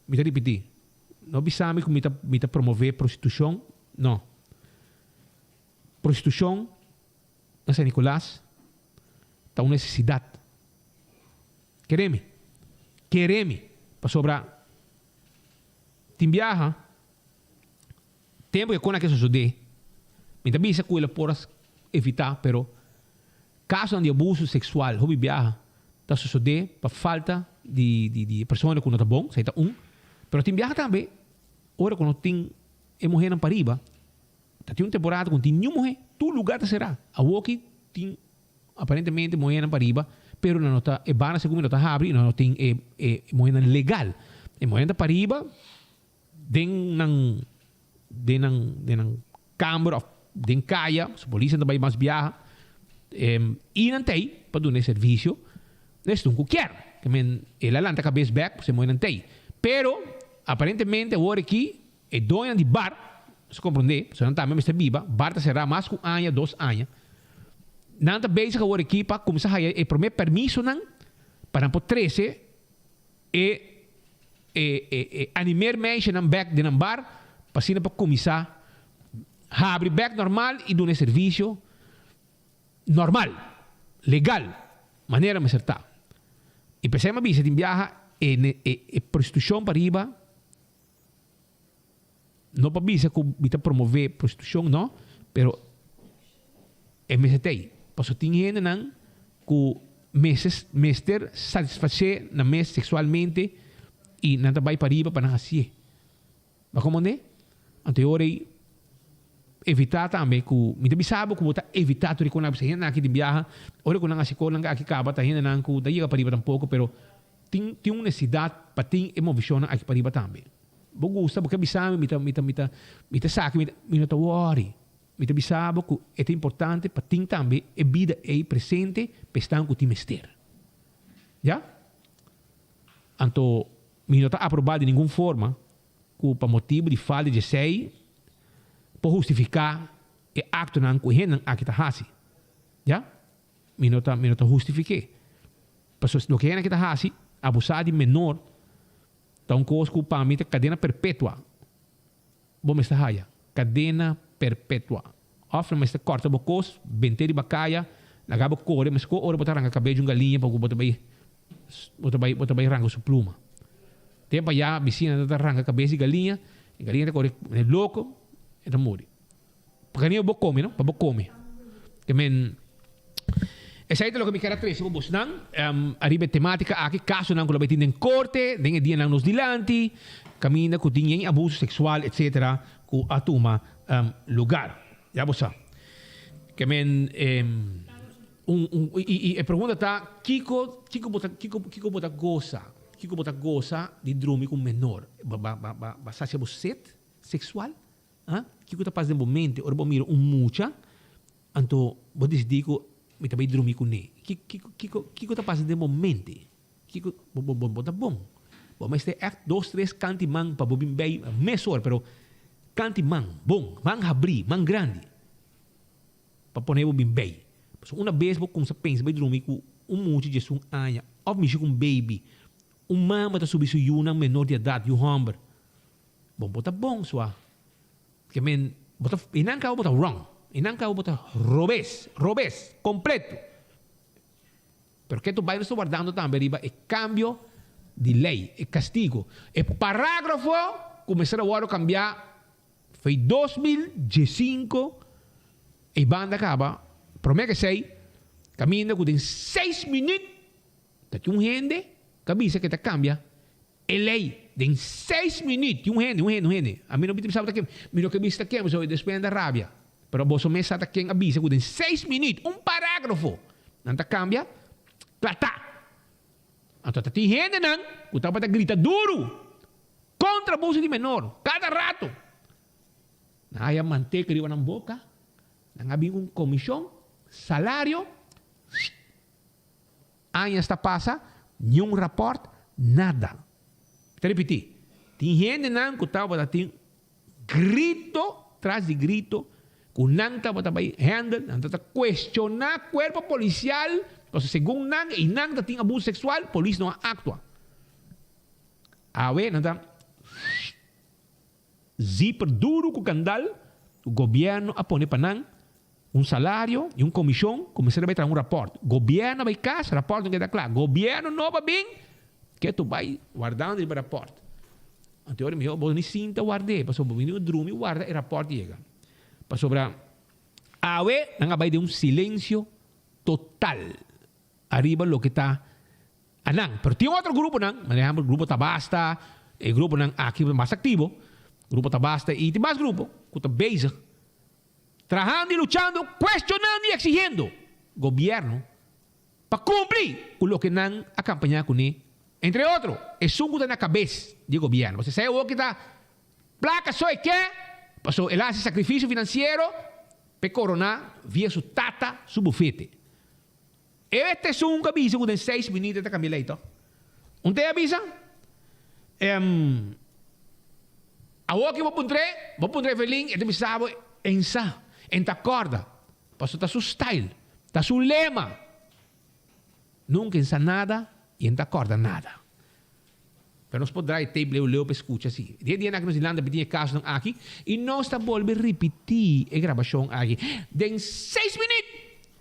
Speaker 20: Mi ta ripití, no bisa mi ku mi ta mi ta promové prostitushon, no. Prostitushon na San Nicolas ta un nesesidat. Kere mi, kere mi, pasobra tin biaha tempu ke kon a ke sosodé, mi ta bisa ku el a por a evitá, pero Kasonan di abuso seksual hopi biaha ta sosodé pa falta di di e persona ku no ta bon, esei ta un. Pero tin biaha tambe ora ku no tin e muhénan pariba, ta tin un temporada ku no tin niun muhé, tur lugá ta será. Awoki tin aparentemente muhénan pariba, pero nan no ta, e barnan segun mi no ta habri i nan no tin e e muhénan legal. E muhénan ta pariba den nan den nan den nan kamber of den kaya, su polisnan ta bai mas biaha, i nan ta ei pa duna e servisio na esun ku kier. Ke men el a lanta kabes bek pasobra e moe nan ta ei. Pero aparentemente awor aki e doñonan di bar, nos a komprondé, pasobra nan tambe mester biba, bar ta será mas ku un aña, dos aña, nan ta bezig awor aki pa kuminsá haya e promé permisonan pa nan por trese e e e animer meisjenan bek den nan bar pa asina pa kuminsá habri bek normal i duna e servisio normal, legal, manera mester ta. I p'esei mi a bisa tin biaha e e e prostitushon pariba no pa bisa ku mi ta promové prostitushon no, pero e mester ta ei. Pasobra tin hendenan ku mester mester satisfasé nan mes seksualmente i nan ta bai pariba pa nan hasié. Bo a komprondé? Anto e ora ei evitá tambe ku mi ta bisa bo ku bo ta evitá tur e konan pasobra hendenan aki tin biaha ora ku nan hasi konan aki kaba ta hendenan ku ta yega pariba tampoko pero tin tin un nesesidat pa tin e movishonnan aki pariba tambe. Bo gusta bo ke bisa mi mi ta mi ta mi ta mi ta saki mi ta mi no ta wòri. Mi ta bisa bo ku e ta importante pa tin tambe e bida ei presente pa esnan ku tin mester. Ya? Anto mi no ta aprobá di ningun forma ku pa motibu di falta di esei por hustifiká e aktonan ku e hendenan aki ta hasi. Ya? Mi no ta mi no ta hustifik'é. Pasobra loke e hendenan aki ta hasi, abusá di menor, ta un kos ku pa mi ta kadena perpetua. Bo mester haya kadena perpetua. Òf nan mester kòrta bo kos, bent'é riba kaya, laga bo kore, meskó ora bo ta ranka kabei di un galiña paku bo ta bai bo ta bai bo ta bai ranka su pluma. Tempu ayá bisiñanan ta ranka kabes di galiña, e galiña ta kore manera loko, e ta muri. Pa galiña bo kome no, pa bo kome. Ke men esei ta loke mi ker a trese pa bosnan ariba e tematika aki, kasonan ku lo bai tin den korte den e dianan nos dilanti, kaminda ku tin yen abuso seksual etsetera ku a tuma lugar. Ya bo sa. Ke men un un i e pregunta ta kiko kiko bo ta kiko kiko bo ta gosa kiko bo ta gosa di drumi ku un menor? Ba ba ba ba sasia bo set seksual? Ha? Kiko ta pasa den bo mente ora bo mira un mucha, anto bo disidí ku mi ta bai drumi kuné? Kiko, kiko, kiko ta pasa den bo mente? Kiko, bo, bo, bo, bo ta bon. Bo mester ègt dos, tres kanti man pa bo bin bei mesora, pero kanti man, bon, man habrí, man grandi, pa pone bo bin bei. Pasobra una bes bo kumsa pensa bai drumi ku un mucha djesun aña òf mishi ku un baby, un mama ta subi su yunan menor di edat, yu hòmber, Bon, bo ta bon sua. Ke men, bo ta, i nan kaba bo ta wrong. I nan kaba bo ta robes, robes, kompleto. Pero ke tu bai nos ta wardando tambe riba e kambio di lei, e kastigo. E paragrafo ku mester a wòrdu kambiá fei 2015 ei banda kaba, promé ke esei. Kaminda ku den seis minüt ta tin un hende ku a bisa ku e ta kambia e lei. Den seis minüt tin un hende, un hende, un hende. Ami no bisa ta ken, mi no ke bisa ta ken pasobra despues nan ta rabia. Pero boso mes sa ta ken a bisa ku den seis minüt un parágrafo nan ta kambia, kla ta. Anto ta tin hendenan ku tabata grita duru kontra abuso di menor kada rato. Nan a haya manteka riba nan boka, nan a bin ku un komishon, salario, añas ta pasa, niun rapòrt, nada. Mi ta ripití, tin hendenan ku tabata tin grito tras di grito ku nan tabata bai handle, nan tabata kuestioná kuerpo polisial, pasobra segun nan i nan ta tin abuso seksual, polis no a aktua. Awe nan ta Zipper duru ku kandal ku gobièrnu a pone pa nan, un salario i un komishon ku mester a bai traha un rapòrt. Gobièrnu a bai kas, rapòrt no keda kla. Gobièrnu nobo a bin, ketu bai wardando riba rapòrt. Anto ora mihó bo ni sinta ward'é, pasobra bo bini drumi warda e rapòrt yega. Pasobra awe nan a bai den un silensio total ariba loke ta Anan, pero tin otro gruponan, por ehempel grupo Tabasta, e gruponan aki mas aktivo, grupo Tabasta i tin mas grupo ku ta bezig trahando i luchando, kuestionando i eksigiendo gobièrnu pa kumpli ku loke nan a kampañá kuné, entre otro esun ku ta na kabes di e gobièrnu. Pasobra esei awor ki ta plaka so e ke, pasobra el a hasi sakrifisio finansiero pa e koroná via su tata su bufete. E ta esun ku a bisa ku den seis minüt e ta kambia lei tòg? Un te a bisa? Em, awor ki bo puntr'é, bo puntra Evelyn, e ta bisa bo en sa, en ta kòrda, pasobra ta su style, ta su lema. Nunka en sa nada i en ta kòrda nada. Pero nos por draai tape leu leu pa e skucha si. Den e dianan aki nos di lanta bitin e kasonan aki i nos ta bolbe ripití e grabashon aki. Den seis minüt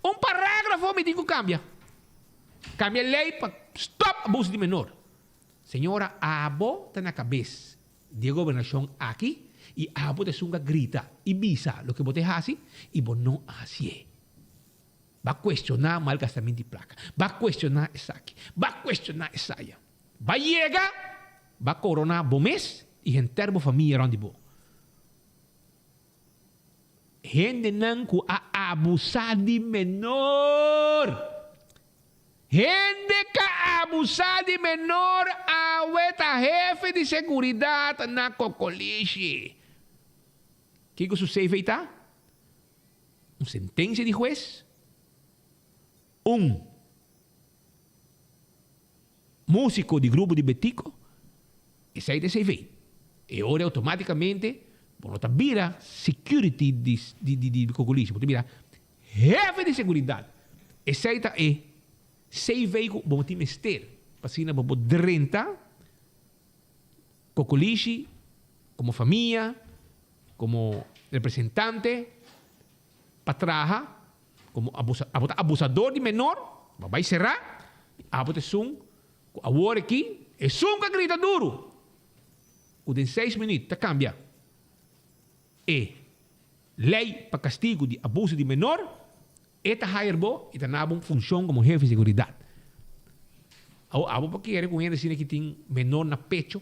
Speaker 20: un parágrafo mi tin ku kambia. Kambia lei pa stòp abuso di menor. Señora abo ta na kabes di e gobernashon aki i abo ta esun ku a grita i bisa loke bo ta hasi i bo no a hasié. Ba cuestiona malgastamento di placa. Ba cuestiona esaki. Ba cuestiona esaya. Ba yega, ba corona bo mes y henter bo famia rond di bo. Hendenan cu a abusa di menor. Hende ca abusa di menor awe ta hefe di seguridad na Cocolishi. Kico su CV ta? Un sentencia di hues, un musico di grupo di Betico, esey ta e CV. E ora automaticamente bo no ta bira security di di di Cocolishi, bo ta bira hefe di seguridad. Esey ta e CV cu bo tin mester pa asina bo por drenta Cocolishi como famia, Como representante pa traha como abusa abo ta abusador di menor bo a bai sera abo ta esun cu awor aki esun cu a grita duro cu den seis minuut ta cambia e ley pa castigo di abuso di menor e ta hire bo y ta nabo un funcion como hefe di seguridad awor abo por kere cu un hende asina ki tin menor na pecho.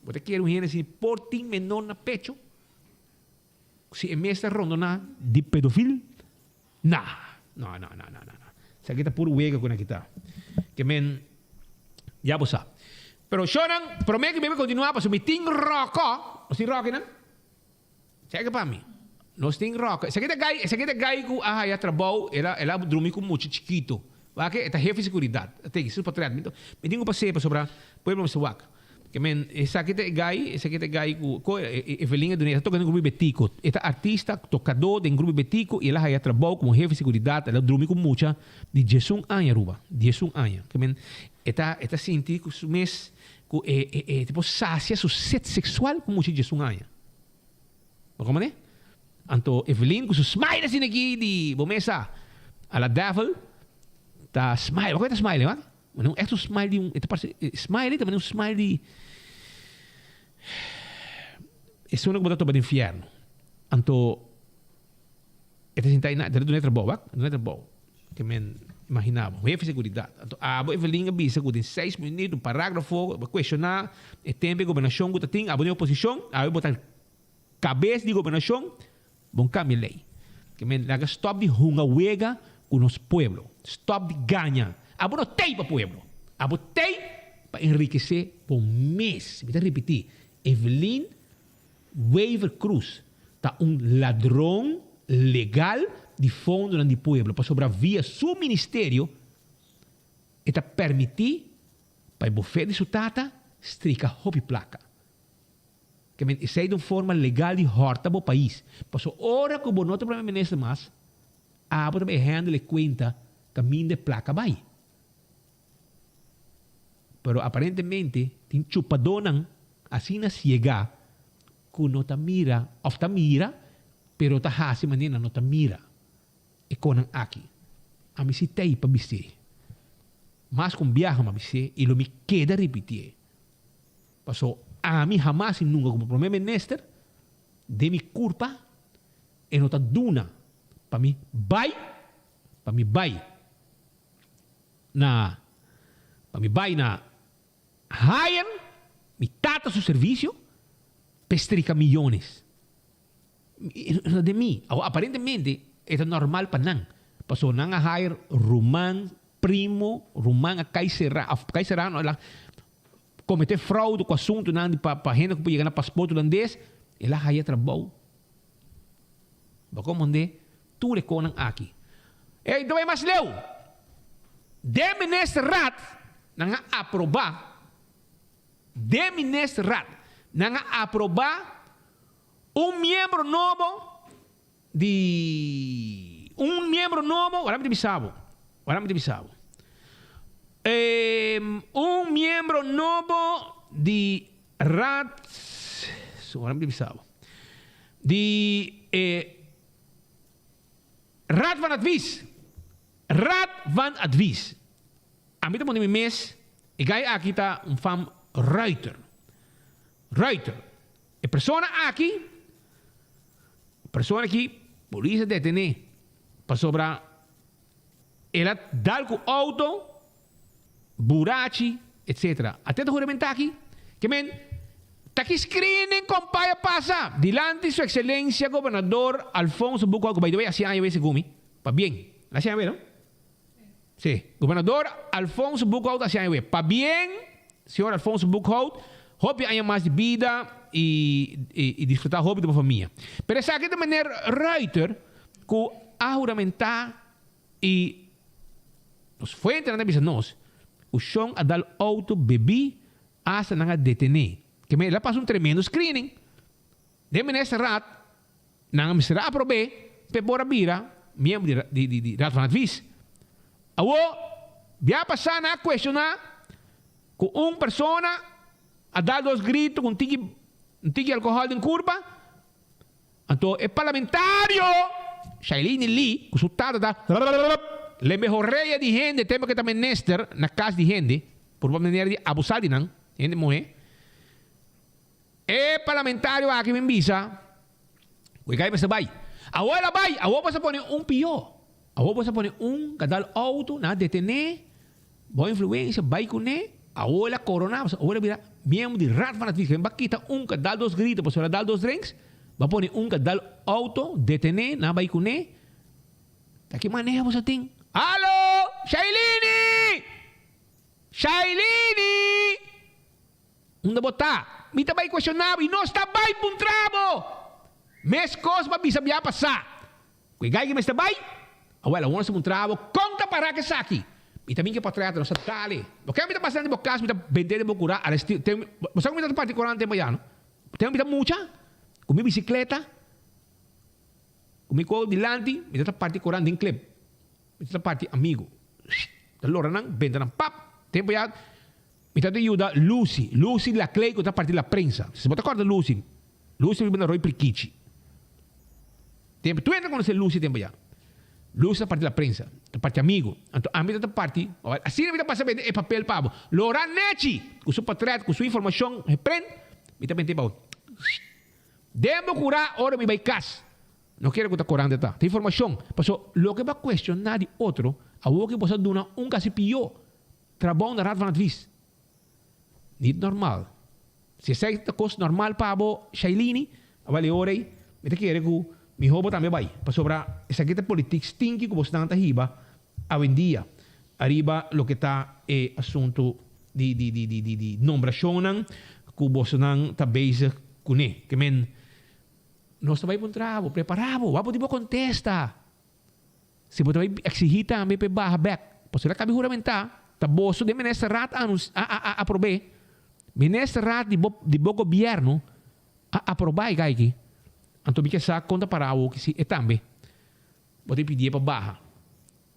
Speaker 20: Bo ta kere un hende asina por tin menor na pecho? Si e mes ta rondoná di pedofil? Na! No, no, no, no, no. Esaki ta puru wega ku nan kita. Ke men, ya bo sa. Pero shownan, promé ku mi kontinuá, pasobra mi tin ròkò. Nos tin ròkò einan? Cheke pa mi. Nos tin ròkò. Esaki ta gai, esaki ta gai ku a haya trabou, el a, el a drumi ku mucha chikito. Wak, e ta hefe seguridat. Teki, su potret. Mi mi tin ku pas'é pasobra pueblo mester wak. Ke men, esaki ta e gai, esaki ta e gai ku, ko Evelyn a dun'é, e ta toka den grupo Betico. E ta artista, tokadó den grupo Betico i el a haya trabou komo hefe seguridat. El a drumi ku mucha di diesun aña Aruba. Diesun aña. Ke men, e ta, e ta sinti ku su mes ku e, e, e ta por sasia su set seksual ku mucha di diesun aña. Bo comprende? Anto Evelyn cu su smile asina aki di bo mesa a la devil ta smile. Bo ta smile, man? Mane un echt un smile di un, e ta parce, smile ta mane un smile di esun cu bo ta topa den infierno. Anto e ta sinta ayina, e ta duna e trabou, wak, e ta duna e trabou. Ke men. Imagina bo, hefe seguridad. Anto abo Evelyn a bisa cu den seis minuut un paragrafo bo a cuestiona e tempo e gobernacion cu ta tin, abo den oposicion, awe bo ta cabes di gobernacion, bon cambia ley. Ke men laga stop di hunga wega cu nos pueblo. Stop di gaña. Abo no tey pa pueblo. Abo tey pa enrikece bo mes. Mi ta ripiti, Evelyn Wever Croes ta un ladron legal di fondonan di pueblo pasobra via su ministerio e ta permiti pa e bofet di su tata strika hopi placa. Ke men esey ta un forma legal di horta bo pais pasobra ora cu bo no ta prome minister mas abo ta bay handle e cuenta caminda e placa bay. Pero aparentemente tin chupadónan asina siegá ku no ta mira òf ta mira pero ta hasi manera nan no ta mira e konan aki. Ami si t'ei pa bis'é. Mas ku un biaha mi a bis'é i lo mi keda ripitié. Paso ami hamas i nunka komo prome minister den mi kurpa e no ta duna pa mi bai pa mi bai. Na pa mi bai na hayan mi tata su servicio p'e strika miyones. No den mi. Awor aparentemente e ta normal pa nan. Pasobra nan a hire ruman, primo, ruman a kai sera of kai sera no el a comete fraude cu asuntonan di pa pa hende cu por yega na paspoort hulandes el a haya trabou. Bo komprendé tur e konan aki. Ey, ta bai mas leu. Den ministerraad nan a aprobá, den ministerraad nan a aprobá un miembro nobo di, un miembro nobo, wara mi ta bisa bo, wara mi ta bisa bo. Un miembro nobo di raad, wara mi ta bisa bo. Di e Raad van Advies. Raad van Advies. Ami ta pone mi mes, e guy aki ta un fam Ruiter. Ruiter. E persona aki, persona aki polis a detene pasobra el a dal ku auto burachi etc. Atento huramentá aki, ke men ta ki screening compay a pasa dilanti su excelencia gobernador Alfonso Boekhoudt cu by the way haci aña wey segun mi, pabien, el haci aña wey no? Si, gobernador Alfonso Boekhoudt haci aña wey, pabien señor Alfonso Boekhoudt, hopi aña mas di bida y y disfruta hopi di bo famia. Pero esaki ta meneer Ruiter cu a huramentá y Nos fuentenan ta bisa nos cu Shon a dal auto bebí hasta nan a detené. Ke men el a pasa un tremendo screening. Den ministerraad nan a mester a aprob'é p'e por a bira miembro di di di Raad van Advies. Awor bia pasá nan a cuestioná cu un persona a dal dos grito cu un tiki un tiki alcohol den curpa. Anto e parlamentario Shailene Lee cu su tata ta lembe horea di hende tempo cu e ta minister na cas di hende por manera di abusa di nan hende muhe. E parlamentario aki bin bisa cu e cay mester bay. Awor el a bay, awor bo sa pone un pio. Awor bo sa pone un gadal auto nan a detene bo influencia bay cune awor el a corona awor el a bira miembro di Raad van Advies bo a kita un ka dal dos grito pasobra el a dal dos drinks bo a pone un ka dal auto detene nan a bay cune ta ki maneha bo sa tin Hallo Shailini Shailini Unda bo ta? Mi ta bai cuestiona bo y nos ta bai puntra bo! Mescos bo a bisa bia pasa. Cu e gai ki mester bai? Awel, awor nos ta puntra bo, con ta para cu esaki? Mi ta bin cu e portret, nos ta dale. Bo ke mi ta pasa den bo cas, mi ta bende den bo cura, aresti, ten, bo sa cu mi ta parti coran tempo ya, no? Ten mi ta mucha, cu mi bicicleta, cu mi codo dilanti, mi ta parti coran den clip. Mi ta parti amigo. Ta lora nan, benta nan, pap! Tempo ya. Mi ta yuda Lucy, Lucy Laclay cu ta parti La Prensa. Si bo ta corda Lucy, Lucy biba na Rooi Prikichi. Tempo, tur hende ta conoce Lucy tempo ya. Lucy ta parti La Prensa, ta parti Amigo. Anto ami ta parti, asina mi ta pasa bende e papel pa bo. Lora Nechi, cu su potret, cu su informacion geprint, mi ta bende pa bo. Den bo cura ora mi bay cas. No kere cu ta corante ta. Ta informacion. Paso loke bo a cuestiona di otro. Awor ki boso a duna un kasi pió trabou na Raad van Advies. Niet normal. Si esei ta kos normal pa bo Shailini, awel e ora ei mi ta kere ku mihó bo tambe bai. Pasobra esaki ta politik stinki ku bosnan ta hiba awendia ariba loke ta e asuntu di di di di di di nombrashonnan ku bosonan ta bezig kuné. Ke men nos ta bai puntra bo, prepara bo, wak bo di bo kontesta. Si bo ta bai exigí tambe pa e baha bek, pasobra el a kabi huramentá, ta boso den ministerraad a a a aprob'é. Ministerraad di bo di bo gobièrnu a aprobá e kai aki. Anto mi ke sa kon ta pará awoki si e tambe bo ta pidié pa baha.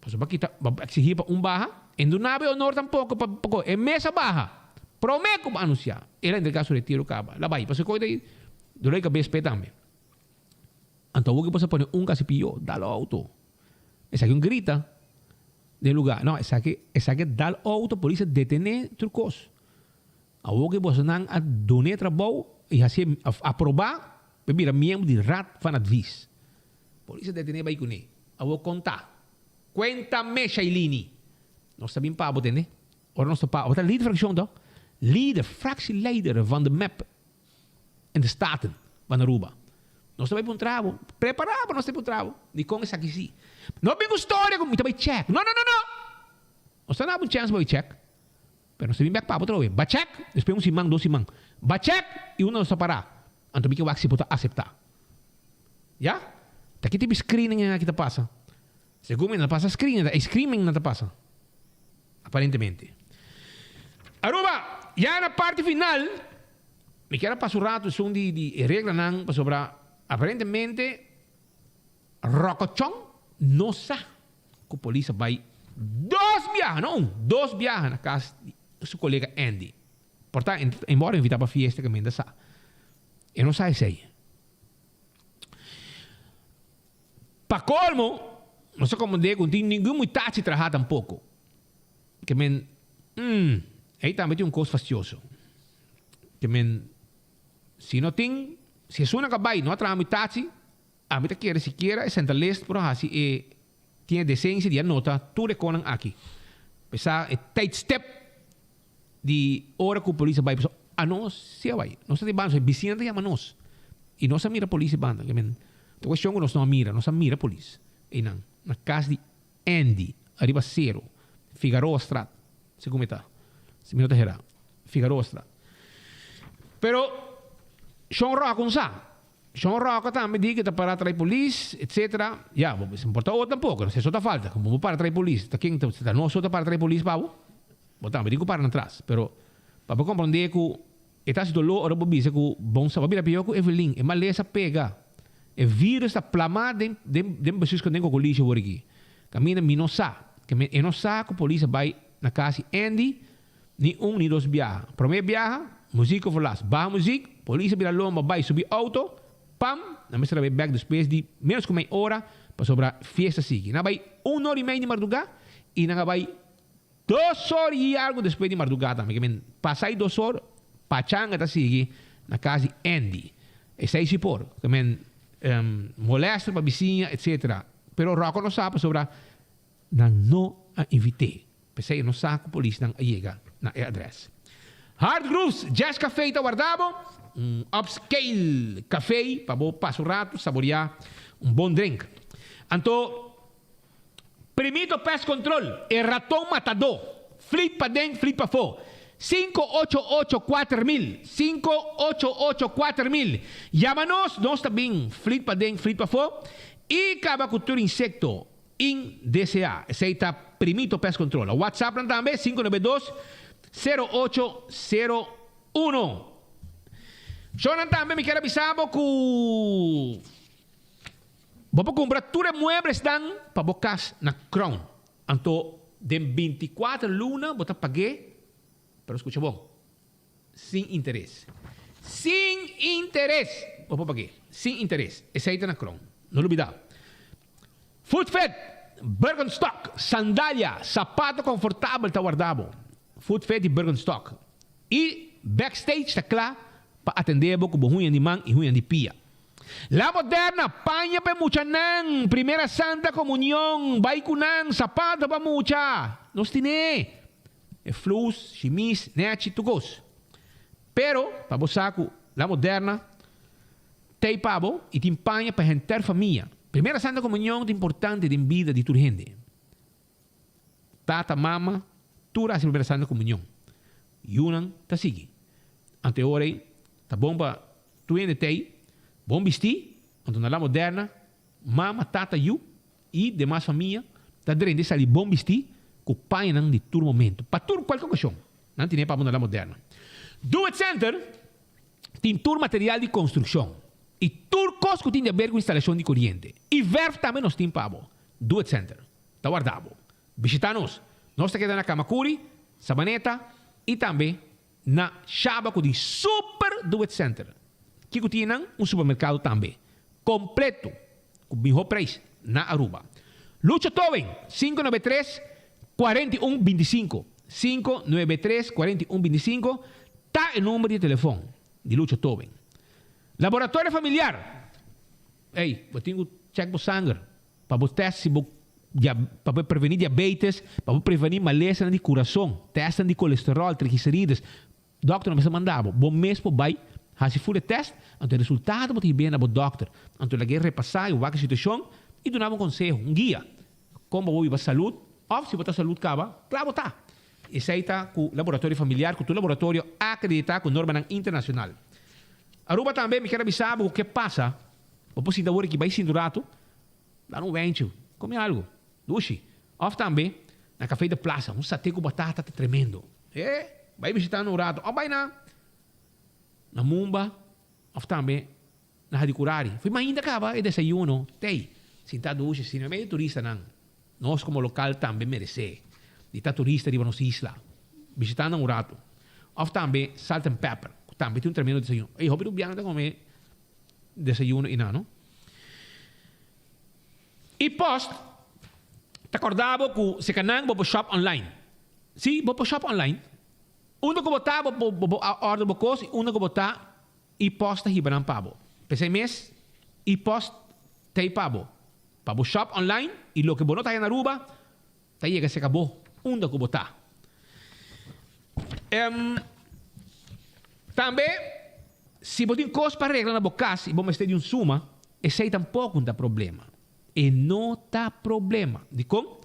Speaker 20: Pasobra bo a kita bo a exigí pa un baha, e no duna bo e honor tampoko pa pa e mes a baha. Promé ku bo anunsiá, el a entregá su retiro kaba. El a bai, pasobra e koi ta dolor di kabes p'e tambe. Anto awor ke bo sa pone un kasi pió, dal outo. Esaki un grita den lugá. No, esaki, esaki dal outo, polis a detené tur kos. Awor ke bosonan a dun'é trabou i hasié aprobá pa e bira miembro di Raad van Advies. Polis a detené bai kuné. Awor konta. Kuéntame, Shailini. Nos ta bin pa bo tende. Ora nos ta pa, bo ta lider frakshon to? Lider, fractieleider van de mep en de Staten van Aruba. Nos ta bai puntra bo. Prepara bo, nos ta bai puntra bo. Dikon esaki si? No bin ku storia ku mi ta bai check. No, no, no, no! Nos ta daba un chèns pa bai check. Pero nos ta bin bèk pa bo atrobe. Ba check, despues un siman, dos siman. Ba check i unda nos ta pará. Anto mi ke wak si bo ta aseptá. Ya? Ta ki tipo di screening aki ta pasa? Segun mi nan ta pasa screening, e screening nan ta pasa. Aparentemente. Aruba, ya na parti final, mi kier a pasa un rato esun di di e reglanan pasobra aparentemente Rocochon no sa cu polis a bay dos biaha, no un, dos biaha na cas di su colega Andy. Por ta, embora invita pa fiesta cu menda sa. E no sa esey. Pa colmo, no sa como de cu no tin ningun mutachi traha tampoco. Ke men, mm, ey tambe tin un cos fastioso. Ke men, si no tin, si esunnan ka bay no a traha mutachi, ami ta kere sikiera e centralist por a haci e, tin e decencia di a nota tur e conan aki. Pesa e tijdstip di ora cu polis a bay pasobra anos si a bay. Nos ta di banda, bisinan ta yama nos y nos a mira polis di banda. Ta cuestion cu nos no a mira, nos a mira polis eynan na cas di Andy ariba Cero, Figaroastraat, segun mi ta, si mi no ta hera, Figaroastraat. Pero Shon Rock un sa. Shon Rock tambe di cu ta para trae polis, etcetera. Ya, bo mester porta otro tampoco, si eso ta falta, como bo para trae polis, ta ken ta, ta nos so ta para trae polis pa bo? Bo tambe tin cu para nan tras, pero pa bo comprende cu e ta haci dolor ora bo bisa cu bon sa, bo bira pior cu Evelyn, e malesa pega, e virus ta plama den den den bestuurskantoor den Cocolisha awor aki. Caminda mi no sa, ke men e no sa cu polis a bay na cas di Andy ni un ni dos biaha. Prome biaha, muziek overlast, baha muziek, polis a bira lomba bay subi auto, pam, nan mester a bay bek despues di menos cu mei ora pasobra fiesta sigui. Nan a bay un ora y mei di marduga y nan a bay Dos or i algu despues di mardugá tambe ke men pasa i dos or, pachanga ta sigui na kas di Andy. Esei si por, ke men molèster pa bisiña etsetera. Pero Rocco no sa pasobra nan no a invit'é. P'esei e no sa ku polisnan a yega na e adrès. Hard Grooves Jazz Café ta warda bo, un upscale café pa bo pasa un ratu saboriá un bon drink. Anto. Primito Pest Control, e raton matadó. Flit paden, flit pafó. Sinku ocho ocho kuater mil, sinku ocho ocho kuater mil. Yama nos, nos ta bin flit paden, flit pafó i kaba ku tur insekto indeseá. Esei ta Primito Pest Control. WhatsApp nan tambe, 592 0801. Shownan tambe mi kier a bisa bo ku. Bo por kumpra tur e mueblesnan pa bo kas na Crown. Anto den bintikuater luna bo ta pag'é, pero skucha bon, sin interes. Sin interes! Bo por pag'é, sin interes. Esei ta na Crown. No lubidá. Footfit, Birkenstock, sandalia, sapato konfortabel ta warda bo. Footfit di Birkenstock. I Backstage ta kla pa atendé bo ku bo huña di man i huña di pia. La Moderna, paña pa e muchanan, Primera Santa Comunion, bai cu nan, sapato pa mucha, nos tine e flus, shimis, nechi, tur cos. Pero, pa bo sa cu La Moderna t'ey pa bo y tin paña pa henter famia. Primera Santa Comunion ta importante den bida di tur hende. Tata, mama, tur a haci Primera Santa Comunion. Yunan ta sigui. Anto e ora ey ta bon pa tur hende t'ey bon bisti, anto na La Moderna, mama, tata, yu y demas famia ta drenta y sali bon bisti cu pañanan di tur momento, pa tur cualke ocasion. Nan tine pa bo na La Moderna. Do It Center tin tur material di construccion y tur cos cu tin di haber cu instalacion di coriente y verf tambe nos tin pa bo. Do It Center ta warda bo. Bishita nos. Nos ta keda na Camacuri, Sabaneta y tambe na Shaba cu tin Super Do It Center. Kico tin nan? Un supermercado tambe. Completo cu miho prijs na Aruba. Lucho Towing, 593 41 25. 593 41 25 ta e number di telefon di Lucho Towing. Laboratorio Familiar. Ey, bo tin cu check bo sanger. Pa bo test si bo pa bo preveni diabetes, pa bo preveni malesanan di kurason, testnan di kolesterol, triglicerides, dokter no mester manda bo. Bo mes por bai hasi ful e test, anto e resultado bo ta hib'é na bo dokter. Anto lag'é repasá i wak e situashon i duna bo un konseho, un guia kon pa bo biba salud òf si bo ta salud kaba, kla bo ta. Esei ta ku laboratorio familiar ku tur laboratorio akreditá ku normanan internashonal. Aruba tambe mi kier a bisa bo ku ke pasa. Bo por sinta awor aki bai sinta un ratu, dal un wenchu, come algo, dushi. Of tambe na Café de Plaza, un saté cu batata ta tremendo. E, bai bishita nan un ratu. Of bai na na Mumba, of tambe na Hadicurari. Fui mainta caba e desayuno, tey, sinta dushi asina, medio turistanan. Nos como local tambe merece di ta turista riba nos isla. Bishita nan un ratu. Of tambe Salt and Pepper, cu tambe tin un tremendo desayuno. Ey, hopi rubiano ta come desayuno i nan no. I post ta korda bo ku seka nan bo por shop online. Si, bo por shop online. Unda ku bo ta bo bo por order bo kos i unda ku bo ta i post ta hiba nan pa bo. P'esei mes i post ta ei pa bo. Pa bo shop online i loke bo no ta haña na Aruba Ta yega seka bo unda ku bo ta. Tambe, si bo tin kos pa regla na bo kas i bo mester di un suma, esei tampoko no ta problema. E no ta problema. Dikon?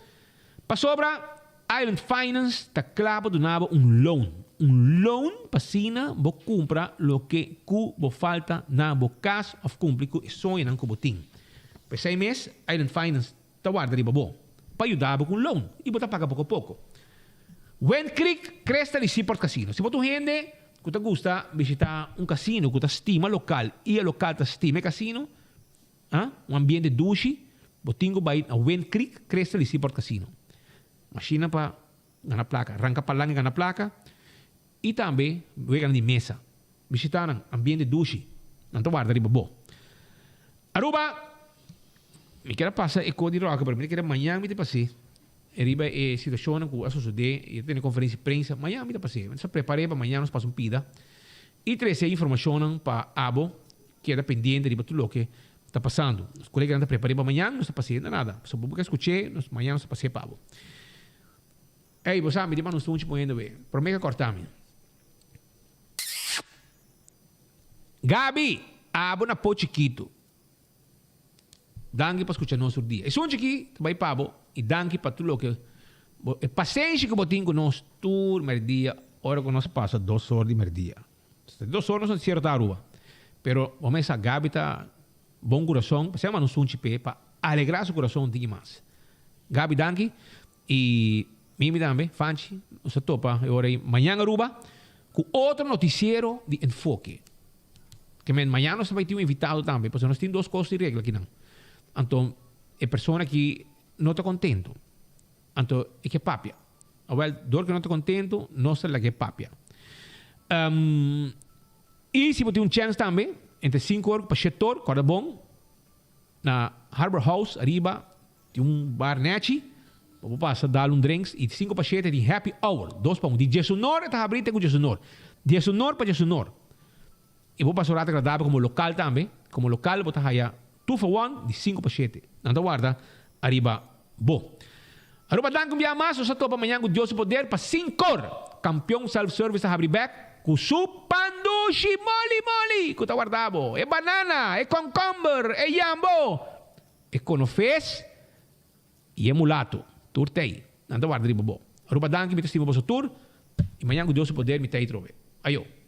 Speaker 20: Pasobra Island Finance ta kla pa duna bo un loan. Un loan pa asina bo kumpra loke ku bo falta na bo kas òf kumpli ku e soñonan ku bo tin. P'esei mes Island Finance ta warda riba bo pa yuda bo ku un loan i bo ta paga poko poko. Wind Creek, Crystal i Seaport Casino. Si bo ta un hende ku ta gusta bishita un kasino ku ta stima lokal i e lokal ta stima e kasino, ah, un ambiente dushi, bo tin ku bai na Wind Creek, Crystal i Seaport Casino. Mashina pa gana plaka, ranka palanca i gana plaka i tambe weganan di mesa. Bishita nan, ambiente dushi, nan ta warda riba bo. Aruba, Mi kier a pasa e ko di Roque, pero mi ta kere mañan mi ta pas'é riba e situacionnan cu a sosode y a tene conferencia di prensa. Mañan mi ta pas'é. Mi ta prepar'é pa mañan nos pasa un pida y trece e informacionnan pa abo keda pendiente riba tur loke ta pasando. Nos coleganan ta prepar'é pa mañan, nos ta pas'é. No nada. Pasobra bo ke scuch'é, nos mañan nos ta pas'é pa abo. Ey, bo sa, mi tin manda un sunchi poniendo be. Prome ke corta mi. Gaby, abo na po chikitu. Danki pa skucha nos tur dia. E sunchi aki ta bai pa bo i danki pa tur loke bo e pasenshi ku bo tin ku nos tur merdia ora ku nos pasa dos or di merdia. Dos or nos no sierto ta Aruba. Pero bo mes sa Gaby ta bon kurason, pasea manda un sunchi p'e pa alegra su kurason un tiki mas. Gaby danki i Mimi tambe, Fanchi, nos ta topa e ora ei mañan Aruba ku otro notisiero di Enfoke. Ke men mañan nos ta bai tin un invitado tambe, pasobra nos tin dos kos di regla akinan. Anto e persona aki no ta kontento, anto e ke papia. Awel, dor ku e no ta kontento, nos ta lag'é papia. I si bo tin un chèns tambe, entre sinku or pa shete or, kòrda bon, na Harbor House ariba tin un bar nèchi, bo por pasa dal un drinks i sinku pa shete tin happy hour, dos pa un. Di diesunor e ta habri te ku diesunor. Diesunor pa diesunor. I bo pasa un rato agradabel komo lokal tambe. Como local bo ta haya two for one di sinku pa shete. Nan ta warda ariba bo. Aruba danki un bia mas, nos ta topa mañan cu Dios su poder pa sinkor. Campeon Self Service ta habri bek cu su pandushi moli moli cu ta warda bo. E banana, e concomber, e yambo, e conofes y e mulato. Tur tey. Nan ta warda riba bo. Aruba danki mi ta stima boso tur y mañan cu Dios su poder mi tey trobe. Ayo.